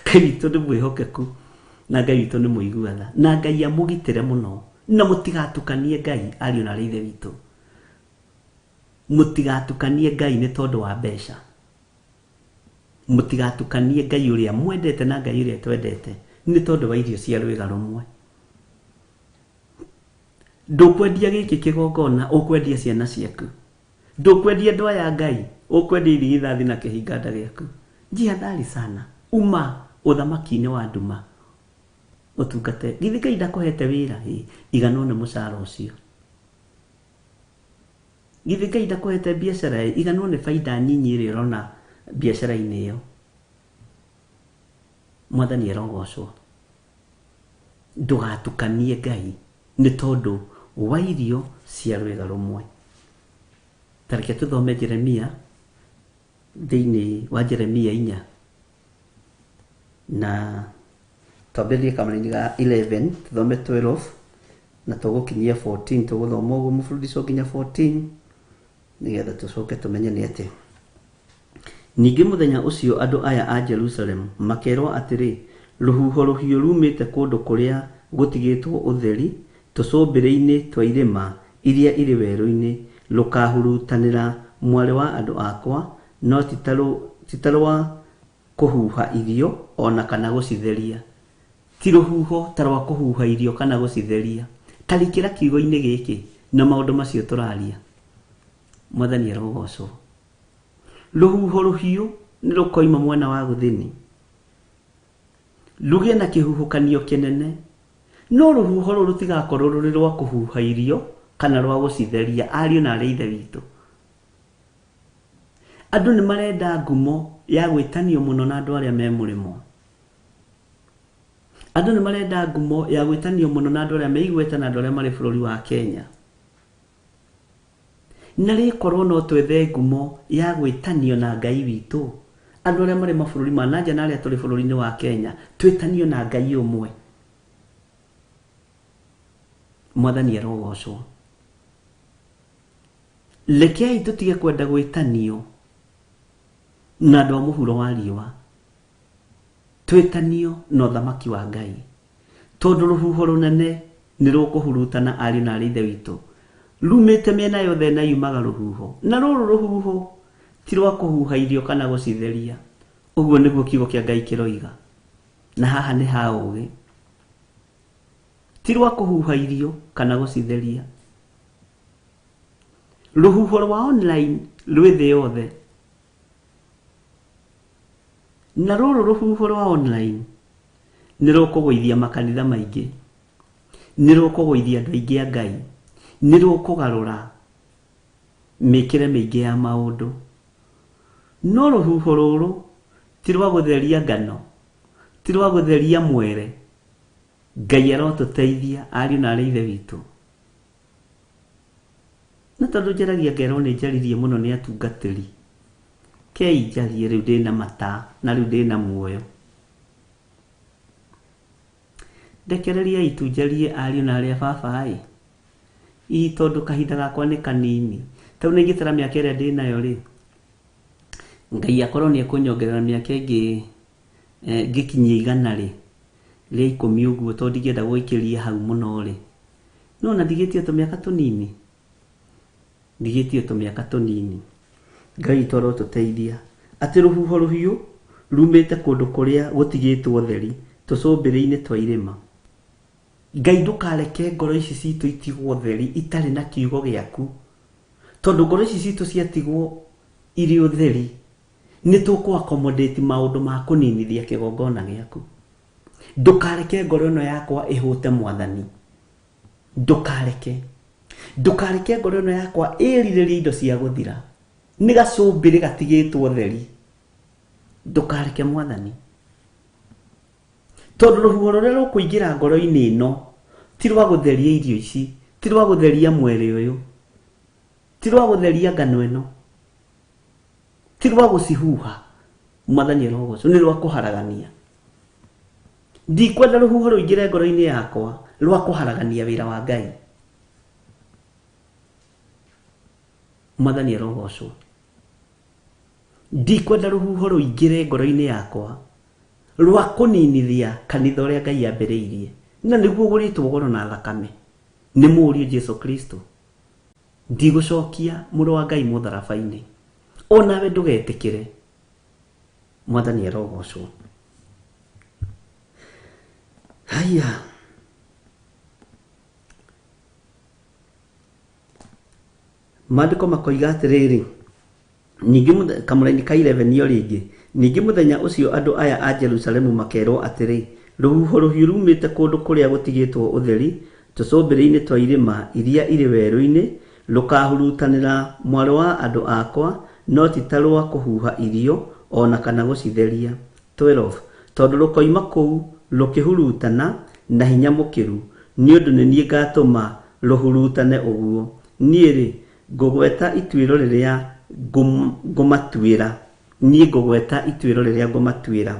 Ngai witũ nĩ mwĩhokeku, na Ngai witũ nĩ mũigua tha, na Ngai amũgitĩre mũno, na mũtigatukanie Ngai ariũ na ithe witũ. Mũtigatukanie Ngai nĩ tondũ wa mbeca. Mũtigatukanie Ngai ũrĩa mwendete na Ngai ũrĩa twendete nĩ tondũ wa irio cia rwĩga rũmwe. Ndũkwendia gĩkĩ kĩgongona, ũkwendia ciana ciaku. Ndũkwendia andũ aya Ngai, ũkwendia irigithathi na kĩhinganda gĩaku. Jihadhari sana, uma ũthamaki-inĩ wa nduma ũtungate. Githĩ Ngai ndakũhete wĩra? Ĩ, iganwo nĩ mũcara ũcio. Githĩ Ngai ndakũhete biacara? Ĩ, iganwo nĩ baida nyinyi ĩrĩa ũrona biacara-inĩ ĩyo. Mwathani arogocwo. Ndũgatukanie Ngai nĩ tondũ wa irio cia rwĩga rũmwe. Ta reke tũthome Jeremia, thĩinĩ wa Jeremia 4 na Twambĩrĩrie kamũraini ga 11 tũthome 12 na tũgũkinyia 14, tũgũthoma ũguo mũburudisho nginya 14 nĩgetha tũcoke tũmenye nĩ atĩa. Ningĩ mũthenya ũcio andũ aya a Jerusalemu makeerwo atĩrĩ, rũhuho rũhiũ rumĩte kũndũ kũrĩa gũtigĩtwo ũtheri tũcũmbĩrĩ-inĩ twa irĩma iria irĩ werũ-inĩ rũkahurutanĩra mwarĩ wa andũ akwa, no ti ta rwa kũhuha irio o na kana gũcitheria. Ti rũhuho ta rwa kũhuha irio kana gũcitheria. Tarikĩra kiugo-inĩ gĩkĩ na maũndũ macio tũraria. Mwathani arogocwo. Rũhuho rũhiũ nĩ rũkoima mwena wa gũthini, rũgĩe na kĩhuhũkanio kĩnene, no rũhuho rũu rũtigakorwo rũrĩ rwa kũhuha irio kana rwa gũcitheria. Ariũ na arĩ ithe witũ, andũ nĩ marenda ngumo ya gwĩtanio mũno na andũ arĩa me mũrĩmo. Andũ nĩ marenda ngumo ya gwĩtanio mũno na andũ arĩa me igweta na andũ arĩa marĩ bũrũri wa Kenya. Na rĩkorwo no twethe ngumo ya gwĩtanio na Ngai witũ, andũ arĩa marĩ mabũrũri ma na nja na arĩa tũrĩ bũrũri-inĩ wa Kenya, twĩtanio na Ngai ũmwe. Mwathani arogocwo. Rekei tũtige kwenda gwĩtanio na andũ a mũhuro wa riũa, twĩtanio na ũthamaki wa Ngai, tondũ rũhuho rũnene nĩ rũkũhurutana ariũ na arĩ ithe witũ, rumĩte mĩena yothe na yumaga rũhuho, na rũrũ rũhuho ti rwa kũhuha irio kana gũcitheria. Ũguo nĩguo kiugo kĩa Ngai kĩroiga, na haha nĩ ha ũũgĩ. Ti rwa kũhuha irio kana gũcitheria. Rũhuho rwa online rwĩ thĩ yothe, na rũrũ rũhuho rwa online nĩ rũkũgũithia makanitha maingĩ, nĩ rũkũgũithia andũ aingĩ a Ngai, nĩ rũkũgarũra mĩkĩre mĩingĩ ya maũndũ. No rũhuho rũrũ ti rwa gũtheria ngano, ti rwa gũtheria mwere. Ngai arotũteithia ariũ na arĩ ithe witũ. Na tondũ njaragia ngerwo nĩ njaririe mũno nĩ atungatĩri, kei njarie rĩu ndĩna mata na rĩu ndĩna muoyo. Ndekereriai tu njarie ariũ na arĩa baba ĩ, ii tondũ kahinda gakwa nĩ kanini. Tondũ nĩ ingĩtara mĩaka ĩrĩa ndĩnayo rĩ, Ngai akorwo nĩ ekũnyongerera mĩaka ĩngĩ ngĩkinyia igana rĩ, rĩa ikũmi ũguo, tondũ ndingĩenda gũikĩria hau mũno rĩ, no na ndigĩtie tũmĩaka tũnini, ndigĩtie tũmĩaka tũnini. Ngai witũ arotũteithia atĩ rũhuho rũhiũ rumĩte kũndũ kũrĩa gũtigĩtwo ũtheri tũcũmbĩrĩ-inĩ twa irĩma. Ngai ndũkareke ngoro ici citũ itigwo ũtheri itarĩ na kiugo gĩaku, tondũ ngoro ici citũ ciatigwo irĩ ũtheri nĩ tũkũ accommodate maũndũ ma kũninithia kĩgongona gĩaku. Ndũkareke ngoro ĩno yakwa ĩhũte Mwathani, ndũkareke, ndũkareke ngoro ĩno yakwa ĩrirĩrie indo cia gũthira. Nĩ gacũmbĩrĩ gatigĩtwo ũtheri, ndũkareke Mwathani, tondũ rũhuho rũrĩa rũkũingĩra ngoro-inĩ ĩno ti rwa gũtheria irio ici, ti rwa gũtheria mwere ũyũ, ti rwa gũtheria ngano ĩno, ti rwa gũcihuha. Mwathani arogocwo, nĩ rwa kũharagania. Ndikwenda rũhuho rũingĩre ngoro-inĩ yakwa rwa kũharagania wĩra wa Ngai. Mwathani arogocwo. Ndikwenda rũhuho rũingĩre ngoro-inĩ yakwa rwa kũninithia kanitha ũrĩa Ngai ambĩrĩirie, na nĩguo ũgũrĩtwo goro na thakame nĩ mũriũ Jesu Kristo. Ndigũcokia mũrũ wa Ngai mũtharaba-inĩ, onawe ndũgetĩkĩre. Mwathani arogocwo. Haya, maandĩko makoiga atĩrĩrĩ, ningĩ kamũraini ka 11 o rĩngĩ, ningĩ mũthenya ũcio andũ aya a Jerusalemu makerwo atĩrĩ, rũhuho rũhiũ rumĩte kũndũ kũrĩa gũtigĩtwo ũtheri tũcũmbĩrĩ-inĩ twa irĩma iria irĩ werũ-inĩ rũkahurutanĩra mwarĩ wa andũ akwa, no ti ta rwa kũhuha irio o na kana gũcitheria. 12 tondũ rũkoima kũu rũkĩhurutana na hinya mũkĩru, nĩ ũndũ nĩ niĩ ngatũma rũhurutane ũguo. Niĩ rĩ, ngũgweta ituĩro rĩrĩa ngũmatuĩra, niĩ ngũgweta ituĩro rĩrĩa ngũmatuĩra.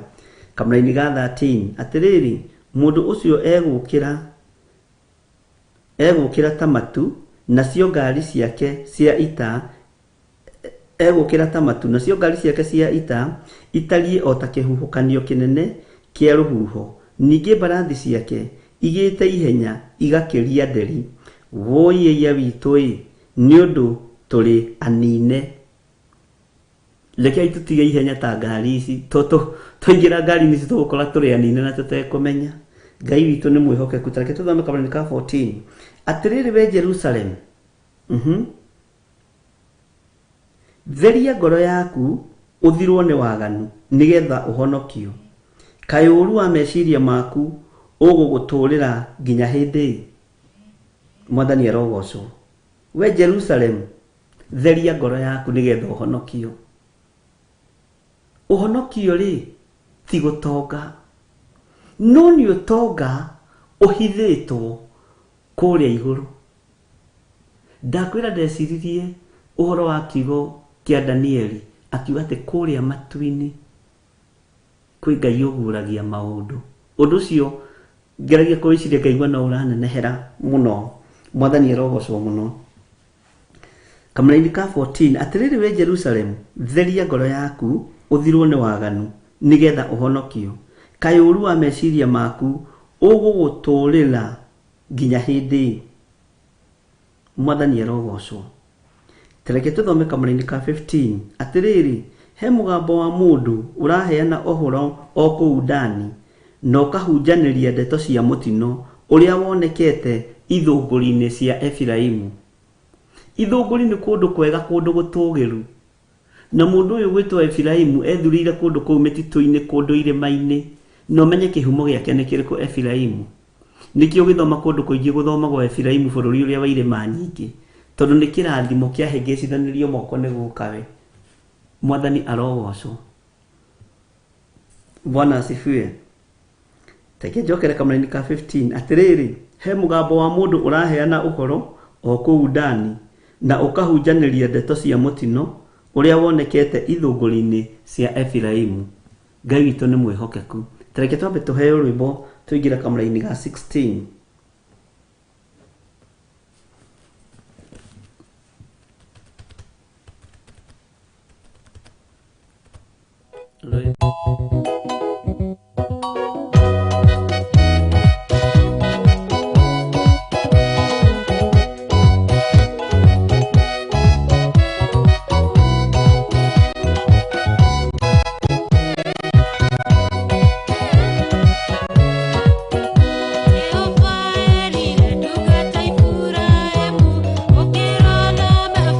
Kamũraini ga 13 atĩrĩrĩ, Mũndũ ũcio egũkĩra ta matu, nacio ngari ciake cia ita egũkĩra ta matu, nacio ngari ciake cia ita itariĩ o ta kĩhuhũkanio kĩnene kĩa rũhuho. Ningĩ mbarathi ciake igĩte ihenya igakĩria nderi. Wũi ĩiya witũ-ĩ, nĩ ũndũ tũrĩ anine. Rekei tũtige ihenya ta ngari ici, twaingĩra ngari-inĩ ici tũgũkora tũrĩ anine na tũtekũmenya. Ngai witũ nĩ mwĩhokeku. Ta reke tũthome kamũraini ka 14. Atĩrĩrĩ we Jerusalem, theria ngoro yaku ũthirwo nĩ waganu nĩgetha ũhonokio. Kaĩ ũũru wa meciria maku ũgũgũtũũrĩra nginya hĩndĩ ĩ? Mwathani arogocwo. We Jerusalem, theria ngoro yaku nĩgetha ũhonokio. Ũhonokio rĩ ti gũtonga, no nĩ ũtonga ũhithĩtwo kũrĩa igũrũ. Ndakwĩra ndeciririe ũhoro wa kiugo kĩa Danieli akiuga atĩ kũrĩa matu-inĩ kwĩ Ngai ũguũragia maũndũ. Ũndũ ũcio ngeragia kũwĩciria ngaigua no ũranenehera mũno. Mwathani arogocwo mũno. Kamũraini ka 14. Atĩrĩrĩ we Jerusalem, theria ngoro yaku ũthirwo nĩ waganu nĩgetha ũhonokio. Kaĩ ũũru wa meciria maku ũgũgũtũũrĩra nginya hĩndĩ ĩ? Mwathani arogocwo. Tareke tũthome kamũraini ka 15. Atĩrĩrĩ, he mũgambo wa mũndũ ũraheana ũhoro o kũu Dani, na ũkahunjanĩria ndeto cia mũtino ũrĩa wonekete ithũngũri-inĩ cia Efiraimu. Ithũngũri nĩ kũndũ kwega, kũndũ gũtũũgĩru. Na mũndũ ũyũ gwĩtwo Efiraimu ethurĩire kũndũ kũu mĩtitũ-inĩ, kũndũ irĩma-inĩ, na ũmenye kĩhumo gĩake nĩ kĩrĩkũ Efiraimu. Nĩkĩo ũgĩthoma kũndũ kũingĩ gũthomagwo Efiraimu bũrũri ũrĩa wa irĩma nyingĩ, tondũ nĩ kĩrathimo kĩahĩngĩcithanirio moko nĩ gukawe. Mwathani arogocwo. Bwana asifiwe. Reke njokere kamũraini ka 15. Atĩrĩrĩ, he mũgambo wa mũndũ ũraheana ũhoro o kũu Dani, na ũkahunjanĩria ndeto cia mũtino ũrĩa wonekete ithũngũri-inĩ cia Efiraimu. Ngai witũ nĩ mwĩhokeku. Tareke twambe tũheo rwĩmbo tũingĩre kamũraini ga 16.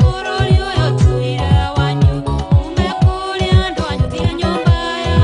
Bũrũri ũyũ tũire wanyu, ume kũrĩa andũ anyu, tiga nyũmba ya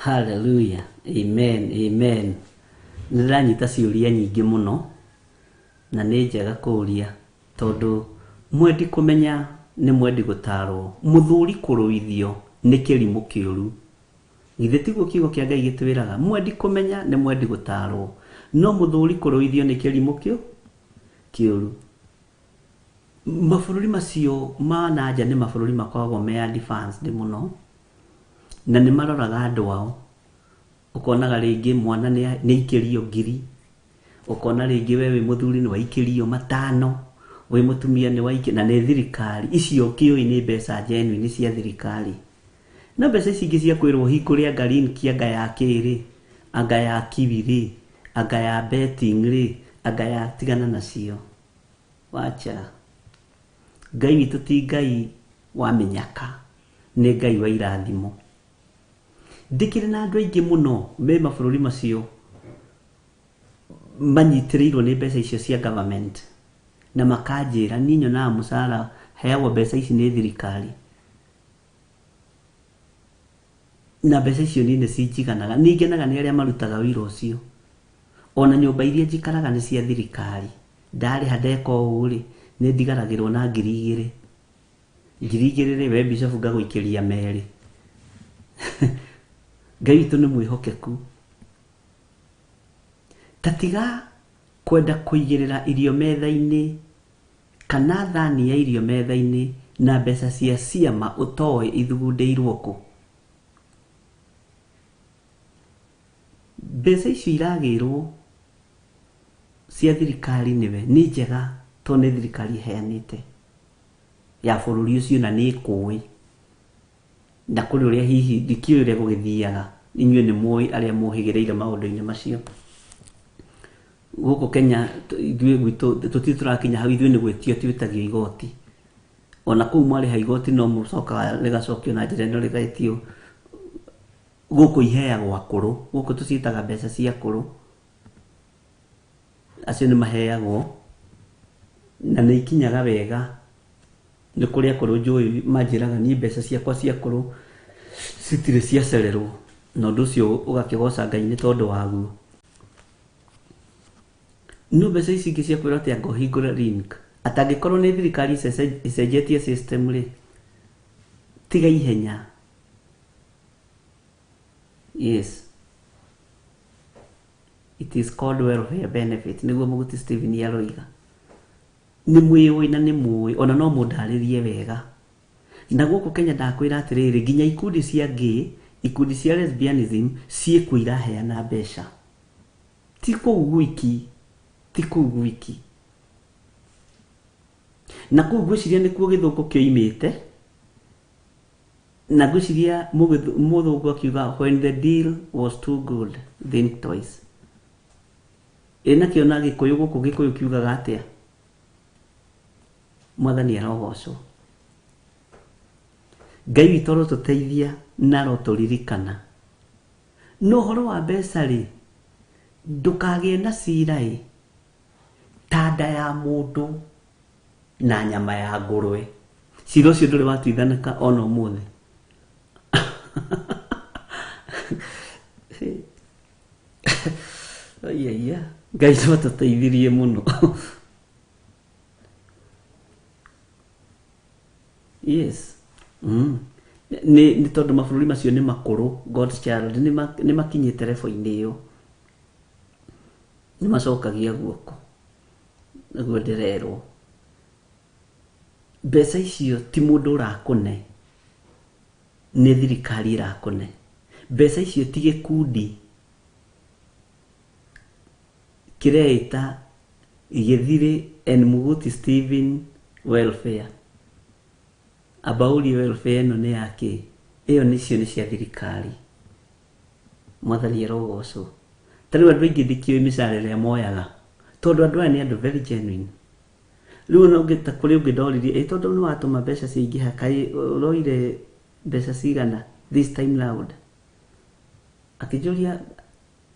Hallelujah. Amen. Amen. Nĩ ndĩranyita ciũria nyingĩ mũno na nĩ njega kũũria tondũ mwendi kũmenya nĩ mwendi gũtarwo. Mũthuri kũrũithio nĩ kĩrimũ kĩũru. Githĩ tiguo kiugo kĩa Ngai gĩtwĩraga? Mwendi kũmenya nĩ mwendi gũtarwo, no mũthuri kũrũithio nĩ kĩrimũ kĩũru. Mabũrũri macio ma na nja nĩ mabũrũri makoragwo me advanced mũno na nĩ maroraga andũ ao. Ũkonaga rĩngĩ mwana nĩ aikĩrio ngiri, ũkona rĩngĩ we wĩ mũthuri nĩ waikĩrio matano, wĩ mũtumia nĩ waikĩrio, na nĩ thirikari. Icio kĩũĩ nĩ mbeca genuine cia thirikari. No mbeca ici ingĩ cia kwĩrwo hingũre anga link anga ya kĩ rĩ, anga ya kiwi rĩ, anga ya betting rĩ, anga ya tigana nacio. Wacha. Ngai witũ ti Ngai wa mĩnyaka, nĩ Ngai wa irathimo. Ndĩkĩrĩ na andũ aingĩ mũno me mabũrũri macio manyitĩrĩirwo nĩ mbeca icio cia government na makanjĩra niĩ nyonaga mũcara heagwo mbeca ici nĩ thirikari na mbeca icio niĩ nĩ cinjiganaga. Nĩ ngenaga nĩ arĩa marutaga wĩra ũcio. Ona nyũmba iria njikaraga nĩ cia thirikari. Ndarĩha ndeka ũũ rĩ, nĩ ndigaragĩrwo na 2,000. 2,000 rĩ, we bishop ngagũikĩria merĩ. Ngai witũ nĩ mwĩhokeku. Ta tiga kwenda kũigĩrĩra irio metha-inĩ kana thani ya irio metha-inĩ na mbeca cia ciama ũtoĩ ithugundĩirwo kũ. Mbeca icio iragĩrwo cia thirikari nĩwe nĩ njega tondũ nĩ thirikari ĩheanĩte ya bũrũri ũcio na nĩ ĩkũĩ. Na kũrĩ ũrĩa hihi ndikĩũĩ ũrĩa gũgĩthiaga, inyuĩ nĩ mũĩ arĩa mũhĩgĩrĩire maũndũ-inĩ macio. Gũkũ Kenya ithuĩ gwitũ tũtirĩ tũrakinya hau, ithuĩ nĩ gwĩtio twĩtagio igoti. Ona kũu mwarĩha igoti no mũcokaga rĩgacokio na njĩra ĩno rĩgetio. Gũkũ iheagwo akũrũ, gũkũ tũciĩtaga mbeca cia akũrũ. Acio nĩ maheagwo na nĩ ikinyaga wega. Nĩ kũrĩ akũrũ njũĩ manjĩraga niĩ mbeca ciakwa cia akũrũ citirĩ ciacererwo, na ũndũ ũcio ũgakĩgoca Ngai nĩ tondũ waguo. No mbeca ici ingĩ cia kwĩrwo atĩ anga ũhingũre link, atangĩkorwo nĩ thirikari ĩcenjetie system rĩ, tiga ihenya. Yes. It is called welfare benefit, nĩguo Mũguti Stephen aroiga. Nĩ mwĩũĩ na nĩ mũĩ, ona no mũndarĩrie wega. Na gũkũ Kenya ndakwĩra atĩrĩrĩ, nginya ikundi cia gay, ikundi cia lesbianism, ciĩkuo iraheana mbeca. Ti kũu gwiki, ti kũu gwiki. Na kũu ngwĩciria nĩkuo gĩthũngũ kĩoimĩte, na ngwĩciria mũthũngũ akiuga when the deal was too good, think twice. Ĩ nakĩo na gĩkũyũ gũkũ gĩkũyũ kiugaga atĩa? Mwathani arogocwo. Ngai witũ arotũteithia na arotũririkana. No ũhoro wa mbeca rĩ, ndũkagĩe na cira ĩ, ta nda ya mũndũ na nyama ya ngũrwe. Cira ũcio ndũrĩ watuithanĩka ona ũmũthĩ. Aiaiya, Ngai no atũteithirie mũno. Yes. Nĩ tondũ mabũrũri macio nĩ makũrũ, God's child, nĩ makinyĩte level-inĩ ĩyo. Nĩ macokagia guoko. Nĩguo ndĩrerwo. Mbeca icio ti mũndũ ũrakũne, nĩ thirikari ĩrakũne. Mbeca icio ti gĩkundi kĩreĩta Gĩthirĩ and Mũguti Stephen welfare. Abaũrie welfare ĩno nĩ ya kĩ? Ĩyo nĩcio nĩ cia thirikari. Mwathani arogocwo. Ta rĩu andũ aingĩ ndikĩũĩ mĩcara ĩrĩa moyaga, tondũ andũ aya nĩ andũ very genuine. Rĩu ona ũngĩ ta kũrĩ ũngĩ ndoririe, ĩ tondũ nĩ watũma mbeca ciaingĩha, kaĩ ũroire mbeca cigana this time round? Akĩnjũria,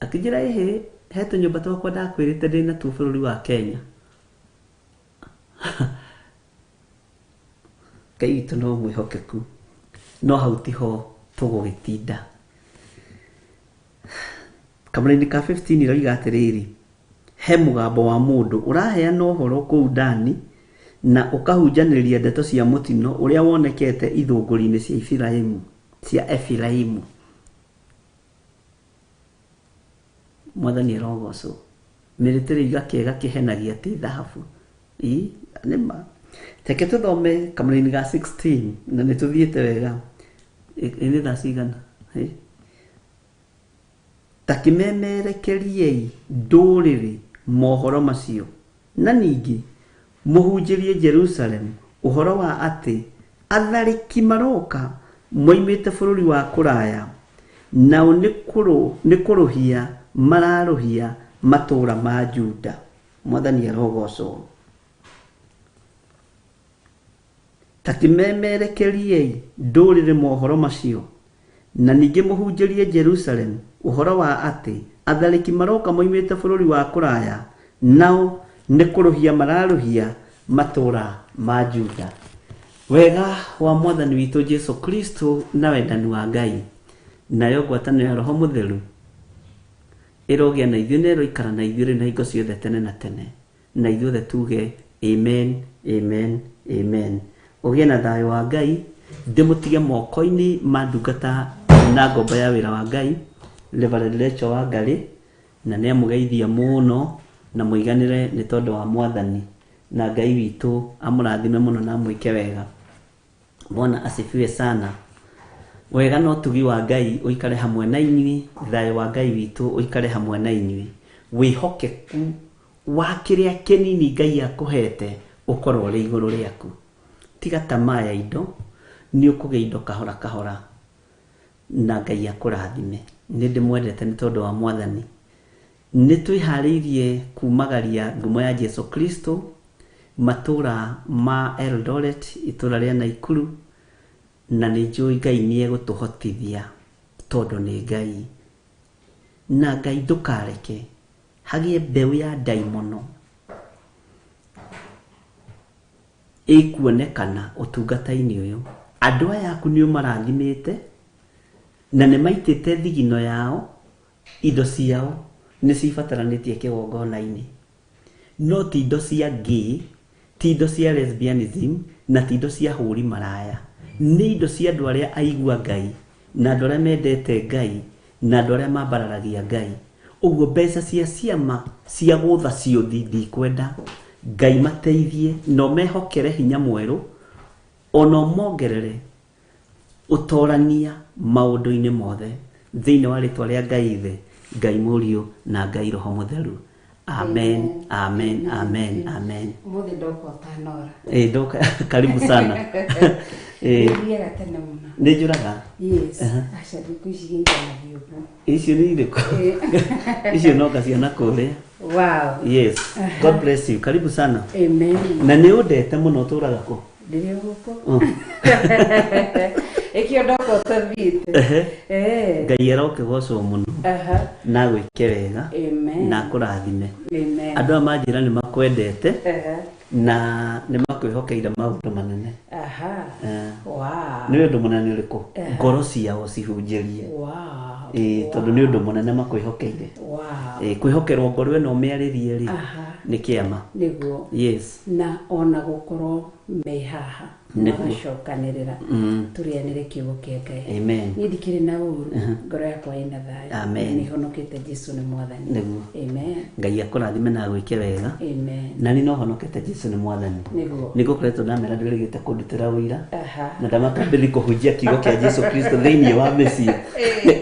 akĩnjĩra ĩhĩ, he tũnyũmba twakwa ndakwĩrĩte ndĩna tuo bũrũri wa Kenya. Ngai witũ no mwĩhokeku, no hau tiho tũgũgĩtinda. Kamũraini ka 15 iroiga atĩrĩrĩ, he mũgambo wa mũndũ ũraheana ũhoro kũu Dani na ũkahunjanĩria ndeto cia mũtino ũrĩa wonekete ithũngũri-inĩ cia Efiraimu, cia Efiraimu. Mwathani arogocwo. Mĩrĩtĩrĩ kĩega kĩhenagia ti thahabu. Ĩ nĩma. Reke tũthome kamũraini ga 16 na nĩ tũthiĩte wega. Ĩ nĩ thaa cigana? Ĩ? Ta kĩmemerekeriei ndũrĩrĩ mohoro macio, na ningĩ mũhunjĩrie Jerusalemu ũhoro wa atĩ atharĩki maroka moimĩte bũrũri wa kũraya, nao nĩ kũrũhia mararũhia matũũra ma Juda. Mwathani arogocwo. Ta kĩmemerekeriei ndũrĩrĩ mohoro macio, na ningĩ mũhunjĩrie Jerusalemu ũhoro wa atĩ atharĩki maroka moimĩte bũrũri wa kũraya, nao nĩ kũrũhia mararũhia matũũra ma Juda. Wega wa Mwathani witũ Jesu Kristo na wendani wa Ngai nayo ngwatanĩro ya Roho Mũtheru ĩrogĩa na ithuĩ na ĩroikara na ithuĩ rĩu na hingo ciothe tene na tene, na ithuothe tuge amen, amen, amen. Ũgĩe na thayũ wa Ngai, ndĩmũtige moko-inĩ ma ndungata na ngombo ya wĩra wa Ngai Reverend Rachel Wangari, na nĩ amũgeithia mũno na mũiganĩre nĩ tondũ wa Mwathani, na Ngai witũ amũrathime mũno na amwĩke wega. Bwana asifiwe sana. Wega na ũtugi wa Ngai ũikare hamwe na inyuĩ, thayũ wa Ngai witũ ũikare hamwe na inyuĩ, wĩhokeku wa kĩrĩa kĩnini Ngai akũhete ũkorwo ũrĩ igũrũ rĩaku. Tiga tamaa ya indo, nĩ ũkũgĩa indo kahora kahora na Ngai akũrathime. Nĩ ndĩmwendete nĩ tondũ wa Mwathani. Nĩ twĩharĩirie kumagaria ngumo ya Jesu Kristo matũũra ma Eldoret, itũũra rĩa Naikuru, na nĩ njũĩ Ngai nĩ egũtũhotithia tondũ nĩ Ngai. Na Ngai ndũkareke hagĩe mbeũ ya ndaimono ĩkuonekana ũtungata-inĩ ũyũ. Andũ aya aku nĩ ũmarathimĩte na nĩ maitĩte thigino yao, indo ciao nĩ cibataranĩtie kĩgongona-inĩ. No ti indo cia gay, ti indo cia lesbianism, na ti indo cia hũri maraya. Nĩ indo cia andũ arĩa aigua Ngai, na andũ arĩa mendete Ngai, na andũ arĩa mambararagia Ngai. Ũguo mbeca cia ciama cia gũtha ciũthi ndikwenda. Ngai mateithie na ũmehokere hinya mwerũ, ona ũmongerere ũtorania maũndũ-inĩ mothe thĩinĩ wa rĩtwa rĩa Ngai Ithe, Ngai Mũriũ na Ngai Roho Mũtheru. Amen, amen, amen, amen. Ũmũthĩ ndoka ũtanora. Eh, ndoka karibu sana. Eh, Nĩthiaga tene mũno. Nĩ njũraga. Yes. Aca thikũ ici gĩiganagia ũguo. Icio nĩ irĩkũ? Icio no ngaciona kũrĩa. Wow. Yes. God bless you. Karibu sana. Amen. Na nĩ ũndete mũno ũtũraga kũ? Ndĩrĩ gũkũ. Oh. Ĩkĩo ndoka ũtathiĩte. Ehe. Eh. Ngai arokĩgocwo mũno Aha. na agwĩke wega Amen. na akũrathime. Amen. Andũ aya manjĩra nĩ makwendete Aha. na nĩ makwĩhokeire maũndũ manene. Aha. Eh. Wow. Nĩ ũndũ mũnene ũrĩkũ? Ngoro ciao cihunjĩrie. Wow. Ĩĩ, tondũ nĩ ũndũ mũnene makwĩhokeire. Wow. Ĩĩ, kwĩhokerwo ngoro ĩno ũmĩarĩrie rĩ Aha. nĩ kĩama. Nĩguo. Yes. Na ona gũkorwo me haha Nĩguo. magacokanĩrĩra tũrĩanĩre kiugo kĩa Ngai. Amen. Niĩ ndikĩrĩ na ũru, ngoro yakwa ĩna thayũ. Amen. Nĩ honokete Jesu nĩ Mwathani. Nĩguo. Amen. Ngai akũrathime na agwĩke wega. Amen. Na niĩ no honokete Jesu nĩ Mwathani. Nĩguo. Nĩ ngũkoretwo ndamera ndĩrĩgĩte kũndutĩra ũira Aha. na ndamakambĩrĩria kũhunjia kiugo kĩa Jesu Kristo thĩinĩ wa mĩciĩ.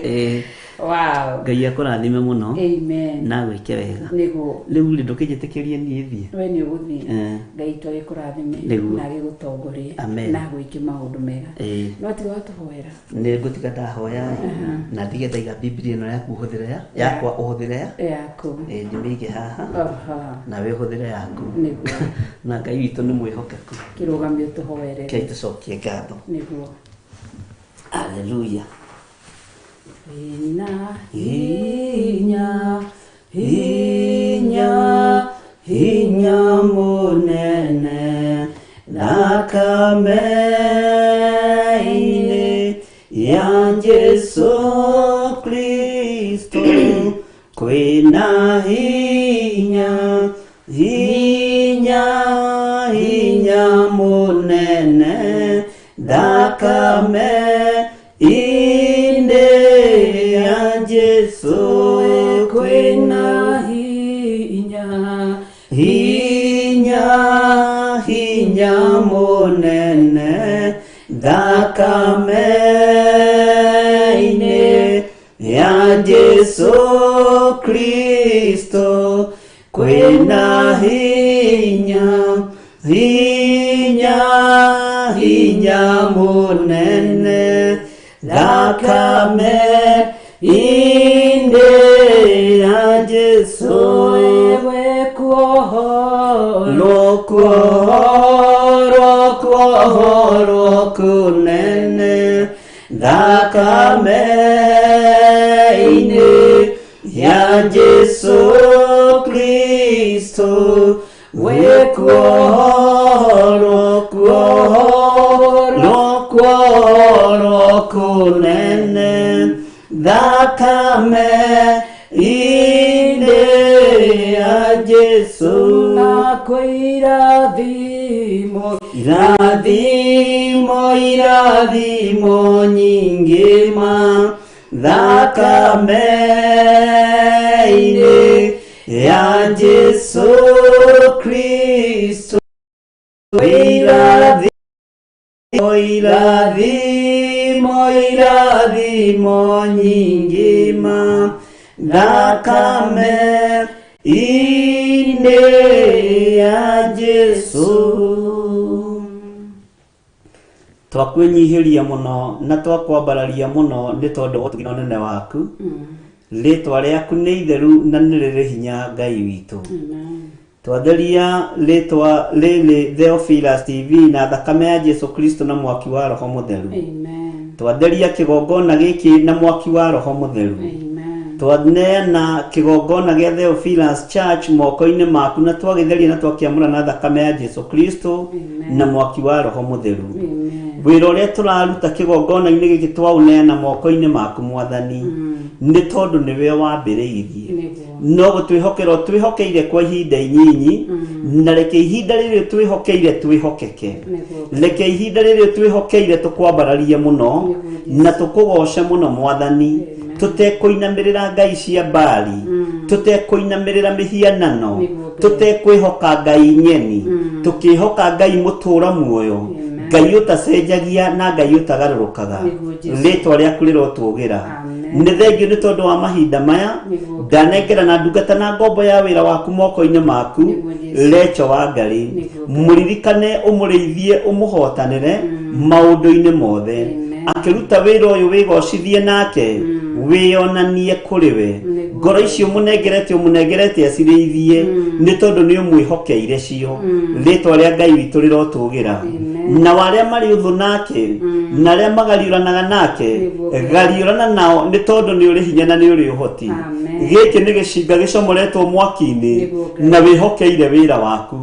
Ĩĩ. Wow. Ngai akũrathime mũno Amen. na agwĩke wega. Nĩguo. Rĩu rĩ ndũkĩnjĩtĩkĩrie niĩ thiĩ. We nĩ ũgũthiĩ. Eh. Ngai witũ agĩkũrathime Nĩguo. na agĩgũtongorie Amen. na agwĩke maũndũ mega. Ĩĩ. No tiga watũhoera. Nĩ ngũtiga ndahoya na ndige ndaiga Biblia ĩno yaku ũhũthĩre ya yakwa ũhũthĩre ya Yaku. Ĩĩ, ndĩmĩige haha Aha. nawe ũhũthĩre yaku. Nĩguo. Na Ngai witũ nĩ mwĩhokeku. Kĩrũgamio tũhoerere. Kei tũcokie ngatho. Nĩguo. Hallelujah. Ina Hinya, hinya, hinya mũnene thakame-inĩ ya Jesu Kristo Kwĩna hinya, hinya, hinya mũnene thakame inĩ ya Jesũ. Kwĩna hinya, hinya, hinya mũnene thakame-inĩ ya Jesũ Kristo. Kwĩna hinya, hinya, hinya mũnene thakame-inĩ ya Jesũ. Wewe kuohorwo, Kuohorwo, kuohorwo kũnene thakame-inĩ ya Jesũ Kristo. Wĩkuohorwo, kuohorwo, kuohorwo kũnene thakame-inĩ ya Jesũ. Na kwĩrathimo, irathimo, irathimo nyingĩ ma thakame-inĩ ya Jesũ Kristo. Irathimo, irathimo, irathimo nyingĩ ma thakame-inĩ ya Jesũ. Twakwĩnyihĩria mũno na twakwambararia mũno nĩ tondũ wa ũtugi na ũnene waku. Rĩtwa rĩaku nĩ itheru na nĩ rĩrĩ hinya Ngai witũ. Amen. Twatheria rĩtwa rĩrĩ Theophilus TV na thakame ya Jesũ Kristo na mwaki wa Roho Mũtheru. Amen. Twatheria kĩgongona gĩkĩ na mwaki wa Roho Mũtheru. Amen. Twaneana kĩgongona gĩa Theophilus Church moko-inĩ maku na twagĩtheria na twakĩamũra na thakame ya Jesũ Kristo Amen. na mwaki wa Roho Mũtheru. Amen. Wĩra ũrĩa tũraruta kĩgongona-inĩ gĩkĩ twaũneana moko-inĩ maku Mwathani, nĩ tondũ nĩwe wambĩrĩirie. Nĩguo. No gũtwĩhokera ũtwĩhokeire kwa ihinda inyinyi, na reke ihinda rĩrĩ twĩhokeire twĩhokeke. Nĩguo. Reke ihinda rĩrĩ twĩhokeire tũkwambararie mũno Nĩguo, Jesũ. na tũkũgoce mũno Mwathani, Amen. tũtekũinamĩrĩra ngai cia Baali, tũtekũinamĩrĩra mĩhianano, Nĩguo, Ngai. tũtekwĩhoka ngai nyeni, tũkĩhoka Ngai mũtũra muoyo, Amen. Ngai ũtacenjagia na Ngai ũtagarũrũkaga. Nĩguo, Jesũ. Rĩtwa rĩaku rĩrotũgĩra. Amen. Nĩ thengio nĩ tondũ wa mahinda maya. Nĩguo, Ngai. Ndanengera na ndungata na ngombo ya wĩra waku moko-inĩ maku. Nĩguo, Jesũ. Recho wa Ngarĩ, Nĩguo, Ngai. mũririkane, ũmũrĩithie, ũmũhotanĩre maũndũ-inĩ mothe. Amen. Akĩruta wĩra ũyũ wĩgocithie nake, wĩonanie kũrĩ we. Nĩguo. Ngoro icio mũnengerete ũmũnengerete acirĩithie, nĩ tondũ nĩ ũmwĩhokeire cio. Rĩtwa rĩa Ngai witũ rĩrotũgĩra. Amen. Na arĩa marĩ ũthũ nake na arĩa magariũranaga nake, Nĩguo, Ngai. gariũrana nao nĩ tondũ nĩ ũrĩ hinya na nĩ ũrĩ ũhoti. Amen. Gĩkĩ nĩ gĩcinga gĩcomoretwo mwaki-inĩ Nĩguo, Ngai. na wĩhokeire wĩra waku.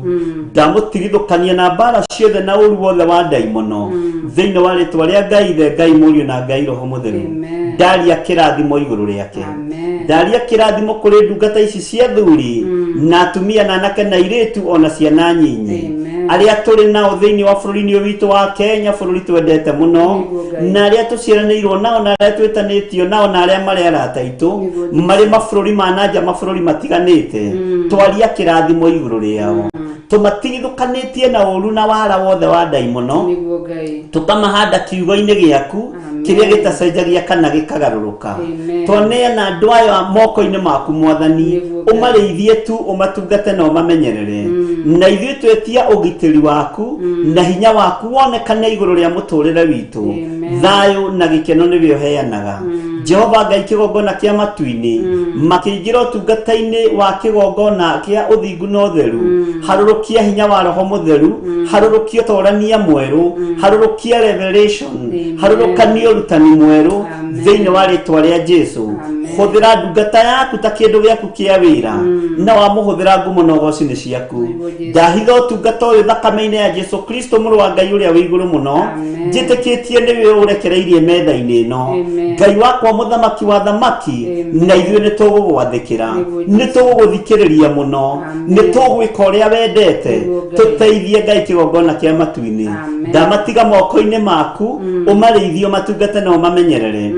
Ndamũtigithũkania na mbara ciothe na ũru wothe wa ndaimono thĩinĩ wa rĩtwa rĩa Ngai Ithe, Ngai Mũriũ na Ngai Roho Mũtheru. Amen. Ndaria kĩrathimo igũrũ rĩake. Amen. Ndaria kĩrathimo kũrĩ ndungata ici cia thuri na atumia na anake na airĩtu ona ciana nyinyi Amen. arĩa tũrĩ nao thĩinĩ wa bũrũri-inĩ ũyũ witũ wa Kenya, bũrũri twendete mũno, Nĩguo, Ngai. na arĩa tũciaranĩirwo nao na arĩa twĩtanĩtio nao na arĩa marĩ arata aitũ Nĩguo, Jesũ. marĩ mabũrũri ma nanja, mabũrũri matiganĩte. Twaria kĩrathimo igũrũ rĩao, tũmatigithũkanĩtie na ũru na wara wothe wa ndaimono, Nĩguo, Ngai. tũkamahanda kiugo-inĩ gĩaku Amen. kĩrĩa gĩtacenjagia kana gĩkagarũrũka. Amen. Twaneana andũ aya moko-inĩ maku Mwathani, Nĩguo, Ngai. ũmarĩithie tu, ũmatungate na ũmamenyerere, na ithuĩ twetia ũgitĩri waku na hinya waku wonekane igũrũ rĩa mũtũrĩre witũ. Amen. Thayũ na gĩkeno nĩwe ũheanaga. Jehova Ngai, kĩgongona kĩa matu-inĩ, makĩingĩra ũtungata-inĩ wa kĩgongona kĩa ũthingu na ũtheru, harũrũkia hinya wa Roho Mũtheru, harũrũkia ũtorania mwerũ, harũrũkia revelation, Amen. harũrũkania ũrutani mwerũ Amen. thĩinĩ wa rĩtwa rĩa Jesũ. Amen. Hũthĩra ndungata yaku ta kĩndũ gĩaku kĩa wĩra, na wamũhũthĩra ngumo na ũgoci nĩ ciaku. Nĩguo, Jesũ. Ndahitha ũtungata ũyũ thakame-inĩ ya Jesũ Kristo mũrũ wa Ngai ũrĩa wĩ igũrũ mũno. Amen. Njĩtĩkĩtie nĩwe ũrekereirie metha-inĩ ĩno. Amen. Ngai wakwa Mũthamaki wa thamaki Amen. na ithuĩ nĩ tũgũgwathĩkĩra, Nĩguo nĩ Jesũ. tũgũgũthikĩrĩria mũno, Amen. nĩ tũgwĩka ũrĩa wendete. Nĩguo Ngai. Tũteithie Ngai kĩgongona kĩa matu-inĩ. Amen. Ndamatiga moko-inĩ maku, ũmarĩithie, ũmatungate na ũmamenyerere,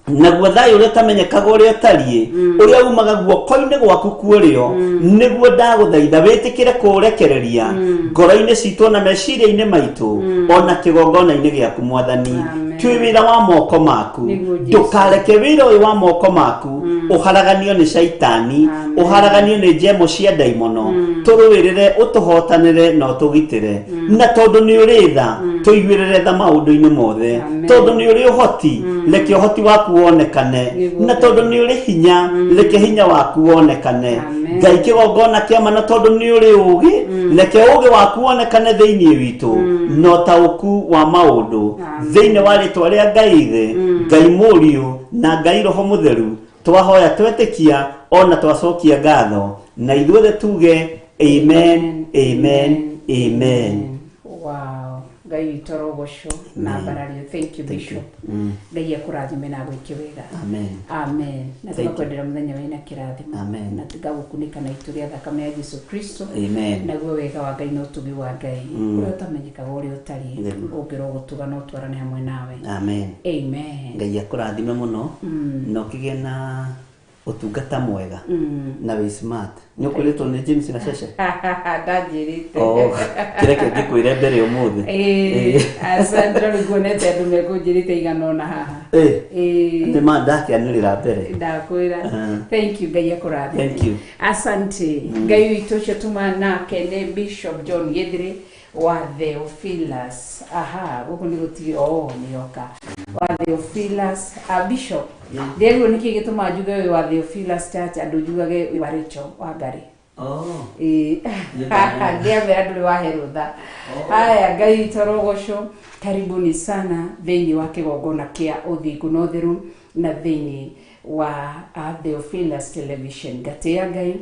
naguo thayũ ũrĩa ũtamenyekaga ũrĩa ũtariĩ, ũrĩa umaga guoko-inĩ gwaku kuũrĩo, nĩguo ndagũthaitha wĩtĩkĩre kũũrekereria ngoro-inĩ citũ na meciria-inĩ maitũ ona kĩgongona-inĩ gĩaku Mwathani. Amen. Twĩ wĩra wa moko maku. Nĩguo Jesũ. Ndũkareke wĩra ũyũ wa moko maku ũharaganio nĩ caitani, Amen. ũharaganio nĩ njemo cia ndaimono. Tũrũĩrĩre, ũtũhotanĩre na ũtũgitĩre, na tondũ nĩ ũrĩ tha, tũiguĩrĩre tha maũndũ-inĩ mothe. Amen. Tondũ nĩ ũrĩ ũhoti, reke ũhoti waku wonekane, Nĩguo na tondũ nĩ ũrĩ hinya, reke hinya waku wonekane. Amen. Ngai kĩgongona kĩama, na tondũ nĩ ũrĩ ũgĩ, reke ũgĩ waku wonekane thĩinĩ witũ na ũtaũku wa maũndũ. Amen. Thĩinĩ wa rĩtwa rĩa Ngai Ithe, Ngai Mũriũ na Ngai Roho Mũtheru, twahoya twetĩkia ona twacokia ngatho, na ithuothe tuge amen, amen, amen. Wow, Ngai witũ arogocwo na mbarario. Thank you, Thank you. Bishop. Ngai akũrathime na agwĩke wega. Amen. Amen. Na Thank you. tũgakwendera mũthenya wĩna kĩrathimo. Amen. Na tũgagũkunĩka na itu rĩa thakame ya Jesu Kristo, Amen. naguo wega wa Ngai na ũtugi wa Ngai ũrĩa ũtamenyekaga ũrĩa ũtariĩ Nĩguo. ũngĩrwo gũtuga no twarane hamwe nawe. Amen. Amen. Ngai akũrathime mũno na ũkĩgĩe na ũtungata mwega na wĩ smart. Nĩ ũkwĩrĩtwo nĩ James na Cece? Ndanjĩrĩte. Oh, kĩreke ngĩkwĩre mbere ũmũthĩ. Ĩĩ, asante, rĩu nguonete andũ mekũnjĩrĩte igana ona haha. Ĩĩ. Nĩ ma ndakĩanĩrĩra mbere. Ndakwĩra. Ah. Thank you, Ngai akũrathime. Thank you. Asante. Ngai witũ ũcio tuma nake nĩ Bishop John Gĩthire wa Theophilus. Aha, gũkũ nĩ gũtirĩ, oh, nĩoka wa Theophilus. Ah, Bishop, ndĩrĩrwo nĩkĩ gĩtũmaga njuge ũyũ wa Theophilus Church, andũ njugage wa Rachel Wangari. Oh. Ĩĩ. Ngĩambĩra ndũrĩ wahe rũtha. Haya, Ngai witũ arogocwo. Karibuni sana thĩinĩ wa kĩgongona kĩa ũthingu na ũtheru na thĩinĩ wa Theophilus Television. Ngatĩĩa Ngai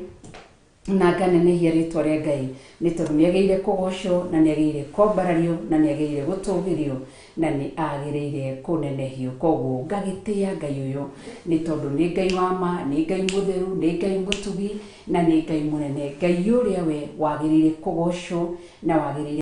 na nganenehia rĩtwa rĩa Ngai nĩ tondũ nĩ agĩrĩire kũgocwo na nĩ agĩrĩire kwambarario na nĩ agĩrĩire gũtũgĩrio na nĩ agĩrĩire kũnenehio. Koguo ngagĩtĩĩa Ngai ũyũ nĩ tondũ nĩ Ngai wa ma, nĩ Ngai mũtheru, nĩ Ngai mũtugi na nĩ Ngai mũnene, Ngai ũrĩa we wagĩrĩire kũgocwo na wagĩrĩire.